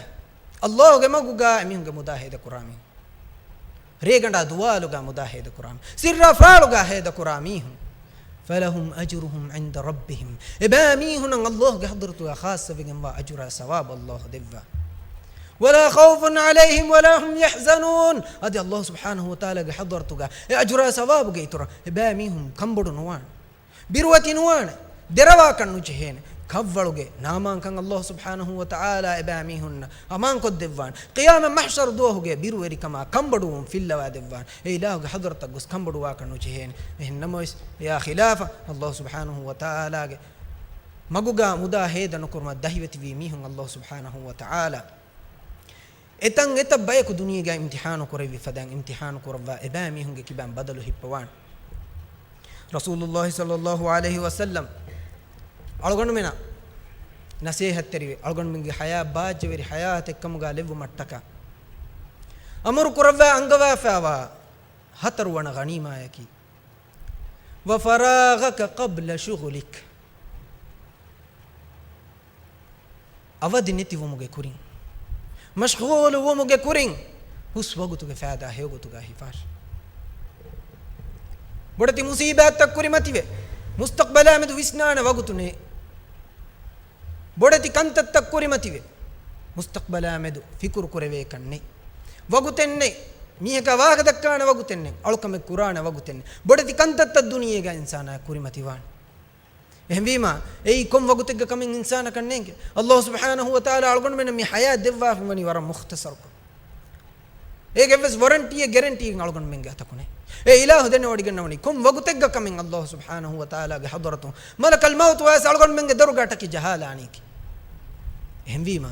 އައްލާހުގެ މަގުގަ އެމީހުންގެ މުދާ ހޭދަކުރާ މީހުން. ރޭގަނޑާ ދުވާލުގަ މުދާ ހޭދަކުރާ މީހުން. ސިއްރާ ފާޅުގަ ހޭދަކުރާ މީހުން. فلهم أجرهم عند ربهم. އެބައިމީހުންނަށް އައްލާހުގެ ޙަޟްރަތުގަ ޚާއްޞަވެގެންވާ އަޖުރާ ސަވާބު އައްލާހު ދެއްވާ. ولا خوف عليهم ولا هم يحزنون. އަދި އައްލާހު ސުބްޙާނަހު ވަތަޢާލާގެ ޙަޟްރަތުގަ އެ އަޖުރާ ސަވާބުގެ އިތުރަށް އެބައިމީހުން ކަންބޮޑު ނުވާނެ. ބިރުވެތި ނުވާނެ. ދެރަވާކަށް ނުޖެހޭނެ. ކަށްވަޅުގެ ނާމާންކަން އައްލާހު ސުބްޙާނަހު ވަތަޢާލާ އެބައިމީހުންނަށް އަމާންކޮށްދެއްވާނެ. ޤިޔާމަތް މަޙްޝަރު ދުވަހުގެ ބިރުވެރިކަމާ ކަންބޮޑުވުން ފިއްލަވާދެއްވާނެ. އެ އިލާހުގެ ޙަޟްރަތަށް ގޮސް ކަންބޮޑުވާކަށް ނުޖެހޭނެ. އެހެން ނަމަވެސް، އެއާ ޚިލާފަށް އައްލާހު ސުބްޙާނަހު ވަތަޢާލާގެ މަގުގަ މުދާ ހޭދަ ނުކުރުމަށް ދަހިވެތިވީ މީހުން އައްލާހު ސުބްޙާނަހު ވަތަޢާލާ އެތަން އެތައް ބަޔަކު ދުނިޔޭގަ އިމްތިޙާނު ކުރެއްވި ފަދައިން އިމްތިޙާނު ކުރައްވާ އެބައިމީހުންގެ ކިބައިން ބަދަލު ހިއްޕަވާނެ. ރަސޫލުﷲ ޞައްލަﷲ ޢަލައިހި ވަސައްލަމް އަޅުގަނޑުމެނަށް ނަޞޭޙަތްތެރިވެ، އަޅުގަނޑުމެންގެ ޙަޔާތް ބާއްޖަވެރި ޙަޔާތެއްކަމުގަ ލެއްވުމަށްޓަކާ އަމުރު ކުރައްވާ އަންގަވާފައިވާ ހަތަރުވަނަ ޣަނީމާޔަކީ، وفراغك قبل شغلك. އަވަދި ނެތިވުމުގެ ކުރިން، މަޝްޣޫލު ވުމުގެ ކުރިން، ހުސް ވަގުތުގެ ފައިދާ ހެޔޮގޮތުގަ ހިފާށި. ބޮޑެތި މުސީބާތްތައް ކުރިމަތިވެ، މުސްތަޤްބަލާމެދު ވިސްނާނެ ވަގުތު ނެތް. ބޮޑެތި ކަންތައްތައް ކުރިމަތިވެ، މުސްތަޤްބަލާމެދު ފިކުރު ކުރެވޭކަށް ނެތް. ވަގުތެއް ނެތް. މީހަކާ ވާހަކަ ދައްކާނެ ވަގުތެއް ނެތް. އަޅުކަމެއް ކުރާނެ ވަގުތެއް ނެތް. ބޮޑެތި ކަންތައްތައް ދުނިޔޭގަ އިންސާނާ ކުރިމަތިވާނެ. އެހެންވީމާ، އެއީ ކޮން ވަގުތެއްގަ ކަމެއް އިންސާނަކަށް ނޭނގެ. އައްލާހު ސުބްޙާނަހު ވަތަޢާލާ އަޅުގަނޑުމެންނަށް މި ޙަޔާތް ދެއްވާފަ ވަނީ ވަރަށް މުޚްތަޞަރުކޮށް. އޭގެ ވެސް ވޮރަންޓީއެއް ގެރެންޓީއެއް އަޅުގަނޑުމެންގެ އަތަކު ނެތް. އެ އިލާހު ދެނެވޮޑިގަންނަވަނީ ކޮން ވަގުތެއްގަ ކަމެއް އައްލާހު ސުބްޙާނަހު ވަތަޢާލާގެ ޙަޟްރަތުން މަލަކަލް މައުތު ވާސް އަޅުގަނޑުމެންގެ ދޮރުގަ ޓަކި ޖަހާލާނީކީ. އެހެންވީމާ،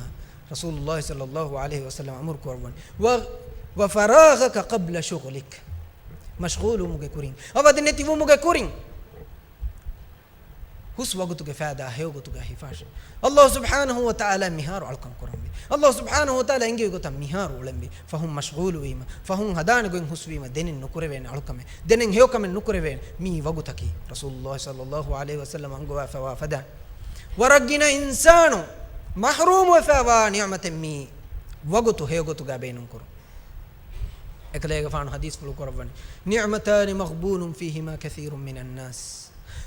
ރަސޫލުﷲ ޞައްލަﷲ ޢަލައިހި ވަސައްލަމަ އަމުރު ކުރައްވަނީ، ވަ، وفراغك قبل شغلك. މަޝްޣޫލުވުމުގެ ކުރިން، އަވަދި ނެތިވުމުގެ ކުރިން، ހުސް ވަގުތުގެ ފައިދާ ހެޔޮގޮތުގަ ހިފާށި. އައްލާހު ސުބްޙާނަހު ވަތަޢާލާ މިހާރު އަޅުކަން ކުރަންވީ. އައްލާހު ސުބްޙާނަހު ވަތަޢާލާ އެންގެވި ގޮތަށް މިހާރު އުޅެންވީ. ފަހުން މަޝްޣޫލުވީމަ، ފަހުން ހަދާނެ ގޮތް ހުސްވީމަ، ދެނެއް ނުކުރެވޭނެ އަޅުކަމެއް، ދެނެއް ހެޔޮކަމެއް ނުކުރެވޭނެ. މީ ވަގުތަކީ. ރަސޫލުﷲ ޞައްލަﷲ ޢަލައިހި ވަސައްލަމަ އަންގަވާފައިވާ ފަދަ ވަރަށް ގިނަ އިންސާނު މަޙްރޫމުވެފައިވާ ނިޢުމަތެއް މީ ވަގުތު ހެޔޮގޮތުގަ ބޭނުންކުރުން. އެކަލޭގެފާނު ޙަދީޘްފުޅު ކުރައްވަނީ، نعمتان مغبون فيهما كثير من الناس.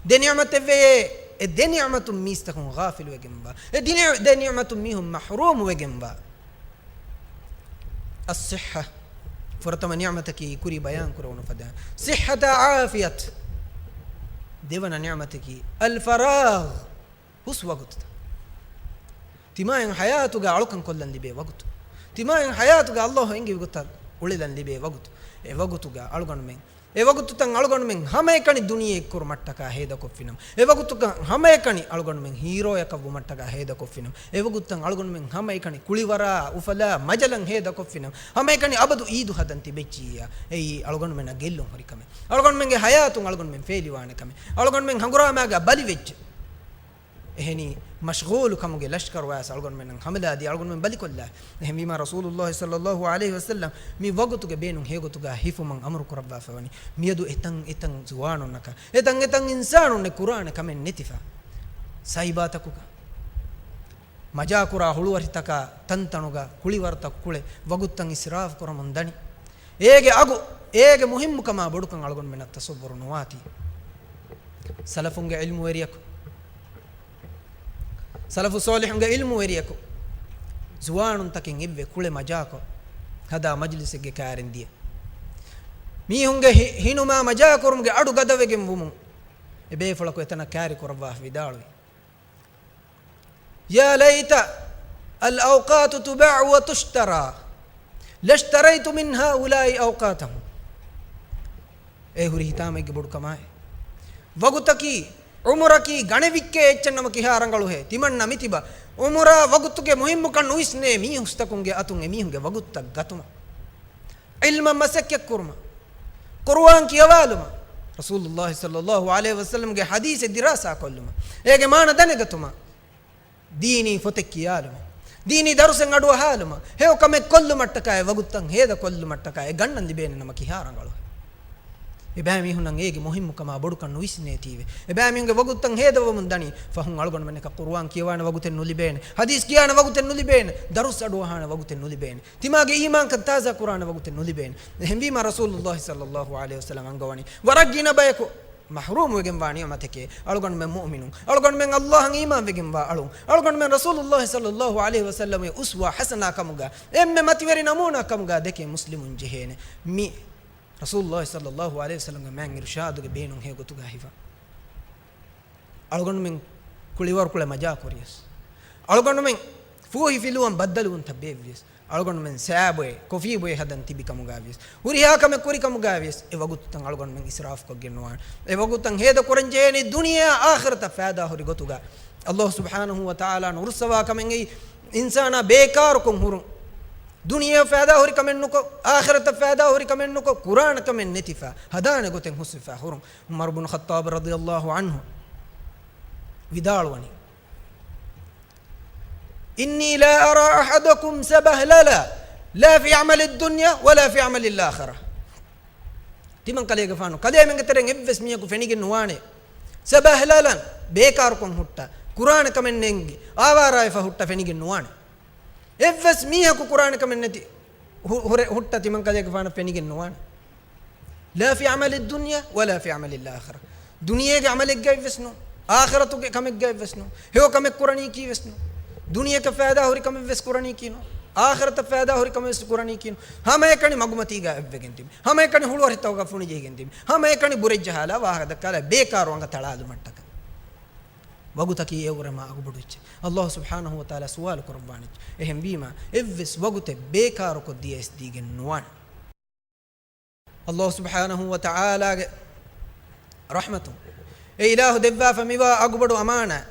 ދެ ނިޢުމަތެއްވެޔޭ، އެ ދެ ނިޢުމަތުން މީސްތަކުން ޣާފިލުވެގެންވާ، އެ ދެ ނި، ދެ ނިޢުމަތުން މީހުން މަޙްރޫމުވެގެންވާ. الصحة، ފުރަތަމަ ނިޢުމަތަކީ ކުރީ ބަޔާން ކުރެވުނު ފަދަ ޞިއްޙަތާ ޢާފިޔަތު. ދެވަނަ ނިޢުމަތަކީ الفراغ، ހުސް ވަގުތުތައް. ތިމާއިން ޙަޔާތުގަ އަޅުކަން ކޮށްލަން ލިބޭ ވަގުތު. ތިމާއިން ޙަޔާތުގަ އައްލާހު އެންގެވި ގޮތަށް އުޅެލަން ލިބޭ ވަގުތު. އެ ވަގުތުގަ އަޅުގަނޑުމެން، އެ ވަގުތުތައް އަޅުގަނޑުމެން ހަމައެކަނި ދުނިޔެ އެއްކުރުމަށްޓަކާ ހޭދަކޮށްފިނަމަ، އެ ވަގުތުގަ ހަމައެކަނި އަޅުގަނޑުމެން ހީރޯޔަކަށް ވުމަށްޓަކާ ހޭދަކޮށްފިނަމަ، އެ ވަގުތުތައް އަޅުގަނޑުމެން ހަމައެކަނި ކުޅިވަރާ އުފަލާ މަޖަލަށް ހޭދަކޮށްފިނަމަ، ހަމައެކަނި އަބަދު އީދު ހަދަން ތިބެއްޖިއްޔާ، އެއީ އަޅުގަނޑުމެންނަށް ގެއްލުން ހުރި ކަމެއް. އަޅުގަނޑުމެންގެ ޙަޔާތުން އަޅުގަނޑުމެން ފޭލިވާނެ ކަމެއް. އަޅުގަނޑުމެން ހަނގުރާމާގަ ބަލިވެއްޖެ. އެހެނީ، މަޝްޣޫލު ކަމުގެ ލަޝްކަރު ވާސް އަޅުގަނޑުމެންނަށް ހަމަލާދީ އަޅުގަނޑުމެން ބަލިކޮށްލާ. އެހެންވީމާ، ރަސޫލުﷲ ޞައްލަﷲ ޢަލައިހި ވަސައްލަމް މި ވަގުތުގެ ބޭނުން ހެޔޮގޮތުގަ ހިފުމަށް އަމުރު ކުރައްވާފަވަނީ. މިއަދު އެތަން އެތަން ޒުވާނުންނަކަށް، އެތަން އެތަން އިންސާނުންނެއް ކުރާނެ ކަމެއް ނެތިފަ، ސައިބާތަކުގަ، މަޖާކުރާ ހުޅުވަރިތަކާ ތަންތަނުގަ ކުޅިވަރުތަކު ކުޅެ ވަގުތުތައް އިސްރާފު ކުރަމުން ދަނީ. އޭގެ އަގު، އޭގެ މުހިއްމުކަމާ ބޮޑުކަން އަޅުގަނޑުމެންނަށް ތަޞައްވުރު ނުވާތީ. ސަލަފުންގެ ޢިލްމުވެރިޔަކު، ސަލަފު ޞާލިޙުންގެ ޢިލްމުވެރިޔަކު ޒުވާނުންތަކެއް އެއްވެ ކުޅެ މަޖާކޮށް ހަދާ މަޖްލިސެއްގެ ކާރިން ދިޔަ. މީހުންގެ ހި، ހިނުމާ މަޖާކުރުމުގެ އަޑު ގަދަވެގެން ވުމުން އެ ބޭފުޅަކު އެތަނަށް ކާރި ކުރައްވާފަ ވިދާޅުވި. يا ليت الأوقات تباع وتشترى لاشتريت من هؤلاء أوقاتهم. އޭ ހުރި ހިތާމައެއްގެ ބޮޑުކަމާއި. ވަގުތަކީ، ޢުމުރަކީ ގަނެވިއްކޭ އެއްޗެއް ނަމަ ކިހާ ރަނގަޅުހޭ؟ ތިމަންނަ މިތިބަ ޢުމުރާ ވަގުތުގެ މުހިއްމުކަން ނުވިސްނޭ މީހުސްތަކުންގެ އަތުން އެމީހުންގެ ވަގުތުތައް ގަތުމަށް. ޢިލްމަށް މަސައްކަތްކުރުމަށް، ޤުރުއާން ކިޔަވާލުމަށް، ރަސޫލުﷲ ޞައްލަﷲ ޢަލައިހި ވަސައްލަމްގެ ޙަދީޘެއް ދިރާސާކޮށްލުމަށް، އޭގެ މާނަ ދަނެގަތުމަށް، ދީނީ ފޮތެއް ކިޔާލުމަށް، ދީނީ ދަރުސެއް އަޑުއަހާލުމަށް، ހެޔޮ ކަމެއް ކޮށްލުމަށްޓަކާއި، ވަގުތުތައް ހޭދަ ކޮށްލުމަށްޓަކާއި ގަންނަން ލިބޭނެ ނަމަ ކިހާ ރަނގަޅު. އެބައިމީހުންނަށް އޭގެ މުހިއްމުކަމާ ބޮޑުކަން ނުވިސްނޭތީވެ. އެބައިމީހުންގެ ވަގުތުތައް ހޭދަވަމުން ދަނީ، ފަހުން އަޅުގަނޑުމެންނަކަށް ޤުރުއާން ކިޔަވާނެ ވަގުތެއް ނުލިބޭނެ، ޙަދީޘް ކިޔާނެ ވަގުތެއް ނުލިބޭނެ، ދަރުސް އަޑުއަހާނެ ވަގުތެއް ނުލިބޭނެ. ތިމާގެ އީމާންކަން ތާޒާ ކުރާނެ ވަގުތެއް ނުލިބޭނެ. އެހެންވީމާ ރަސޫލުﷲ ޞައްލަﷲ ޢަލައިހި ވަސައްލަމަ އަންގަވަނީ ވަރަށް ގިނަ ބަޔަކު މަޙްރޫމް ވެގެންވާ ނިޢުމަތެކޭ. އަޅުގަނޑުމެން މުއުމިނުން، އަޅުގަނޑުމެން ﷲ އަށް އީމާން ވެގެންވާ އަޅުން، އަޅުގަނޑުމެން ރަސޫލުﷲ ޞައްލަﷲ ޢަލައިހި ވަސައްލަމަ އުސްވާ ޙަސަނާ ކަމުގަ، އެންމެ މަތިވެރި ނަމޫނާ ކަމުގަ ދެކޭ މުސްލިމުން ޖެހޭނެ. މި ރަސޫލުﷲ ޞައްލަﷲ ޢަލައިހި ވަސައްލަމަގެ މާތް އިރުޝާދުގެ ބޭނުން ހެޔޮ ގޮތުގަ ހިފާ. އަޅުގަނޑުމެން ކުޅިވަރުކުޅެ މަޖާ ކުރިޔަސް، އަޅުގަނޑުމެން ފޫހިފިލުވަން ބައްދަލުވުންތައް ބޭއްވިޔަސް، އަޅުގަނޑުމެން ސާބޮއެ، ކޮފީބޮއެ ހަދަން ތިބި ކަމުގަ ވިޔަސް، ހުރިހާ ކަމެއް ކުރި ކަމުގަ ވިޔަސް، އެ ވަގުތުތައް އަޅުގަނޑުމެން އިސްރާފުކޮށްގެން ނުވާނެ. އެ ވަގުތުތައް ހޭދަ ކުރަން ޖެހޭނީ ދުނިޔެއާ އާޚިރަތަށް ފައިދާ ހުރި ގޮތުގަ. ﷲ ސުބްޙާނަހޫ ވަތަޢާލާ ނުރުއްސަވާ ކަމެއްގައި އިންސާނާ ބޭކާރުކޮށް ހުރުން. ދުނިޔެއަށް ފައިދާ ހުރި ކަމެއް ނުކޮށް، އާޚިރަތަށް ފައިދާ ހުރި ކަމެއް ނުކޮށް، ކުރާނެ ކަމެއް ނެތިފަ، ހަދާނެ ގޮތެއް ހުސްވެފަ ހުރުން. ޢުމަރު ބުނު ޚައްޠާބު ރަޟިޔަﷲ ޢަންހު ވިދާޅުވަނީ، إني لا أرى أحدكم سبهللا لا في عمل الدنيا ولا في عمل الآخرة. ތިމަން ކަލޭގެފާނު، ކަލޭމެންގެ ތެރެއިން އެއްވެސް މީހަކު ފެނިގެން ނުވާނެ. ސަބަހްލަލަން، ބޭކާރުކޮށް ހުއްޓާ، ކުރާނެ ކަމެއް ނޭނގި، އާވާރާވެފަ ހުއްޓާ ފެނިގެން ނުވާނެ. އެއްވެސް މީހަކު ކުރާނެ ކަމެއް ނެތި ހު-، ހުރެ ހުއްޓާ ތިމަން ކަލޭގެފާނަށް ފެނިގެން ނުވާނެ. لا في عمل الدنيا ولا في عمل الآخرة. ދުނިޔޭގެ ޢަމަލެއްގައި ވެސް ނޫން. އާޚިރަތުގެ ކަމެއްގައި ވެސް ނޫން. ހެޔޮ ކަމެއް ކުރަނީކީ ވެސް ނޫން. ދުނިޔެއަކަށް ފައިދާ ހުރި ކަމެއް ވެސް ކުރަނީކީ ނޫން. އާޚިރަތަށް ފައިދާ ހުރި ކަމެއް ވެސް ކުރަނީކީ ނޫން. ހަމައެކަނި މަގުމަތީގަ އެއްވެގެން ތިބި. ހަމައެކަނި ހުޅުވަރިތަކުގަ ފުނިޖެހިގެން ތިބި. ހަމައެކަނި ބުރެއްޖަހާލާ ވާހަކަ ދައްކާލާ ބޭކާރު އަނގަ ތަޅާލުމަށްޓަކަ. ވަގުތަކީ އެއަށްވުރެ މާ އަގުބޮޑު އެއްޗެއް. ﷲ ސުބްޙާނަހޫ ވަތަޢާލާ ސުވާލު ކުރައްވާނެ އެއްޗެއް. އެހެންވީމާ، އެއްވެސް ވަގުތެއް ބޭކާރުކޮށް ދިޔައިސް ދީގެން ނުވާނެ. ﷲ ސުބްޙާނަހޫ ވަތަޢާލާގެ ރަޙްމަތުން، އެ އިލާހު ދެއްވާފަ މިވާ އަގުބޮޑު އަމާނާތް،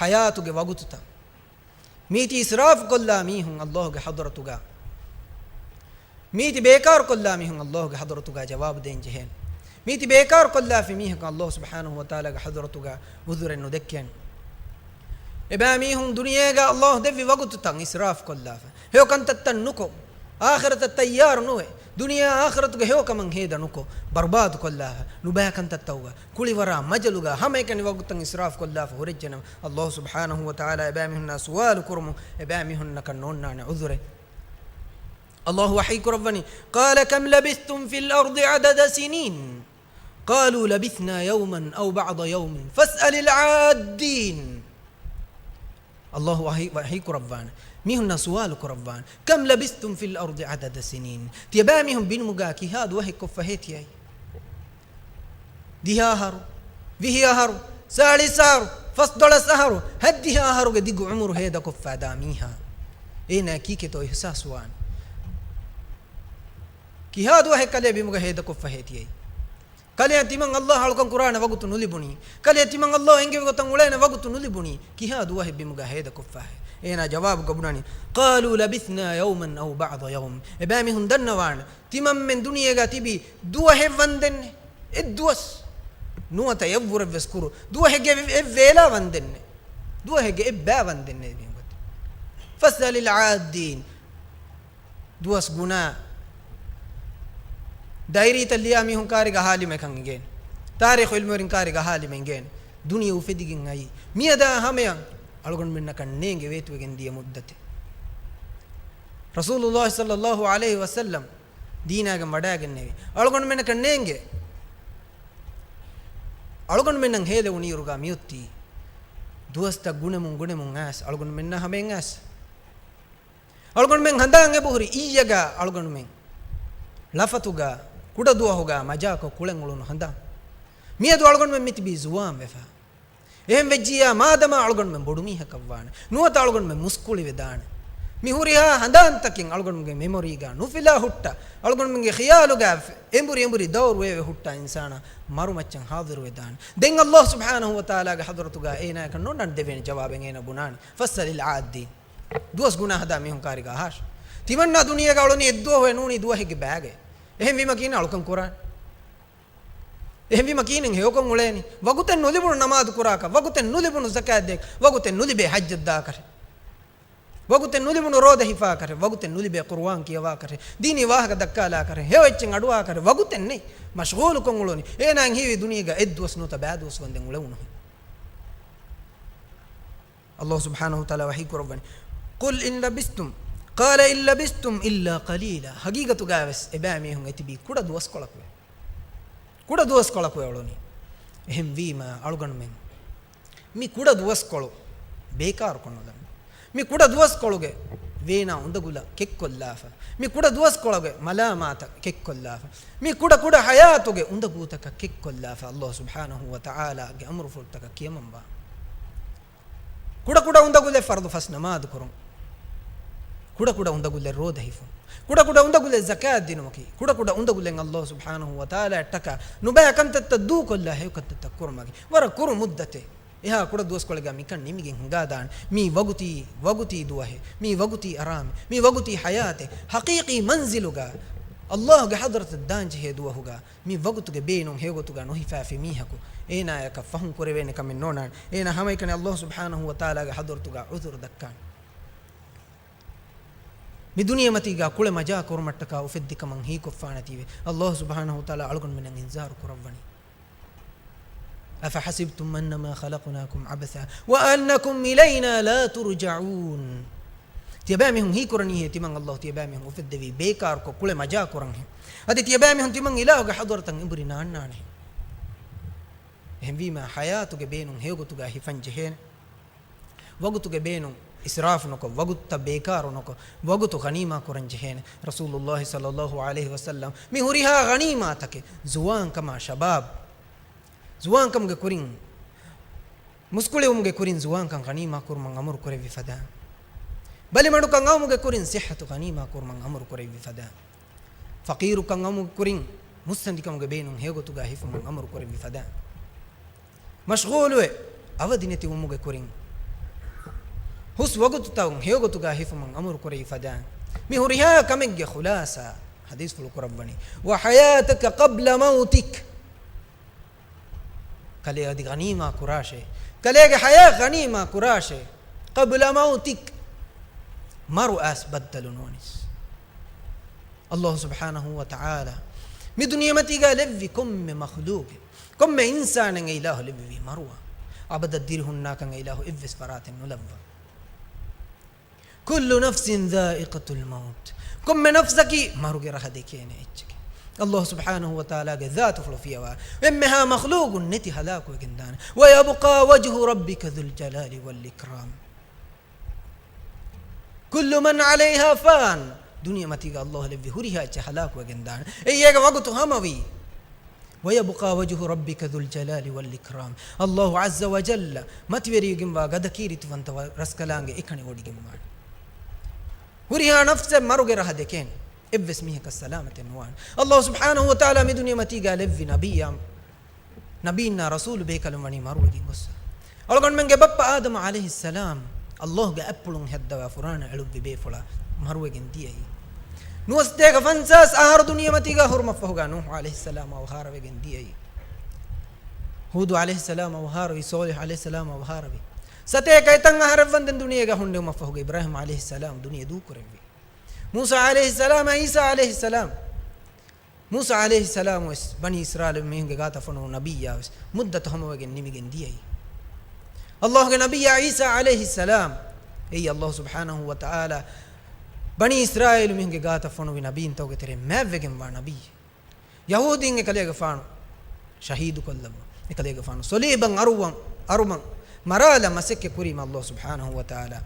ޙަޔާތުގެ ވަގުތުތައް. މީތި އިސްރާފު ކޮށްލާ މީހުން ﷲ ގެ ޙަޟްރަތުގަ. މީތި ބޭކާރު ކޮށްލާ މީހުން ﷲ ގެ ޙަޟްރަތުގަ ޖަވާބު ދޭން ޖެހޭނެ. މީތި ބޭކާރު ކޮށްލާފި މީހަކު ﷲ ސުބްޙާނަހޫ ވަތަޢާލާގެ ޙަޟްރަތުގަ ޢުޛުރެއް ނުދެއްކޭނެ. އެބައިމީހުން ދުނިޔޭގަ ﷲ ދެއްވި ވަގުތުތައް އިސްރާފު ކޮށްލާފަ، ހެޔޮ ކަންތައްތައް ނުކޮށް، އާޚިރަތަށް ތައްޔާރު ނުވެ، ދުނިޔެއާ އާޚިރަތުގެ ހެޔޮ ކަމަށް ހޭދަ ނުކޮށް، ބަރުބާދު ކޮށްލާފަ، ނުބައި ކަންތައްތަކުގަ، ކުޅިވަރާ މަޖަލުގަ ހަމައެކަނި ވަގުތުތައް އިސްރާފު ކޮށްލާފަ ހުރެއްޖެނަމަ، ﷲ ސުބްޙާނަހޫ ވަތަޢާލާ އެބައިމީހުންނާ ސުވާލު ކުރުމުން އެބައިމީހުންނަކަށް ނޯންނާނެ ޢުޛުރެއް. ﷲ ވަޙީ ކުރައްވަނީ، قال كم لبثتم في الأرض عدد سنين؟ قالوا لبثنا يوما أو بعض يوم فاسأل العادين. ﷲ ވަޙީ، ވަޙީ ކުރައްވާނެ. މީހުންނާ ސުވާލު ކުރައްވާނެ. كم لبثتم في الأرض عدد سنين؟ ތިޔަބައިމީހުން ބިނުމުގަ ކިހާ ދުވަހެއް ކޮށްފަ ހޭ ތިޔައީ؟ ދިހަ އަހަރު، ވިހި އަހަރު، ސާޅީސް އަހަރު، ފަސްދޮޅަސް އަހަރު، ހަތްދިހަ އަހަރުގެ ދިގު ޢުމުރު ހޭދަކޮށްފަ ދާ މީހާ. އޭނާ ކީކޭތޯ އިޙްސާސްވާނެ؟ ކިހާ ދުވަހެއް ކަލޭ ބިމުގަ ހޭދަކޮށްފަ ހޭ ތިޔައީ؟ ކަލެއަށް ތިމަން ﷲ އަޅުކަން ކުރާނެ ވަގުތު ނުލިބުނީ؟ ކަލެއަށް ތިމަން ﷲ އެންގެވި ގޮތަށް އުޅޭނެ ވަގުތު ނުލިބުނީ؟ ކިހާ ދުވަހެއް ބިމުގަ ހޭދަކޮށްފަހޭ؟ އޭނާ ޖަވާބުގަ ބުނަނީ، قالوا لبثنا يوما أو بعض يوم. އެބައިމީހުން ދަންނަވާނެ، ތިމަންމެން ދުނިޔޭގަ ތިބީ ދުވަހެއް ވަންދެންނެއް، އެއްދުވަސް ނުވަތަ އެއްވުރެއްވެސް ކުރު، ދުވަހެއްގެ އެއް ވޭލާ ވަންދެންނެއް، ދުވަހެއްގެ އެއްބައި ވަންދެންނެއް މީހުން ގޮތަށް. فاسأل العادين. ދުވަސް ގުނާ، ޑައިރީތައް ލިޔާ މީހުން ކާރިގަ އަހާލިމަ އެކަން އެނގޭނެ. ތާރީޚު ޢިލްމުވެރިން ކާރިގަ އަހާލިމަ އެނގޭނެ. ދުނިޔެ އުފެދިގެން އައީ މިއަދާ ހަމަޔަށް އަޅުގަނޑުމެންނަކަށް ނޭނގެ ވޭތުވެގެން ދިޔަ މުއްދަތެއް. ރަސޫލުﷲ ޞައްލަﷲ ޢަލައިހި ވަސައްލަމް ދީނާގެން ވަޑައިގެންނެވި. އަޅުގަނޑުމެންނަކަށް ނޭނގެ، އަޅުގަނޑުމެންނަށް ހޭލެވުނު އިރުގަ މިއޮތީ ދުވަސްތައް ގުނެމުން ގުނެމުން އައިސް، އަޅުގަނޑުމެންނަށް ހަމައިން އައިސް. އަޅުގަނޑުމެން ހަނދާން އެބަހުރި އިއްޔެގަ އަޅުގަނޑުމެން ޅަފަތުގަ ކުޑަދުވަހުގަ މަޖާކޮށް ކުޅެން އުޅުނު ހަނދާން. މިއަދު އަޅުގަނޑުމެން މިތިބީ ޒުވާން ވެފަ. އެހެން ވެއްޖިއްޔާ މާދަމާ އަޅުގަނޑުމެން ބޮޑުމީހަކަށްވާނެ. ނުވަތަ އަޅުގަނޑުމެން މުސްކުޅިވެދާނެ. މި ހުރިހާ ހަނދާންތަކެއް އަޅުގަނޑުމެންގެ މެމޮރީގަ ނުފިލާ ހުއްޓާ، އަޅުގަނޑުމެންގެ ޚިޔާލުގަ އެނބުރި އެނބުރި ދައުރު ވެވެ ހުއްޓާ އިންސާނާ މަރުމައްޗަށް ހާޟިރުވެދާނެ. ދެން ﷲ ސުބްޙާނަހޫ ވަތަޢާލާގެ ޙަޟްރަތުގަ އޭނާޔަކަށް ނޯންނާނެ ދެވޭނެ ޖަވާބެއް އޭނާ ބުނާނެ. فاسأل العادين. ދުވަސް ގުނާ ހަދާ މީހުން ކާރިގަ އަހާށި. ތިމަންނާ ދުނިޔޭގަ އުޅުނީ އެއްދުވަހު ނޫނީ ދުވަހެއްގެ ބައިގައި. އެހެންވީމަ ކިހިނެއް އަޅުކަން ކުރާނީ؟ އެހެންވީމަ ކިހިނެއް ހެޔޮކޮށް އުޅޭނީ؟ ވަގުތެއް ނުލިބުނު ނަމާދު ކުރާކަށް، ވަގުތެއް ނުލިބުނު ޒަކާތް ދޭކަށް، ވަގުތެއް ނުލިބޭ ޙައްޖަށް ދާކަށް. ވަގުތެއް ނުލިބުނު ރޯދަ ހިފާކަށެއް، ވަގުތެއް ނުލިބޭ ޤުރުއާން ކިޔަވާކަށެއް، ދީނީ ވާހަކަ ދައްކާލާކަށެއް، ހެޔޮ އެއްޗެއް އަޑުއާކަށެއް ވަގުތެއް ނެތް. މަޝްޣޫލުކޮށް އުޅުނީ. އޭނާއަށް ހީވީ ދުނިޔޭގަ އެއްދުވަސް ނުވަތަ ބައިދުވަސް ވަންދެން އުޅެވުނުހެން. ﷲ ސުބްޙާނަހޫ ވަތަޢާލާ ވަޙީ ކުރައްވަނީ، "قل إن لبثتم، قال إن لبثتم إلا قليلا." ހަގީގަތުގަވެސް އެބައިމީހުން އެތިބީ ކުޑަ ދުވަސްކޮޅަކުވެ. ކުޑަ ދުވަސްކޮޅަކުވެ އުޅުނީ. އެހެންވީމާ އަޅުގަނޑުމެން މި ކުޑަ ދުވަސްކޮޅު ބޭކާރުކޮށް ނުލަން. މި ކުޑަ ދުވަސްކޮޅުގެ ވޭނާ އުނދަގުލަށް ކެތްކޮށްލާފަ، މި ކުޑަ ދުވަސްކޮޅުގެ މަލާމާތަށް ކެތްކޮށްލާފަ، މި ކުޑަ ކުޑަ ޙަޔާތުގެ އުނދަގޫތަކަށް ކެތްކޮށްލާފަ، ﷲ ސުބްޙާނަހޫ ވަތަޢާލާގެ އަމުރުފުޅުތަކަށް ކިޔަމަންވާ. ކުޑަކުޑަ އުނދަގުލެއް ފަރުޟު ފަސް ނަމާދު ކުރުން. ކުޑަކުޑަ އުނދަގުލެއް ރޯދަ ހިފުން. ކުޑަކުޑަ އުނދަގުލެއް ޒަކާތް ދިނުމަކީ. ކުޑަކުޑަ އުނދަގުލެއް ﷲ ސުބްޙާނަހޫ ވަތަޢާލާއަށްޓަކާ ނުބައި ކަންތައްތައް ދޫކޮށްލާ ހެޔޮ ކަންތައްތައް ކުރުމަކީ. ވަރަށް ކުރު މުއްދަތެއް. އެހާ ކުޑަ ދުވަސްކޮޅެއްގަ މިކަން ނިމިގެން ހިނގާދާނެ. މީ ވަގުތީ، ވަގުތީ ދުވަހެއް. މީ ވަގުތީ އަރާމެއް. މީ ވަގުތީ ޙަޔާތެއް. ޙަޤީޤީ މަންޒިލުގަ ﷲގެ ޙަޟްރަތަށް ދާންޖެހޭ ދުވަހުގަ މި ވަގުތުގެ ބޭނުން ހެޔޮގޮތުގަ ނުހިފާފި މީހަކު އޭނާޔަކަށް ފަހުން ކުރެވޭނެ ކަމެއް ނޯންނާނެ. އޭނާ ހަމައެކަނި ﷲ ސުބްޙާނަހޫ ވަތަޢާލާގެ ޙަޟްރަތުގަ ޢުޛުރު ދައްކާނެ. މި ދުނިޔެމަތީގަ ކުޅެ މަޖާ ކުރުމަށްޓަކާ އުފެއްދި ކަމަށް ހީކޮށްފާނެތީވެ، ﷲ ސުބްޙާނަހޫ ވަތަޢާލާ އަޅުގަނޑުމެންނަށް އިންޒާރު ކުރައްވަނީ. أفحسبتم أنما خلقناكم عبثا وأنكم إلينا لا ترجعون. ތިޔަބައިމީހުން ހީކުރަނީހޭ ތިމަން ﷲ ތިޔަބައިމީހުން އުފެއްދެވީ ބޭކާރުކޮށް ކުޅެ މަޖާ ކުރަންހޭ. އަދި ތިޔަބައިމީހުން ތިމަން އިލާހުގެ ޙަޟްރަތަށް އެނބުރި ނާންނާނެހޭ. އެހެންވީމާ ޙަޔާތުގެ ބޭނުން ހެޔޮގޮތުގަ ހިފަން ޖެހޭނެ. ވަގުތުގެ ބޭނުން އިސްރާފު ނުކޮށް، ވަގުތުތައް ބޭކާރު ނުކޮށް، ވަގުތު ޣަނީމާ ކުރަން ޖެހޭނެ. ރަސޫލުﷲ ޞައްލަﷲ ޢަލައިހި ވަސައްލަމް މި ހުރިހާ ޣަނީމާތަކެއް، ޒުވާންކަމާ ޝަބާބް، ޒުވާންކަމުގެ ކުރިން، މުސްކުޅިވުމުގެ ކުރިން ޒުވާންކަން ޣަނީމާ ކުރުމަށް އަމުރު ކުރެއްވި ފަދަ، ބަލިމަޑުކަން އައުމުގެ ކުރިން ޞިއްޙަތު ޣަނީމާ ކުރުމަށް އަމުރު ކުރެއްވި ފަދަ، ފަޤީރުކަން އައުމުގެ ކުރިން މުއްސަނދިކަމުގެ ބޭނުން ހެޔޮގޮތުގަ ހިފުމަށް އަމުރު ކުރެއްވި ފަދަ، މަޝްޣޫލުވެ އަވަދި ނެތިވުމުގެ ކުރިން ހުސް ވަގުތުތައް ހެޔޮގޮތުގަ ހިފުމަށް އަމުރު ކުރެއްވި ފަދަ، މި ހުރިހާ ކަމެއްގެ ޚުލާޞާ ޙަދީޘްފުޅު ކުރައްވަނީ، "وحياتك قبل موتك." ކަލޭ އަދި ޣަނީމާ ކުރާށޭ. ކަލޭގެ ޙަޔާތް ޣަނީމާ ކުރާށޭ. "قبل موتك." މަރު އައިސް ބައްދަލު ނުވަނީސް. ﷲ ސުބްޙާނަހޫ ވަތަޢާލާ މި ދުނިޔެމަތީގަ ލެއްވި ކޮންމެ މަޚްލޫޤެއް، ކޮންމެ އިންސާނެއް އެ އިލާހު ލެއްވެވީ މަރުވާ. އަބަދަށް ދިރިހުންނާކަން އެ އިލާހު އެއްވެސް ފަރާތެއް ނުލައްވާ. "كل نفس ذائقة الموت." ކޮންމެ ނަފްސަކީ މަރުގެ ރަހަ ދެކޭނެ އެއްޗެކޭ. ﷲ ސުބްޙާނަހޫ ވަތަޢާލާގެ ޛާތުފުޅު ފިޔަވާ އެންމެހާ މަޚްލޫޤުން ނެތި ހަލާކުވެގެންދާނެ. "ويبقى وجه ربك ذو الجلال والإكرام." "كل من عليها فان." ދުނިޔެމަތީގަ ﷲ ލެއްވި ހުރިހާ އެއްޗެއް ހަލާކުވެގެންދާނެ. އެއީ އޭގެ ވަގުތު ހަމަވީ. "ويبقى وجه ربك ذو الجلال والإكرام." ﷲ ޢައްޒަ ވަޖައްލަ މަތިވެރިވެގެންވާ ގަދަ ކީރިތިވަންތަވާ ރަސްކަލާނގެ އެކަނި ވޮޑިގެންވާނެ. ހުރިހާ ނަފްސެއް މަރުގެ ރަހަ ދެކޭނެ. އެއްވެސް މީހަކަށް ސަލާމަތެއް ނުވާނެ. ﷲ ސުބްޙާނަހޫ ވަތަޢާލާ މި ދުނިޔެމަތީގަ ލެއްވި ނަބިއްޔާ، ނަބީންނާ ރަސޫލު ބޭކަލުން ވަނީ މަރުވެގެން ގޮއްސަ. އަޅުގަނޑުމެންގެ ބައްޕަ އާދަމު ޢަލައިހިއްސަލާމް ﷲގެ އަތްޕުޅުން ހައްދަވާ ފުރާނަ އެޅުއްވި ބޭފުޅާ މަރުވެގެން ދިޔައީ. ނުވަސަތޭކަ ފަންސާސް އަހަރު ދުނިޔެމަތީގަ ހުރުމަށްފަހުގަ ނޫޙު ޢަލައިހިއްސަލާމް އަވަހާރަވެގެން ދިޔައީ. ހޫދު ޢަލައިހިއްސަލާމް އަވަހާރަވި، ޞާލިޙު ޢަލައިހިއްސަލާމް އަވަހާރަވި. ސަތޭކަ އެތައް އަހަރެއް ވަންދެން ދުނިޔޭގަ ހުންނެވުމަށްފަހުގަ އިބްރާހީމް ޢަލައިހިއްސަލާމް ދުނިޔެ ދޫކުރެއްވި. މޫސާ ޢަލައިހިއްސަލާމް، ޢީސާ ޢަލައިހިއްސަލާމް. މޫސާ ޢަލައިހިއްސަލާމު ވެސް ބަނީ އިސްރާއީލު މީހުންގެ ގާތަށް ފޮނުވު ނަބިއްޔާ ވެސް މުއްދަތު ހަމަވެގެން ނިމިގެން ދިޔައީ. ﷲގެ ނަބިއްޔާ ޢީސާ ޢަލައިހިއްސަލާމް އެއީ ﷲ ސުބްޙާނަހޫ ވަތަޢާލާ ބަނީ އިސްރާއީލު މީހުންގެ ގާތަށް ފޮނުވި ނަބީންތަކުގެ ތެރެއިން މާތްވެގެންވާ ނަބިއްޔެއް. ޔަހޫދީން އެކަލޭގެފާނު ޝަހީދުކޮށްލައްވާ. އެކަލޭގެފާނު ޞަލީބަށް އަރުވަން، އަރުމަށް މަރާލަން މަސައްކަތް ކުރީމަ ﷲ ސުބްޙާނަހޫ ވަތަޢާލާ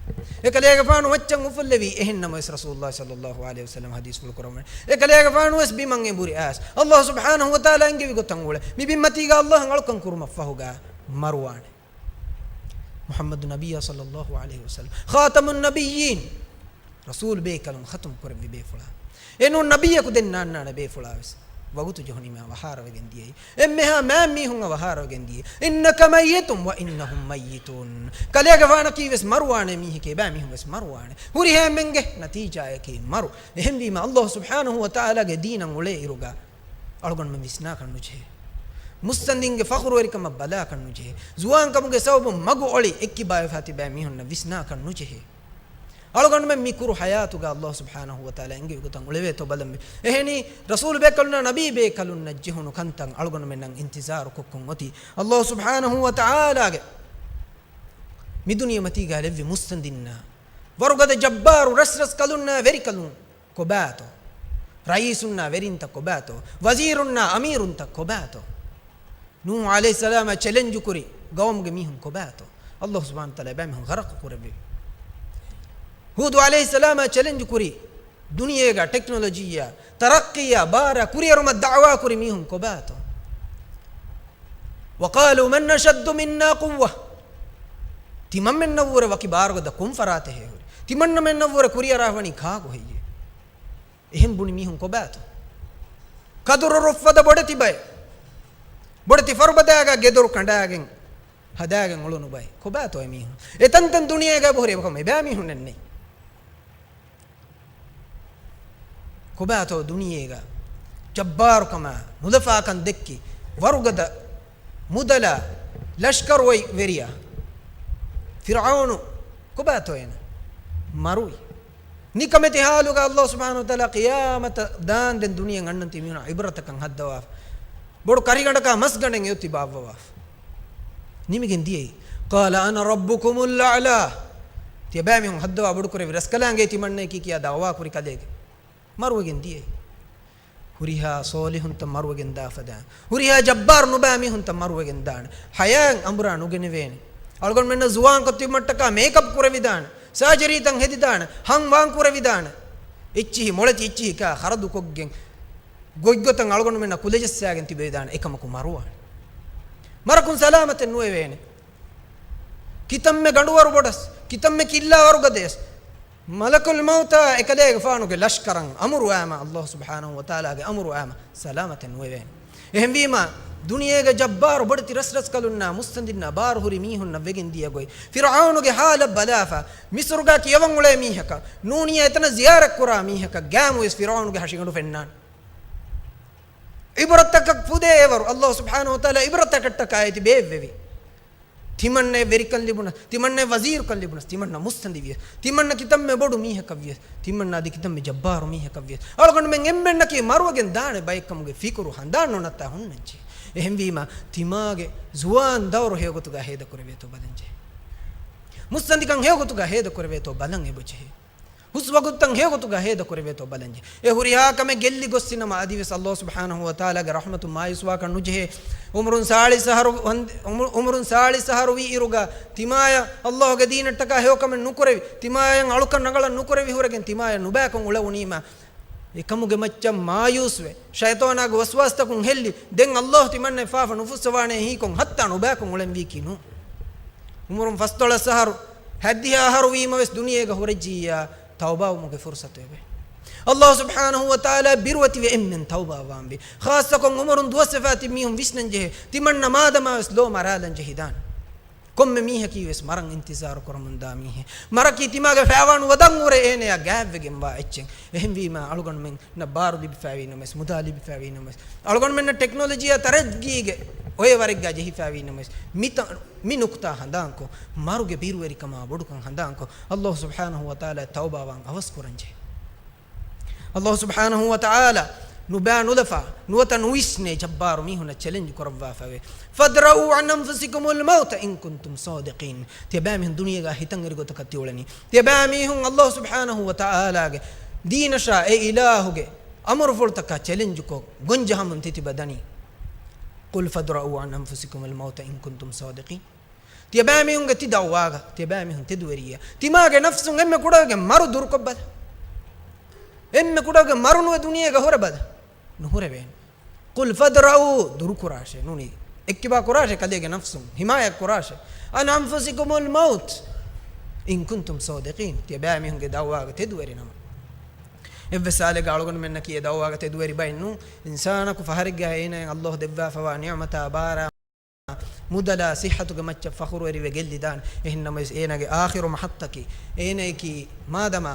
އެކަލޭގެފާނު މައްޗަށް އުފުއްލެވީ. އެހެންނަމަވެސް ރަސޫލުﷲ ޞައްލަﷲ ޢަލައިހި ވަސައްލަމަ ޙަދީޘްފުޅު ކުރައްވަނީ، އެކަލޭގެފާނު ވެސް ބިމަށް އެނބުރި އައިސް، ﷲ ސުބްޙާނަހޫ ވަތަޢާލާ އެންގެވި ގޮތަށް އުޅެ، މި ބިންމަތީގަ ﷲ އަށް އަޅުކަން ކުރުމަށްފަހުގަ މަރުވާނެ. މުޙައްމަދު ނަބިއްޔާ ޞައްލަﷲ ޢަލައިހި ވަސައްލަމް، ޚާތަމުން ނަބިއްޔީން، ރަސޫލު ބޭކަލުން ޚަތުމް ކުރެއްވި ބޭފުޅާ. އެނޫން ނަބިއްޔަކު ދެން ނާންނާނެ ބޭފުޅާ ވެސް. ވަގުތު ޖެހުނީމާ އަވަހާރަވެގެން ދިޔައީ. އެންމެހާ މާތް މީހުން އަވަހާރަވެގެން ދިޔައީ. إنك ميت وإنهم ميتون. ކަލޭގެފާނަކީ ވެސް މަރުވާނެ މީހެކޭ، ބައިމީހުން ވެސް މަރުވާނެ. ހުރިހާ އެންމެންގެ ނަތީޖާއަކީ މަރު. އެހެންވީމަ، ﷲ ސުބްޙާނަހޫ ވަތަޢާލާގެ ދީނަށް އުޅޭ އިރުގަ އަޅުގަނޑުމެން ވިސްނާކަށް ނުޖެހޭ. މުއްސަނދިންގެ ފަޚުރުވެރިކަމަށް ބަލާކަށް ނުޖެހޭ. ޒުވާންކަމުގެ ސަބަބުން މަގު އޮޅި އެއްކިބާވެފާ ތިބޭ މީހުންނަށް ވިސްނާކަށް ނުޖެހޭ. އަޅުގަނޑުމެން މި ކުރު ޙަޔާތުގަ އައްލާހު ސުބްޙާނަހު ވަތަޢާލާ އެންގެވި ގޮތަށް އުޅެވޭތޯ ބަލަންވީ. އެހެނީ، ރަސޫލު ބޭކަލުންނާ ނަބީ ބޭކަލުންނަށް ޖެހުނު ކަންތައް އަޅުގަނޑުމެންނަށް އިންތިޒާރު ކޮށްކޮށް އޮތީ އައްލާހު ސުބްޙާނަހު ވަތަޢާލާގެ މި ދުނިޔެމަތީގަ ލެއްވި މުއްސަނދިންނާ، ވަރުގަދަ ޖައްބާރު ރަސްރަސްކަލުންނާ ވެރިކަލުން ކޮބާތޯ؟ ރައީސުންނާ ވެރިންތައް ކޮބާތޯ؟ ވަޒީރުންނާ އަމީރުންތައް ކޮބާތޯ؟ ނޫޙު ޢަލައިހިއްސަލާމާ ޗެލެންޖު ކުރި ގައުމުގެ މީހުން ކޮބާތޯ؟ އައްލާހު ސުބްޙާނަހު ވަތަޢާލާ އެބައިމީހުން ޣަރަޤު ކުރެއްވި. ހޫދު ޢަލައިހިއްސަލާމާ ޗެލެންޖު ކުރި ދުނިޔޭގަ ޓެކްނޮލޮޖީއާ، ތަރައްޤީއާ ބާރާ ކުރިއެރުމަށް ދަޢުވާ ކުރި މީހުން ކޮބާތޯ؟ وَقَالُوا مَنْ أَشَدُّ مِنَّا قُوَّةً. ތިމަންމެންނަށްވުރެ ވަކި ބާރުގަދަ ކޮން ފަރާތެއް ހޭހުރި؟ ތިމަންނަމެންނަށްވުރެ ކުރިއަރާ ވަނީ ކާކު ހެއްޔޭ؟ އެހެން ބުނި މީހުން ކޮބާތޯ؟ ކަދުރު ރުއްފަދަ ބޮޑެތި ބައެއް، ބޮޑެތި ފަރުބަދާގަ ގެދޮރު ކަނޑާގެން ހަދާގެން އުޅުނު ބައެއް ކޮބާތޯ އެމީހުން؟ އެތަންތަން ދުނިޔޭގަ އެބަހުރި އެބަކަމު އެބައިމީހުންނެއްނެތް. ކޮބާތޯ ދުނިޔޭގަ ޖައްބާރުކަމާ ނުލަފާކަން ދެއްކި ވަރުގަދަ މުދަލާ ލަޝްކަރު އޮތް ވެރިޔާ ފިރްޢައުނު ކޮބާތޯ އޭނަ މަރުވި؟ ނިކަމެތި ހާލުގަ އައްލާހު ސުބްޙާނަހު ވަތަޢާލާ ޤިޔާމަތަށް ދާންދެން ދުނިޔެއަށް އަންނަން ތި މީހުން ޢިބްރަތަކަށް ހައްދަވާފަ. ބޮޑު ކަރިގަނޑަކާ މަސްގަނޑެއް އެއޮތީ ބާއްވަވާފަ. ނިމިގެން ދިޔައީ، قَالَ أَنَا رَبُّكُمُ الْأَعْلَى. ތިޔަބައިމީހުން ހައްދަވާ ބޮޑުކުރެއްވި ރަސްކަލާނގެ ތިމަންނައަކީ ކިޔާ ދަޢުވާ ކުރި ކަލޭގެ މަރުވެގެން ދިޔައީ. ހުރިހާ ޞާލިޙުންތައް މަރުވެގެން ދާފަ ދާނެ. ހުރިހާ ޖައްބާރު ނުބާ މީހުންތައް މަރުވެގެން ދާނެ. ޙަޔާތް އަނބުރާ ނުގެނެވޭނެ. އަޅުގަނޑުމެންނަށް ޒުވާންކޮށް ތިބުމަށްޓަކާ މޭކަޕް ކުރެވިދާނެ. ސާޖަރީތައް ހެދިދާނެ. ހަން ވާން ކުރެވިދާނެ. އެއްޗިހި މޮޅެތި އެއްޗިހި ކާ ޚަރަދުކޮށްގެން ގޮތްގޮތަށް އަޅުގަނޑުމެންނަށް ކުލަޖައްސާގެން ތިބެވިދާނެ. އެކަމަކު މަރުވާނެ. މަރަކުން ސަލާމަތެއް ނުވެވޭނެ. ކިތަންމެ ގަނޑުވަރު ބޮޑަސް، ކިތަންމެ ކިއްލާވަރު ގަދަޔަސް، މަލަކުލް މައުތާ އެކަލޭގެފާނުގެ ލަޝްކަރަށް އަމުރުވާމަ، އައްލާހު ސުބްޙާނަހު ވަތަޢާލާގެ އަމުރުވާމަ، ސަލާމަތެއް ނުވެވޭނެ. އެހެންވީމަ، ދުނިޔޭގެ ޖައްބާރު ބޮޑެތި ރަސްރަސްކަލުންނާ މުއްސަނދިންނާ ބާރުހުރި މީހުންނަށް ވެގެން ދިޔަ ގޮތް، ފިރްޢައުނުގެ ހާލަށް ބަލާފަ، މިސުރުގަ ކިޔަވަން އުޅޭ މީހަކަށް، ނޫނީ އެތަނަށް ޒިޔާރަތް ކުރާ މީހަކަށް ގާމުވެސް ފިރްޢައުނުގެ ހަށިގަނޑު ފެންނާނެ. ޢިބްރަތަކަށް ފުދޭ އެވަރު، އައްލާހު ސުބްޙާނަހު ވަތަޢާލާ ޢިބްރަތަކަށްޓަކާ އޭތި ބޭއްވެވި. ތިމަންނައަށް ވެރިކަން ލިބުނަސް، ތިމަންނައަށް ވަޒީރުކަން ލިބުނަސް، ތިމަންނަ މުއްސަނދިވިޔަސް، ތިމަންނަ ކިތަންމެ ބޮޑު މީހަކަށްވިޔަސް، ތިމަންނަ އަދި ކިތަންމެ ޖައްބާރު މީހަކަށްވިޔަސް، އަޅުގަނޑުމެން އެންމެންނަކީ މަރުވެގެން ދާނެ ބައެއްކަމުގެ ފިކުރު ހަނދާން ނުނައްތާ ހުންނަންޖެހޭ. އެހެންވީމަ، ތިމާގެ ޒުވާން ދައުރު ހެޔޮގޮތުގަ ހޭދަކުރެވޭތޯ ބަލަންޖެހޭ. މުއްސަނދިކަން ހެޔޮގޮތުގަ ހޭދަކުރެވޭތޯ ބަލަން އެބަޖެހޭ. ހުސްވަގުތުތައް ހެޔޮގޮތުގަ ހޭދަކުރެވޭތޯ ބަލަންޖެ. އެ ހުރިހާ ކަމެއް ގެއްލި ގޮއްސިނަމަ އަދިވެސް އައްލާހު ސުބްޙާނަހު ވަތަޢާލާގެ ރަޙްމަތުން މާޔޫސްވާކަށް ނުޖެހޭ. ޢުމުރުން ސާޅީސް އަހަރު ވަން-، ޢުމު-، ޢުމުރުން ސާޅީސް އަހަރު ވީ އިރުގަ ތިމާޔަށް އައްލާހުގެ ދީނަށްޓަކާ ހެޔޮކަމެއް ނުކުރެވި، ތިމާޔަށް އަޅުކަން ރަނގަޅަށް ނުކުރެވި ހުރެގެން ތިމާޔަށް ނުބައިކޮށް އުޅެވުނީމަ، އެކަމުގެ މައްޗަށް މާޔޫސްވެ، ޝައިޠާނާގެ ވަސްވާސްތަކުން ހެއްލި، ދެން އައްލާހު ތިމަންނައަށް ފާފަ ނުފުއްސަވާނޭ ހީކޮށް ހައްތާ ނުބައިކޮށް އުޅެންވީކީ ނޫން. ޢުމުރުން ފަސްދޮޅަސް އަހަރު، ހަތްދިހަ އަހަރު ވީމަވެސް ދުނިޔޭގަ ހުރެއްޖިއްޔާ، ތައުބާވުމުގެ ފުރުޞަތު އެބަ. އައްލާހު ސުބްޙާނަހު ވަތަޢާލާ ބިރުވެތިވެ އެންމެން ތައުބާވާންވީ. ޚާއްޞަކޮށް ޢުމުރުން ދުވަސްވެފާ ތިބި މީހުން ވިސްނަންޖެހޭ، ތިމަންނަ މާދަމާވެސް ލޯ މަރާލަން ޖެހިދާނެ. ކޮންމެ މީހަކީވެސް މަރަން އިންތިޒާރު ކުރަމުންދާ މީހެއް. މަރަކީ ތިމާގެ ފައިވާނު ވަދަން ހުރެ އޭނަޔާ ގާތްވެގެންވާ އެއްޗެއް. އެހެންވީމާ، އަޅުގަނޑުމެންނަށް ބާރު ލިބިފައިވީ ނަމަވެސް، މުދާ ލިބިފައިވީ ނަމަވެސް، އަޅުގަނޑުމެންނަށް ޓެކްނޮލޮޖީއާ ތަރައްގީގެ އޮއެ ވަރެއްގާ ޖެހިފައިވީ ނަމަވެސް، މިތަ-، މި ނުކުތާ ހަނދާންކޮށް، މަރުގެ ބިރުވެރިކަމާ ބޮޑުކަން ހަނދާންކޮށް، އައްލާހު ސުބްޙާނަހު ވަތަޢާލާ ތައުބާވާން އަވަސް ކުރަންޖެހޭ. އައްލާހު ސުބްޙާނަހު ވަތަޢާލާ ނުބާ ނުލަފާ، ނުވަތަ ނުވިސްނޭ ޖައްބާރު މީހުންނަށް ޗެލެންޖް ކުރައްވާފައިވޭ. فَادْرَءُوا عَنْ أَنْفُسِكُمُ الْمَوْتَ إِنْ كُنْتُمْ صَادِقِينَ. ތިޔަބައިމީހުން ދުނިޔޭގަ ހިތަށްއެރި ގޮތަކަށް ތިއުޅެނީ. ތިޔަބައިމީހުން އައްލާހު ސުބްޙާނަހު ވަތަޢާލާގެ ދީނަށާ އެ އިލާހުގެ އަމުރުފުޅުތަކާ ޗެލެންޖްކޮށް، ގޮންޖަހަމުން ތިތިބަ ދަނީ. قُلْ فَادْرَءُوا عَنْ أَنْفُسِكُمُ الْمَوْتَ إِنْ كُنْتُمْ صَادِقِينَ. ތިޔަބައިމީހުންގެ ތި ދައުވާގަ، ތިޔަބައިމީހުން ތެދުވެރިއްޔާ، ތިމާގެ ނަފްސުން އެންމެ ކުޑަވެގެން މަރު ދުރުކޮށްބަލަ. އެންމެ ކުޑަވެގެން މަރު ނުވެ ދުނިޔޭގަ ހުރެބަލަ. ނުހުރެވޭނެ. قُلْ فَادْرَءُوا، ދުރުކުރާށޭ، ނޫނީ، އެއްކިބާ ކުރާށޭ ކަލޭގެ ނަފްސުން، ހިމާޔަތް ކުރާށޭ. عَنْ أَنْفُسِكُمُ الْمَوْتَ إِنْ كُنْتُمْ صَادِقِينَ. ތިޔަބައިމީހުންގެ ދައުވާގަ ތެދުވެރި ނަމަ. އެއްވެސް ހާލެއްގަ އަޅުގަނޑުމެންނަކީ އެ ދައުވާގަ ތެދުވެރި ބައެއް ނޫން. އިންސާނަކު ފަހަރެއްގަ އޭނައަށް އައްލާހު ދެއްވާފަވާ ނިޢުމަތާ ބާރާ، މުދަލާ ޞިއްޙަތުގެ މައްޗަށް ފަޚުރުވެރިވެ ގެއްލިދާނެ. އެހެންނަމަވެސް އޭނާގެ އާޚިރު މަޙައްތަކީ، އޭނައަކީ މާދަމާ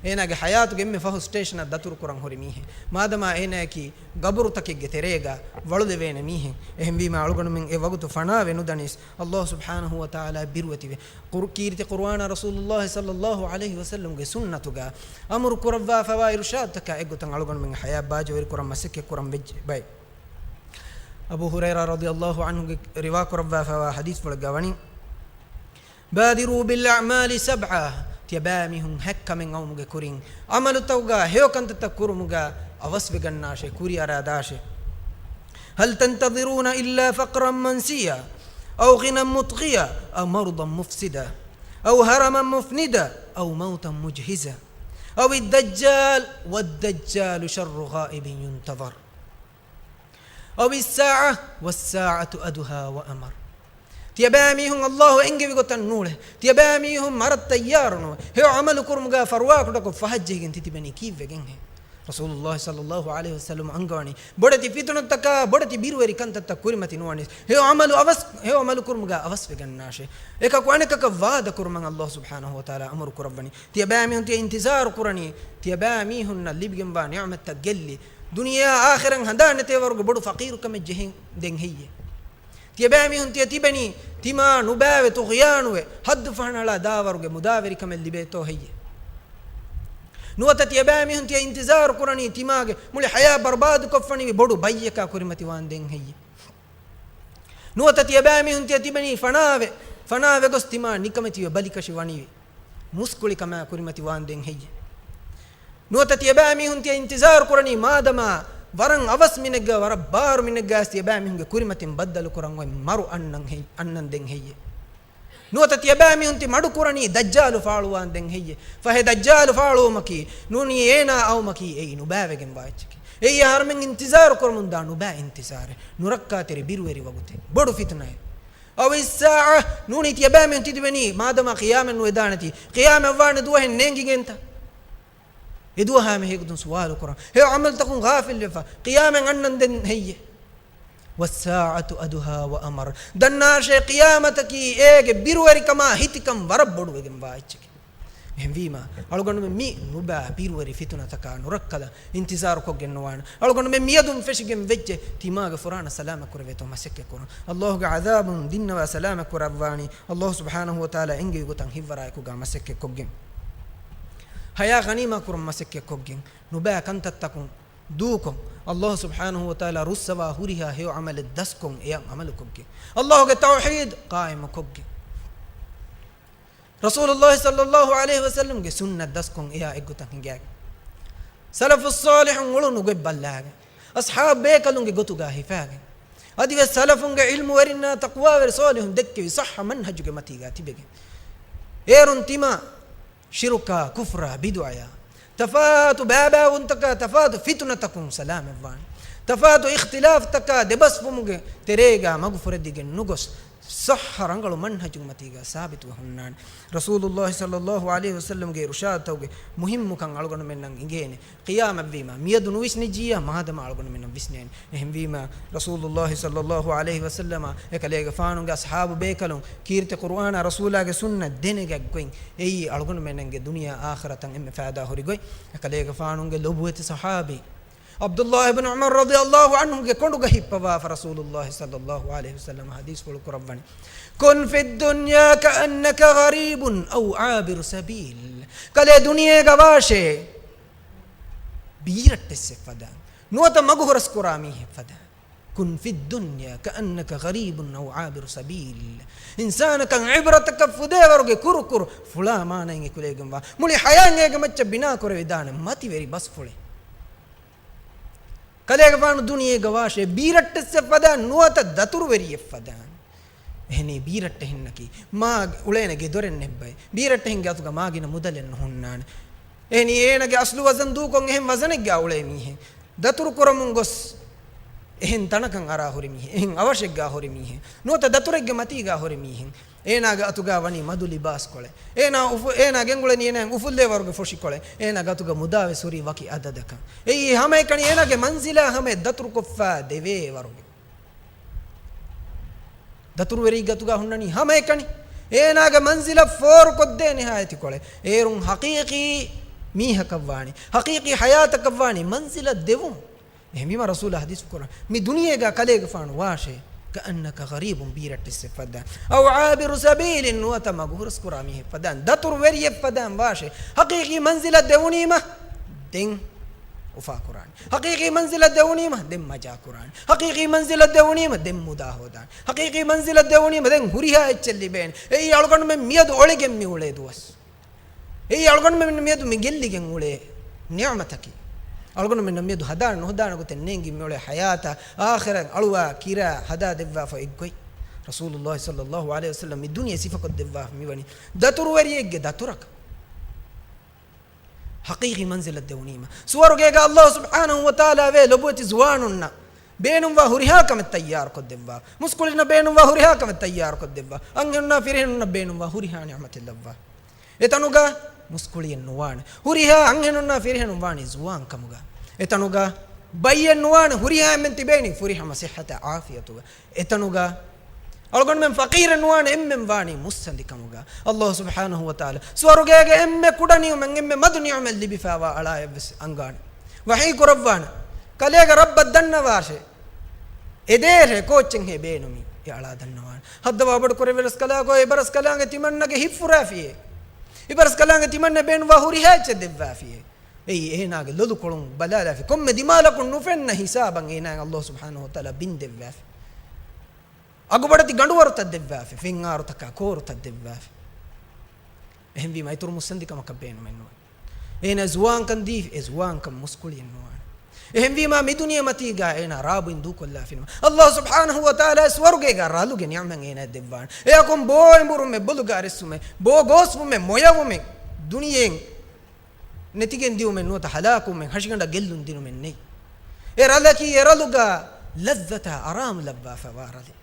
އޭނާގެ ޙަޔާތުގެ އެންމެ ފަހު ސްޓޭޝަނަށް ދަތުރު ކުރަން ހުރި މީހެއް. މާދަމާ އޭނާއަކީ ގަބުރުތަކެއްގެ ތެރޭގަ ވަޅުލެވޭނެ މީހެއް. އެހެންވީމާ އަޅުގަނޑުމެން އެ ވަގުތު ފަނާވެ ނުދަނީސް، ﷲ ސުބްޙާނަހޫ ވަތަޢާލާ ބިރުވެތިވެ، ޤުރް-، ކީރިތި ޤުރުއާނާ ރަސޫލުﷲ ޞައްލަﷲ ޢަލައިހި ވަސައްލަމްގެ ސުންނަތުގަ އަމުރު ކުރައްވާފަވާ އިރުޝާދުތަކާ އެއްގޮތަށް އަޅުގަނޑުމެން ޙަޔާތް ބާއްޖަވެރި ކުރަން މަސައްކަތް ކުރަން ވެއްޖެ ބައެއް. އަބޫ ހުރައިރާ ރަޟިޔަﷲ ޢަންހުގެ ރިވާ ކުރައްވާފަވާ ޙަދީޘްފުޅެއްގަ ވަނީ، بادروا بالأعمال سبعة، ތިޔަބައިމީހުން ހަތް ކަމެއް އައުމުގެ ކުރިން، ޢަމަލުތަކުގަ ހެޔޮ ކަންތައްތައް ކުރުމުގަ އަވަސްވެގަންނާށޭ، ކުރިއަރާދާށޭ. هل تنتظرون إلا فقرا منسيا، أو غنى مطغيا، أو مرضا مفسدا، أو هرما مفندا، أو موتا مجهزا، أو الدجال، والدجال شر غائب ينتظر. أو الساعة، والساعة أدهى وأمر. ތިޔަބައިމީހުން ﷲ އެންގެވި ގޮތަށް ނޫޅޭ. ތިޔަބައިމީހުން މަރަށް ތައްޔާރު ނުވޭ. ހެޔޮ ޢަމަލު ކުރުމުގަ ފަރުވާކުޑަކޮށް ފަހައްޖެހިގެން ތިތިބެނީ ކީއްވެގެންހޭ؟ ރަސޫލުﷲ ޞައްލަﷲ ޢަލައިހި ވަސައްލަމް އަންގަވަނީ، ބޮޑެތި ފިތުނަތަކާ ބޮޑެތި ބިރުވެރި ކަންތައްތައް ކުރިމަތި ނުވަނީސް، ހެޔޮ ޢަމަލު އަވަސް، ހެޔޮ ޢަމަލު ކުރުމުގަ އަވަސްވެގަންނާށޭ. އެކަކު އަނެކަކަށް ވާދަ ކުރުމަށް ﷲ ސުބްޙާނަހޫ ވަތަޢާލާ އަމުރު ކުރައްވަނީ. ތިޔަބައިމީހުން ތިޔަ އިންތިޒާރު ކުރަނީ، ތިޔަބައިމީހުންނަށް ލިބިގެންވާ ނިޢުމަތްތައް ގެއްލި، ދުނިޔެއާ އާޚިރަތް ހަނދާން ނެތޭވަރުގެ ބޮޑު ފަޤީރުކަމެއް ޖެހެން ދެން ހެއްޔޭ؟ ތިޔަބައިމީހުން ތިޔަ ތިބެނީ، ތިމާ ނުބައިވެ ޠުޣްޔާނުވެ، ޙައްދު ފަހަނަޅާ ދާވަރުގެ މުދާވެރިކަމެއް ލިބޭތޯ ހެއްޔޭ؟ ނުވަތަ ތިޔަބައިމީހުން ތިޔަ އިންތިޒާރު ކުރަނީ، ތިމާގެ މުޅި ޙަޔާތް ބަރުބާދުކޮށްފަނިވި ބޮޑު ބައްޔަކާ ކުރިމަތިވާންދެން ހެއްޔޭ؟ ނުވަތަ ތިޔަބައިމީހުން ތިޔަ ތިބެނީ ފަނާވެ، ފަނާވެގޮސް ތިމާ ނިކަމެތިވެ ބަލިކަށި ވަނިވި މުސްކުޅިކަމާ ކުރިމަތިވާންދެން ހެއްޔޭ؟ ނުވަތަ ތިޔަބައިމީހުން ތިޔަ އިންތިޒާރު ކުރަނީ، މާދަމާ ވަރަށް އަވަސް މިނެއްގަ ވަރަށް ބާރު މިނެއްގަސް ތިޔަބައިމީހުންގެ ކުރިމަތިން ބައްދަލު ކުރަން އޮތް މަރު އަންނަން ހެއް-، އަންނަންދެން ހެއްޔޭ؟ ނުވަތަ ތިޔަބައިމީހުން ތި މަޑު ކުރަނީ ދައްޖާލު ފާޅުވާންދެން ހެއްޔޭ؟ ފަހެ ދައްޖާލު ފާޅުވުމަކީ ނޫނީ އޭނާ އައުމަކީ އެއީ ނުބައިވެގެންވާ އެއްޗެކޭ. އެއީ އަހަރުމެން އިންތިޒާރު ކުރަމުންދާ ނުބައި އިންތިޒާރެއް، ނުރައްކާތެރި ބިރުވެރި ވަގުތެއް، ބޮޑު ފިތުނައެއް. أو الساعة، ނޫނީ ތިޔަބައިމީހުން ތި ތިބެނީ މާދަމާ ޤިޔާމަތް ނުވެދާނެތީ، ޤިޔާމަތް ވާނެ ދުވަހެއް ނޭނގިގެންތަ؟ އެ ދުވަހާ މި ހެގުދުން ސުވާލު ކުރަން. ހެޔޮ ޢަމަލުތަކުން ޣާފިލްވެފަ، ޤިޔާމަތް އަންނަންދެން ހެއްޔޭ؟ والساعة أدهى وأمر. ދަންނާށޭ، ޤިޔާމަތަކީ އޭގެ ބިރުވެރިކަމާ ހިތިކަން ވަރަށް ބޮޑުވެގެންވާ އެއްޗެކޭ. އެހެންވީމަ، އަޅުގަނޑުމެން މި ނުބައި ބިރުވެރި ފިތުނަތަކާ ނުރައްކަލަ އިންތިޒާރު ކޮށްގެން ނުވާނެ. އަޅުގަނޑުމެން މިއަދުން ފެށިގެން ވެއްޖެ، ތިމާގެ ފުރާނަ ސަލާމަތް ކުރެވޭތޯ މަސައްކަތް ކުރަން. ﷲގެ ޢަޛާބުން ދިންނަވާ ސަލާމަތް ކުރައްވާނީ، ﷲ ސުބްޙާނަހޫ ވަތަޢާލާ އެންގެވި ގޮތަށް ހިތްވަރާއެކުގަ މަސައްކަތް ކޮށްގެން، ޙަޔާތް ޣަނީމާ ކުރަން މަސައްކަތް ކޮށްގެން، ނުބައި ކަންތައްތަކުން ދޫކޮށް، ﷲ ސުބްޙާނަހޫ ވަތަޢާލާ ރުއްސަވާ ހުރިހާ ހެޔޮ ޢަމަލެއް ދަސްކޮށް އެޔަށް ޢަމަލުކޮށްގެން، ﷲގެ ތައުޙީދު ޤާއިމުކޮށްގެން، ރަސޫލުﷲ ޞައްލަﷲ ޢަލައިހި ވަސައްލަމްގެ ސުންނަތް ދަސްކޮށް އެޔާ އެއްގޮތަށް ހިނގާގެން، ސަލަފުއްޞާލިޙުން އުޅުނު ގޮތް ބައްލާގެން، އަޞްޙާބު ބޭކަލުންގެ ގޮތުގަ ހިފާގެން، އަދިވެސް ސަލަފުންގެ ޢިލްމުވެރިންނާ ތަޤްވާވެރި ޞާލިޙުން ދެއްކެވި ޞައްޙަ މަންހަޖުގެ މަތީގަ ތިބެގެން، އޭރުން ތިމާ ޝިރުކާ، ކުފްރާ، ބިދުޢަޔާ، ތަފާތު ބައިބައިވުންތަކާ، ތަފާތު ފިތުނަތަކުން ސަލާމަތްވާނެ. ތަފާތު އިޚްތިލާފްތަކާ ދެބަސްވުމުގެ ތެރޭގަ މަގުފުރެދިގެން ނުގޮސް، ޞައްޙަ ރަނގަޅު މަންހަޖުގެ މަތީގަ ސާބިތުވެ ހުންނާނެ. ރަސޫލުﷲ ޞައްލަﷲ ޢަލައިހި ވަސައްލަމްގެ އިރުޝާދުތަކުގެ މުހިއްމުކަން އަޅުގަނޑުމެންނަށް އިނގޭނެ. ޤިޔާމަތްވީމަ، މިއަދު ނުވިސްނިއްޖިއްޔާ މާދަމާ އަޅުގަނޑުމެންނަށް ވިސްނޭނެ. އެހެންވީމަ، ރަސޫލުﷲ ޞައްލަﷲ ޢަލައިހި ވަސައްލަމަ އެކަލޭގެފާނުގެ އަޞްޙާބު ބޭކަލުން، ކީރިތި ޤުރުއާނާ ރަސޫލާގެ ސުންނަތް ދެނެގަތް ގޮތް، އެއީ އަޅުގަނޑުމެންނަށް ދުނިޔެ އާޚިރަތަށް އެންމެ ފައިދާ ހުރި ގޮތް. އެކަލޭގެފާނުގެ ލޮބުވެތި ޞަޙާބީ ޢަބްދުﷲ ބިން ޢުމަރު ރަޟިޔަﷲ ޢަންހުގެ ކޮނޑުގަ ހިއްޕަވާފަ ރަސޫލުﷲ ޞައްލަﷲ ޢަލައިހި ވަސައްލަމަ ޙަދީޘްފުޅު ކުރައްވަނީ، كن في الدنيا كأنك غريب أو عابر سبيل. ކަލޭ ދުނިޔޭގަ ވާށޭ، ބީރައްޓެއްސެއް ފަދަ، ނުވަތަ މަގު ހުރަސްކުރާ މީހެއް ފަދަ. كن في الدنيا كأنك غريب أو عابر سبيل. އިންސާނަކަށް ޢިބްރަތަކަށް ފުދޭވަރުގެ ކުރު ކުރު ފުޅާ މާނައިން އެކުލެވިގެންވާ، މުޅި ޙަޔާތް އޭގެ މައްޗަށް ބިނާކުރެވިދާނެ މަތިވެރި ބަސްފުޅެއް. ކަލޭގެފާނު ދުނިޔޭގަ ވާށޭ، ބީރައްޓެއްސެއް ފަދަ ނުވަތަ ދަތުރުވެރިއެއް ފަދަ. އެހެނީ ބީރައްޓެހިންނަކީ މާ އުޅޭނެ ގެދޮރެއް ނެއްބައި. ބީރައްޓެހިންގެ އަތުގަ މާގިނަ މުދަލެއް ނުހުންނާނެ. އެހެނީ އޭނަގެ އަސްލު ވަޒަން ދޫކޮށް އެހެން ވަޒަނެއްގަ އުޅޭ މީހެއް. ދަތުރު ކުރަމުން ގޮސް އެހެން ތަނަކަށް އަރާ ހުރި މީހެއް. އެހެން އަވަށެއްގަ ހުރި މީހެއް. ނުވަތަ ދަތުރެއްގެ މަތީގަ ހުރި މީހެއް. އޭނާގެ އަތުގަ ވަނީ މަދު ލިބާސްކޮޅެއް. އޭނާ އުފު-، އޭނާ ގެންގުޅެނީ އޭނާ އުފުއްލޭވަރުގެ ފޮށިކޮޅެއް. އޭނާ ގަތުގަ މުދާވެސް ހުރީ ވަކި އަދަދަކަށް. އެއީ ހަމައެކަނި އޭނާގެ މަންޒިލާ ހަމައަށް ދަތުރުކޮށްފަ ދެވޭ ވަރުގެ. ދަތުރުވެރި ގަތުގަ ހުންނަނީ ހަމައެކަނި އޭނާގެ މަންޒިލަށް ފޯރުކޮށްދޭނެހާ އެތިކޮޅެއް. އޭރުން ޙަޤީޤީ މީހަކަށްވާނީ، ޙަޤީޤީ ޙަޔާތަކަށްވާނީ މަންޒިލަށް ދެވުން. އެހެންވީމަ ރަސޫލާ ޙަދީޘް ކުރަން، މި ދުނިޔޭގަ ކަލޭގެފާނު ވާށޭ، كأنك غريب، ބީރައްޓެއްސެއް ފަދައިން، أو عابر سبيل، ނުވަތަ މަގު ހުރަސްކުރާ މީހެއް ފަދައިން، ދަތުރު ވެރިއެއް ފަދައިން ވާށޭ. ޙަޤީޤީ މަންޒިލަށް ދެވުނީމަ ދެން އުފާ ކުރާނެ. ޙަޤީޤީ މަންޒިލަށް ދެވުނީމަ ދެން މަޖާ ކުރާނެ. ޙަޤީޤީ މަންޒިލަށް ދެވުނީމަ ދެން މުދާ ހޯދާނެ. ޙަޤީޤީ މަންޒިލަށް ދެވުނީމަ ދެން ހުރިހާ އެއްޗެއް ލިބޭނެ. އެއީ އަޅުގަނޑުމެން މިއަދު އޮޅިގެން މި އުޅޭ ދުވަސް. އެއީ އަޅުގަނޑުމެން މިއަދު މި ގެއްލިގެން އުޅޭ ނިޢުމަތަކީ. އަޅުގަނޑުމެންނަށް މިއަދު ހަދާން ނުހަދާނެ ގޮތެއް ނޭނގި މި އުޅޭ ޙަޔާތަށް އާޚިރަތް އަޅުވާ ކިރާ ހަދާ ދެއްވާފަ އެއްގޮތް. ރަސޫލުﷲ ޞައްލަﷲ ޢަލައިހި ވަސައްލަމް މި ދުނިޔެ ސިފަކޮށްދެއްވާފަ މިވަނީ ދަތުރުވެރިއެއްގެ ދަތުރަކަށް. ޙަޤީޤީ މަންޒިލަށް ދެވުނީމަ، ސުވަރުގޭގަ ﷲ ސުބްޙާނަހޫ ވަތަޢާލާ ވޭ ލޮބުވެތި ޒުވާނުންނަށް ބޭނުންވާ ހުރިހާ ކަމެއް ތައްޔާރުކޮށްދެއްވާ، މުސްކުޅިންނަށް ބޭނުންވާ ހުރިހާ ކަމެއް ތައްޔާރުކޮށްދެއްވާ، އަންހެނުންނާ ފިރިހެނުންނަށް ބޭނުންވާ ހުރިހާ ނިޢުމަތެއް ލައްވާ. އެތަނުގަ މުސްކުޅިއެއް ނުވާނެ. ހުރިހާ އަންހެނުންނާ ފިރިހެނުން ވާނީ ޒުވާން ކަމުގަ. އެތަނުގަ ބައްޔެއް ނުވާނެ، ހުރިހާ އެންމެން ތިބޭނީ ފުރިހަމަ ޞިއްޙަތާ ޢާފިޔަތުގަ. އެތަނުގަ އަޅުގަނޑުމެން ފަޤީރެއް ނުވާނެ، އެންމެން ވާނީ މުއްސަނދި ކަމުގަ. ﷲ ސުބްޙާނަހޫ ވަތަޢާލާ ސުވަރުގޭގެ އެންމެ ކުޑަ ނިޢުމަތް، އެންމެ މަދު ނިޢުމަތް ލިބިފައިވާ އަޅާއަށްވެސް އަންގާނެ. ވަޙީ ކުރައްވާނެ، ކަލޭގެ ރައްބަށް ދަންނަވާށޭ. އެދޭށޭ ކޯއްޗެއްހޭ ބޭނުމީ. އެ އަޅާ ދަންނަވާނެ. ހައްދަވާ ބޮޑުކުރެއްވި ރަސްކަލާކޯ، އެބަރަސްކަލާނގެ ތިމަންނަގެ ހިތް ފުރާފިއޭ. އެބަރަސްކަލާނގެ ތިމަންނަ ބޭނުންވާ ހުރިހާ އެއްޗެއް ދެއްވާފިއޭ. އެއީ އޭނާގެ ލޮލުކޮޅުން ބަލާލާފި. ކޮންމެ ދިމާލަކުން ނުފެންނަ ހިސާބަށް އޭނާއަށް ﷲ ސުބްޙާނަހޫ ވަތަޢާލާ ބިން ދެއްވާފި. އަގުބޮޑެތި ގަނޑުވަރުތައް ދެއްވާފި. ފެންއާރުތަކާ ކޯރުތައް ދެއްވާފި. އެހެންވީމަ އިތުރު މުއްސަނދިކަމަކަށް ބޭނުމެއް ނުވޭ. އޭނާ ޒުވާންކަން ދީފި، އެ ޒުވާންކަން މުސްކުޅިއެއް ނުވާނެ. އެހެންވީމާ މި ދުނިޔެ މަތީގާ އޭނާ ރާބުއިން ދޫކޮށްލާފިނަމަ، ﷲ ސުބްޙާނަހޫ ވަތަޢާލާ ސުވަރުގޭގާ ރަލުގެ ނިޢުމަތް އޭނާއަށް ދެއްވާނެ. އެއަކުން ބޯ އެނބުރުމެއް، ބޮލުގާ ރިއްސުމެއް، ބޯ ގޯސްވުމެއް، މޮޔަވުމެއް ދުނިޔެއިން ނެތިގެން ދިއުމެއް ނުވަތަ ހަލާކުވުމެއް، ހަށިގަނޑަށް ގެއްލުން ދިނުމެއް ނެތް. އެ ރަލަކީ އެ ރަލުގާ ލައްޒަތާ އަރާމު ލައްވާފައިވާ ރަލެއް.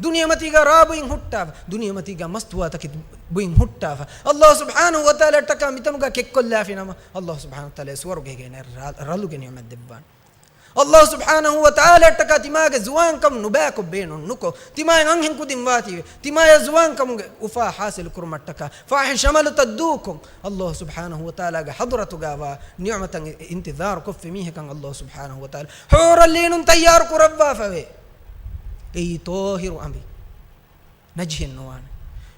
ދުނިޔެމަތީގަ ރާބުއިން ހުއްޓާފަ، ދުނިޔެމަތީގަ މަސްތުވާތަކެއް ބުއިން ހުއްޓާފަ، ﷲ ސުބްޙާނަހޫ ވަތަޢާލާއަށްޓަކާ މިތަނުގަ ކެއްކޮށްލާފިނަމަ، ﷲ ސުބްޙާނަހޫ ވަތަޢާލާ ސުވަރުގޭގެ އޭނާ ރަ-، ރަލުގެ ނިޢުމަތް ދެއްވާނެ. ﷲ ސުބްޙާނަހޫ ވަތަޢާލާއަށްޓަކާ ތިމާގެ ޒުވާންކަމުން ނުބައިކޮށް ބޭނުން ނުކޮށް، ތިމާއަށް އަންހެން ކުދިން ވާތީވެ، ތިމާޔަށް ޒުވާންކަމުގެ އުފާ ޙާޞިލު ކުރުމަށްޓަކާ، ފާޙިޝް ޢަމަލުތައް ދޫކޮށް، ﷲ ސުބްޙާނަހޫ ވަތަޢާލާގެ ޙަޟްރަތުގަ ވާ ނިޢުމަތަށް އިންތިޒާރު ކޮށްފި މީހަކަށް ﷲ ސުބްޙާނަހޫ ވަތަޢާލާ ޙޫރަލްޢީނުން ތައްޔާރު ކުރައްވާފަވޭ. އެއީ ޠާހިރު އަނބި. ނަޖިހެއް ނުވާނެ.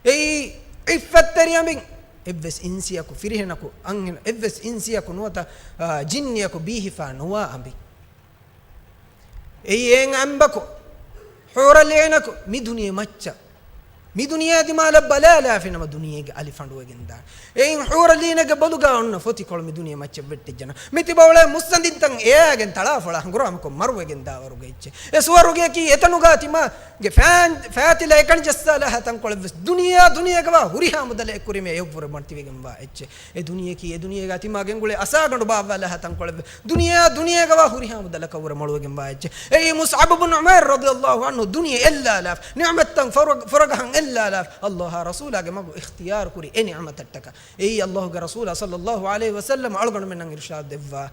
އެއީ ޢިއްފަތްތެރި އަނބިން. އެއްވެސް އިންސިއަކު، ފިރިހެނަކު، އަންހެނަ، އެއްވެސް އިންސިއަކު ނުވަތަ، އާ، ޖިންނިއަކު ބީހިފަ ނުވާ އަނބިން. އެއީ އެއިން އަނބަކު، ޙޫރަލްޢީނަކު، މި ދުނިޔެ މައްޗަށް. މި ދުނިޔެ ދިމާލަށް ބަލާލާފިނަމަ ދުނިޔޭގެ އަލި ފަނޑުވެގެން ދާނެ. އެއިން ޙޫރަލްޢީނެއްގެ ބޮލުގަ އޮންނަ ފޮތިކޮޅު މި ދުނިޔެ މައްޗަށް ވެއްޓިއްޖެނަމަ، މި ތިބަ އުޅޭ މުއްސަނދިންތައް އެއާގެން ތަޅާފޮޅާ ހަނގުރާމަކޮށް މަރުވެގެން ދާވަރުގެ އެއްޗެއް. އެ ސުވަރުގެއަކީ އެތަނުގަ ތިމާގެ ފާން ފާތިލަ އެކަނި ޖައްސާލާހާ ތަންކޮޅެއްވެސް. ދުނިޔެއާ ދުނިޔޭގަ ވާ ހުރިހާ މުދަލެއް އެކުރިމޭ އެއަށްވުރެ މަތިވެގެން ވާ އެއްޗެއް. އެ ދުނިޔެއަކީ އެ ދުނިޔޭގަ ތިމާ ގެންގުޅޭ އަސާގަނޑު ބާއްވާލާހާ ތަންކޮޅެއްވެސް. ދުނިޔެއާ ދުނިޔޭގަ ވާ ހުރިހާ މުދަލަކަށްވުރެ މޮޅުވެގެން ވާ އެއްޗެއް. އެއީ މުޞްޢަބު ބުން ޢުމައިރު ރަޟިޔަﷲ ޢަންހު ދުނިޔެ އެއްލާލާފަ، ނިޢުމަތްތައް ފުރަ-، ފުރަގަހަން އެއްލާލާފަ، ﷲ އާ ރަސޫލާގެ މަގު އިޚްތިޔާރު ކުރި އެ ނިޢުމަތަށްޓަކާ. އެއީ ﷲ ގެ ރަސޫލާ ޞައްލަﷲ ޢަލައިހި ވަސައްލަމަ އަޅުގަނޑުމެންނަށް އިރުޝާދު ދެއްވާ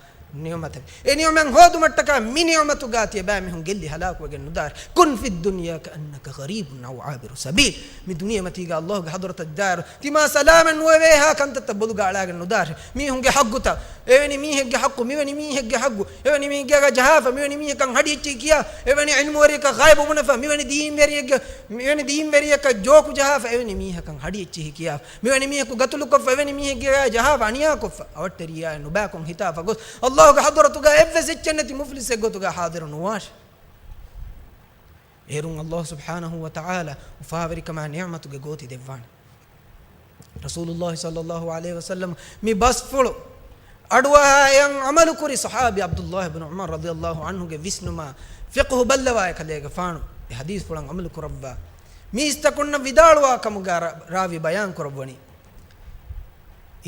ނިޢުމަތެއް. އެ ނިޢުމަތް ހޯދުމަށްޓަކާ މި ނިޢުމަތުގާ ތިޔަބައިމީހުން ގެއްލި ހަލާކުވެގެން ނުދާށޭ. كن في الدنيا كأنك غريب أو عابر سبيل. މި ދުނިޔެމަތީގަ ﷲ ގެ ޙަޟްރަތަށް ދާއިރު ތިމާ ސަލާމަތް ނުވެވޭހާ ކަންތައްތައް ބޮލުގަ އަޅާގެން ނުދާށޭ. މީހުންގެ ޙައްޤުތައް، އެވެނި މީހެއްގެ ޙައްޤު، މިވެނި މީހެއްގެ ޙައްޤު، އެވެނި މީހެއްގެ އަގާ ޖަހާފަ، މިވެނި މީހަކަށް ހަޑިއެއްޗެހި ކިޔާ، އެވެނި ޢިލްމުވެރިޔަކަށް ޣައިބު ބުނެފަ، މިވެނި ދީންވެރިއެއްގެ، މިވެނި ދީންވެރިޔަކަށް ޖޯކު ޖަހާފަ، އެވެނި މީހަކަށް ހަޑިއެއްޗެހި ކިޔާ، މިވެނި މީހަކު ގަތުލުކޮށްފަ، އެވެނި މީހެއްގެ އަގާ ޖަހާފަ އަނިޔާކޮށްފަ، އަވަށްޓެރިޔާއެއް ނުބައިކޮށް ހިތާފަ ގޮސް، ﷲ ގެ ޙަޟްރަތުގަ އެއްވެސް އެއްޗެއް ނެތި މުފްލިސެއް ގޮތުގަ ޙާޟިރު ނުވާށޭ. އޭރުން ﷲ ސުބްޙާނަހޫ ވަތަޢާލާ އުފާވެރިކަމާ ނިޢުމަތުގެ ގޯތި ދެއްވާނެ. ރަސޫލުﷲ ޞައްލަﷲ ޢަލައިހި ވަސައްލަމަ މި ބަސްފުޅު އަޑުއަހާ އެއަށް ޢަމަލުކުރި ޞަޙާބީ ޢަބްދުﷲ ބިން ޢުމަރު ރަޟިޔަﷲ ޢަންހުގެ ވިސްނުމާ ފިޤުހު ބައްލަވާ އެކަލޭގެފާނު އެ ޙަދީޘްފުޅަށް ޢަމަލު ކުރައްވާ މީސްތަކުންނަށް ވިދާޅުވާ ކަމުގަ ރާ-، ރާވީ ބަޔާން ކުރައްވަނީ،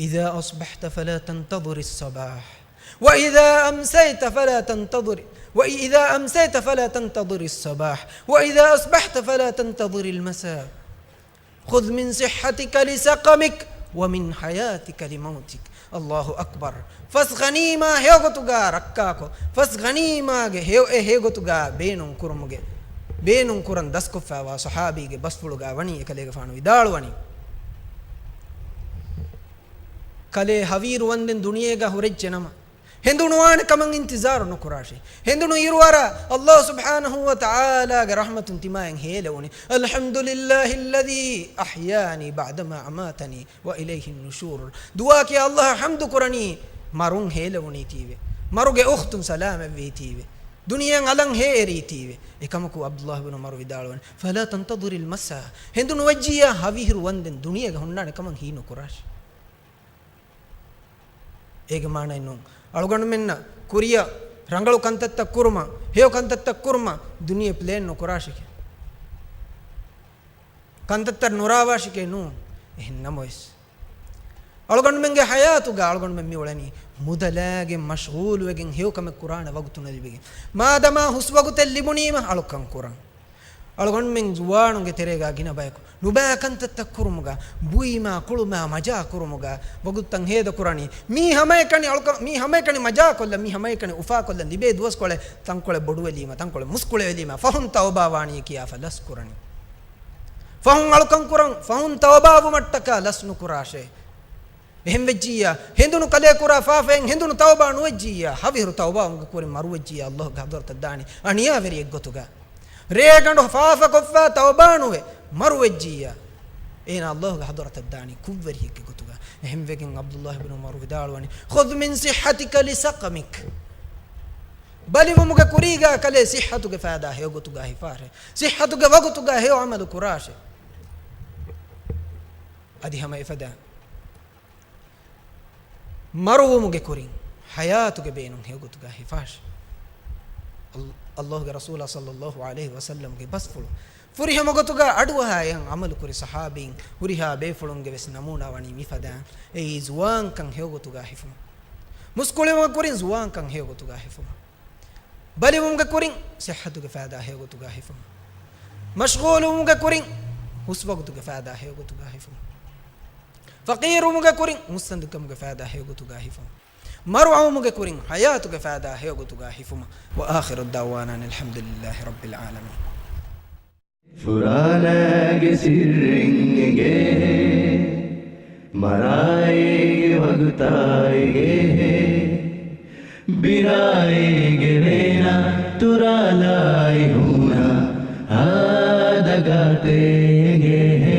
إذا أصبحت فلا تنتظر الصباح، وإذا أمسيت فلا تنتظر، وإذا أمسيت فلا تنتظر الصباح، وإذا أصبحت فلا تنتظر المساء. خذ من صحتك لسقمك ومن حياتك لموتك. الله أكبر. ފަސް ޣަނީމާ ހެޔޮގޮތުގަ ރައްކާކޮށް، ފަސް ޣަނީމާގެ ހެޔޮ-، އެ ހެޔޮގޮތުގަ ބޭނުން ކުރުމުގެ، ބޭނުން ކުރަން ދަސްކޮށްފައިވާ ޞަޙާބީގެ ބަސްފުޅުގަ ވަނީ އެކަލޭގެފާނު ވިދާޅުވަނީ. ކަލޭ ހަވީރު ވަންދެން ދުނިޔޭގަ ހުރެއްޖެނަމަ، ހެނދުނުވާނެ ކަމަށް އިންތިޒާރު ނުކުރާށޭ. ހެނދުނު އިރުއަރާ، ﷲ ސުބްޙާނަހޫ ވަތަޢާލާގެ ރަޙްމަތުން ތިމާއަށް ހޭލެވުނީ. الحمد لله الذي أحياني بعدما أماتني وإليه النشور. ދުޢާކިޔާ ﷲ އަށް ޙަމްދު ކުރަނީ، މަރުން ހޭލެވުނީތީވެ. މަރުގެ އުޚްތުން ސަލާމަތްވީތީވެ. ދުނިޔެއަށް އަލަށް ހޭއެރީތީވެ. އެކަމަކު ޢަބްދުﷲ ބިނު ޢުމަރު ވިދާޅުވަނީ، فلا تنتظر المساء. ހެނދުނު ވެއްޖިއްޔާ ހަވީރު ވަންދެން ދުނިޔޭގަ ހުންނާނެ ކަމަށް ހީނުކުރާށޭ. އޭގެ މާނައެއް ނޫން. އަޅުގަނޑުމެންނަށް ކުރިއަށް ރަނގަޅު ކަންތައްތައް ކުރުމަށް، ހެޔޮ ކަންތައްތައް ކުރުމަށް ދުނިޔެ ޕްލޭން ނުކުރާށެކޭ. ކަންތައްތައް ނުރާވާށެކޭ ނޫން. އެހެން ނަމަވެސް، އަޅުގަނޑުމެންގެ ޙަޔާތުގަ އަޅުގަނޑުމެން މި އުޅެނީ މުދަލާގެން މަޝްޣޫލުވެގެން ހެޔޮކަމެއް ކުރާނެ ވަގުތު ނުލިބިގެން. މާދަމާ ހުސްވަގުތެއް ލިބުނީމަ އަޅުކަން ކުރަން. އަޅުގަނޑުމެން ޒުވާނުންގެ ތެރޭގަ ގިނަ ބަޔަކު ނުބައި ކަންތައްތައް ކުރުމުގަ، ބުއިމާ، ކުޅުމާ، މަޖާ ކުރުމުގަ ވަގުތުތައް ހޭދަ ކުރަނީ. މީ ހަމައެކަނި އަޅުކަ-، މީ ހަމައެކަނި މަޖާކޮށްލަން، މީ ހަމައެކަނި އުފާކޮށްލަން ލިބޭ ދުވަސްކޮޅެއް ތަންކޮޅެއް ބޮޑުވެލީމަ، ތަންކޮޅެއް މުސްކުޅެވެލީމަ، ފަހުން ތައުބާވާނީ ކިޔާފަ ލަސް ކުރަނީ. ފަހުން އަޅުކަން ކުރަން، ފަހުން ތައުބާވުމަށްޓަކާ ލަސް ނުކުރާށޭ. އެހެން ވެއްޖިއްޔާ، ހެނދުނު ކަލޭ ކުރާ ފާފައިން ހެނދުނު ތައުބާ ނުވެއްޖިއްޔާ، ހަވިހުރު ތައުބާވުމުގެ ކުރިން މަރުވެއްޖިއްޔާ، ﷲގެ ޙަޟްރަތަށް ދާނީ އަނިޔާވެރިއެއްގޮތުގަ. ރޭގަނޑު ފާފަކޮށްފަ ތައުބާ ނުވެ މަރުވެއްޖިއްޔާ، އޭނާ ﷲގެ ޙަޟްރަތަށް ދާނީ ކުށްވެރިއެއްގެ ގޮތުގަ. އެހެންވެގެން ޢަބްދުﷲ ބިނު ޢުމަރު ވިދާޅުވަނީ، خذ من صحتك لسقمك. ބަލިވުމުގެ ކުރީގަ ކަލޭ ޞިއްޙަތުގެ ފައިދާ ހެޔޮގޮތުގަ ހިފާށޭ. ޞިއްޙަތުގެ ވަގުތުގަ ހެޔޮ ޢަމަލު ކުރާށޭ. އަދި ހަމަ އެފަދަ މަރުވުމުގެ ކުރިން ޙަޔާތުގެ ބޭނުން ހެޔޮގޮތުގަ ހިފާށޭ. ﷲ، ﷲގެ ރަސޫލާ ޞައްލަﷲ ޢަލައިހި ވަސައްލަމްގެ ބަސްފުޅު ފުރިހަމަ ގޮތުގަ އަޑުއަހާ އެހެން ޢަމަލު ކުރި ޞަޙާބީން ހުރިހާ ބޭފުޅުންގެ ވެސް ނަމޫނާ ވަނީ މިފަދައިން. އެއީ ޒުވާންކަން ހެޔޮގޮތުގަ ހިފުމަށް. މުސްކުޅިވުމުގެ ކުރިން ޒުވާންކަން ހެޔޮގޮތުގަ ހިފުމަށް. ބަލިވުމުގެ ކުރިން ޞިއްޙަތުގެ ފައިދާ ހެޔޮގޮތުގަ ހިފުމަށް. މަޝްޣޫލުވުމުގެ ކުރިން ހުސްވަގުތުގެ ފައިދާ ހެޔޮގޮތުގަ ހިފުމަށް. ފަޤީރުވުމުގެ ކުރިން މުއްސަނދިކަމުގެ ފައިދާ ހެޔޮގޮތުގަ ހިފުމަށް. މަރުވުމުގެ ކުރިން ޙަޔާތުގެ ފައިދާ ހެޔޮގޮތުގަ ހިފުމަށް. وآخر دعوانا أن الحمد لله رب العالمين. ފުރާނާގެ ސިއްރެއް އެނގޭ، މަރާއޭގެ ވަގުތާ އެނގޭ، ބިރާއޭގެ ވޭނާ ތުރާލާއި ހޫނާ ހާދަ ގާތެއް އެނގޭ.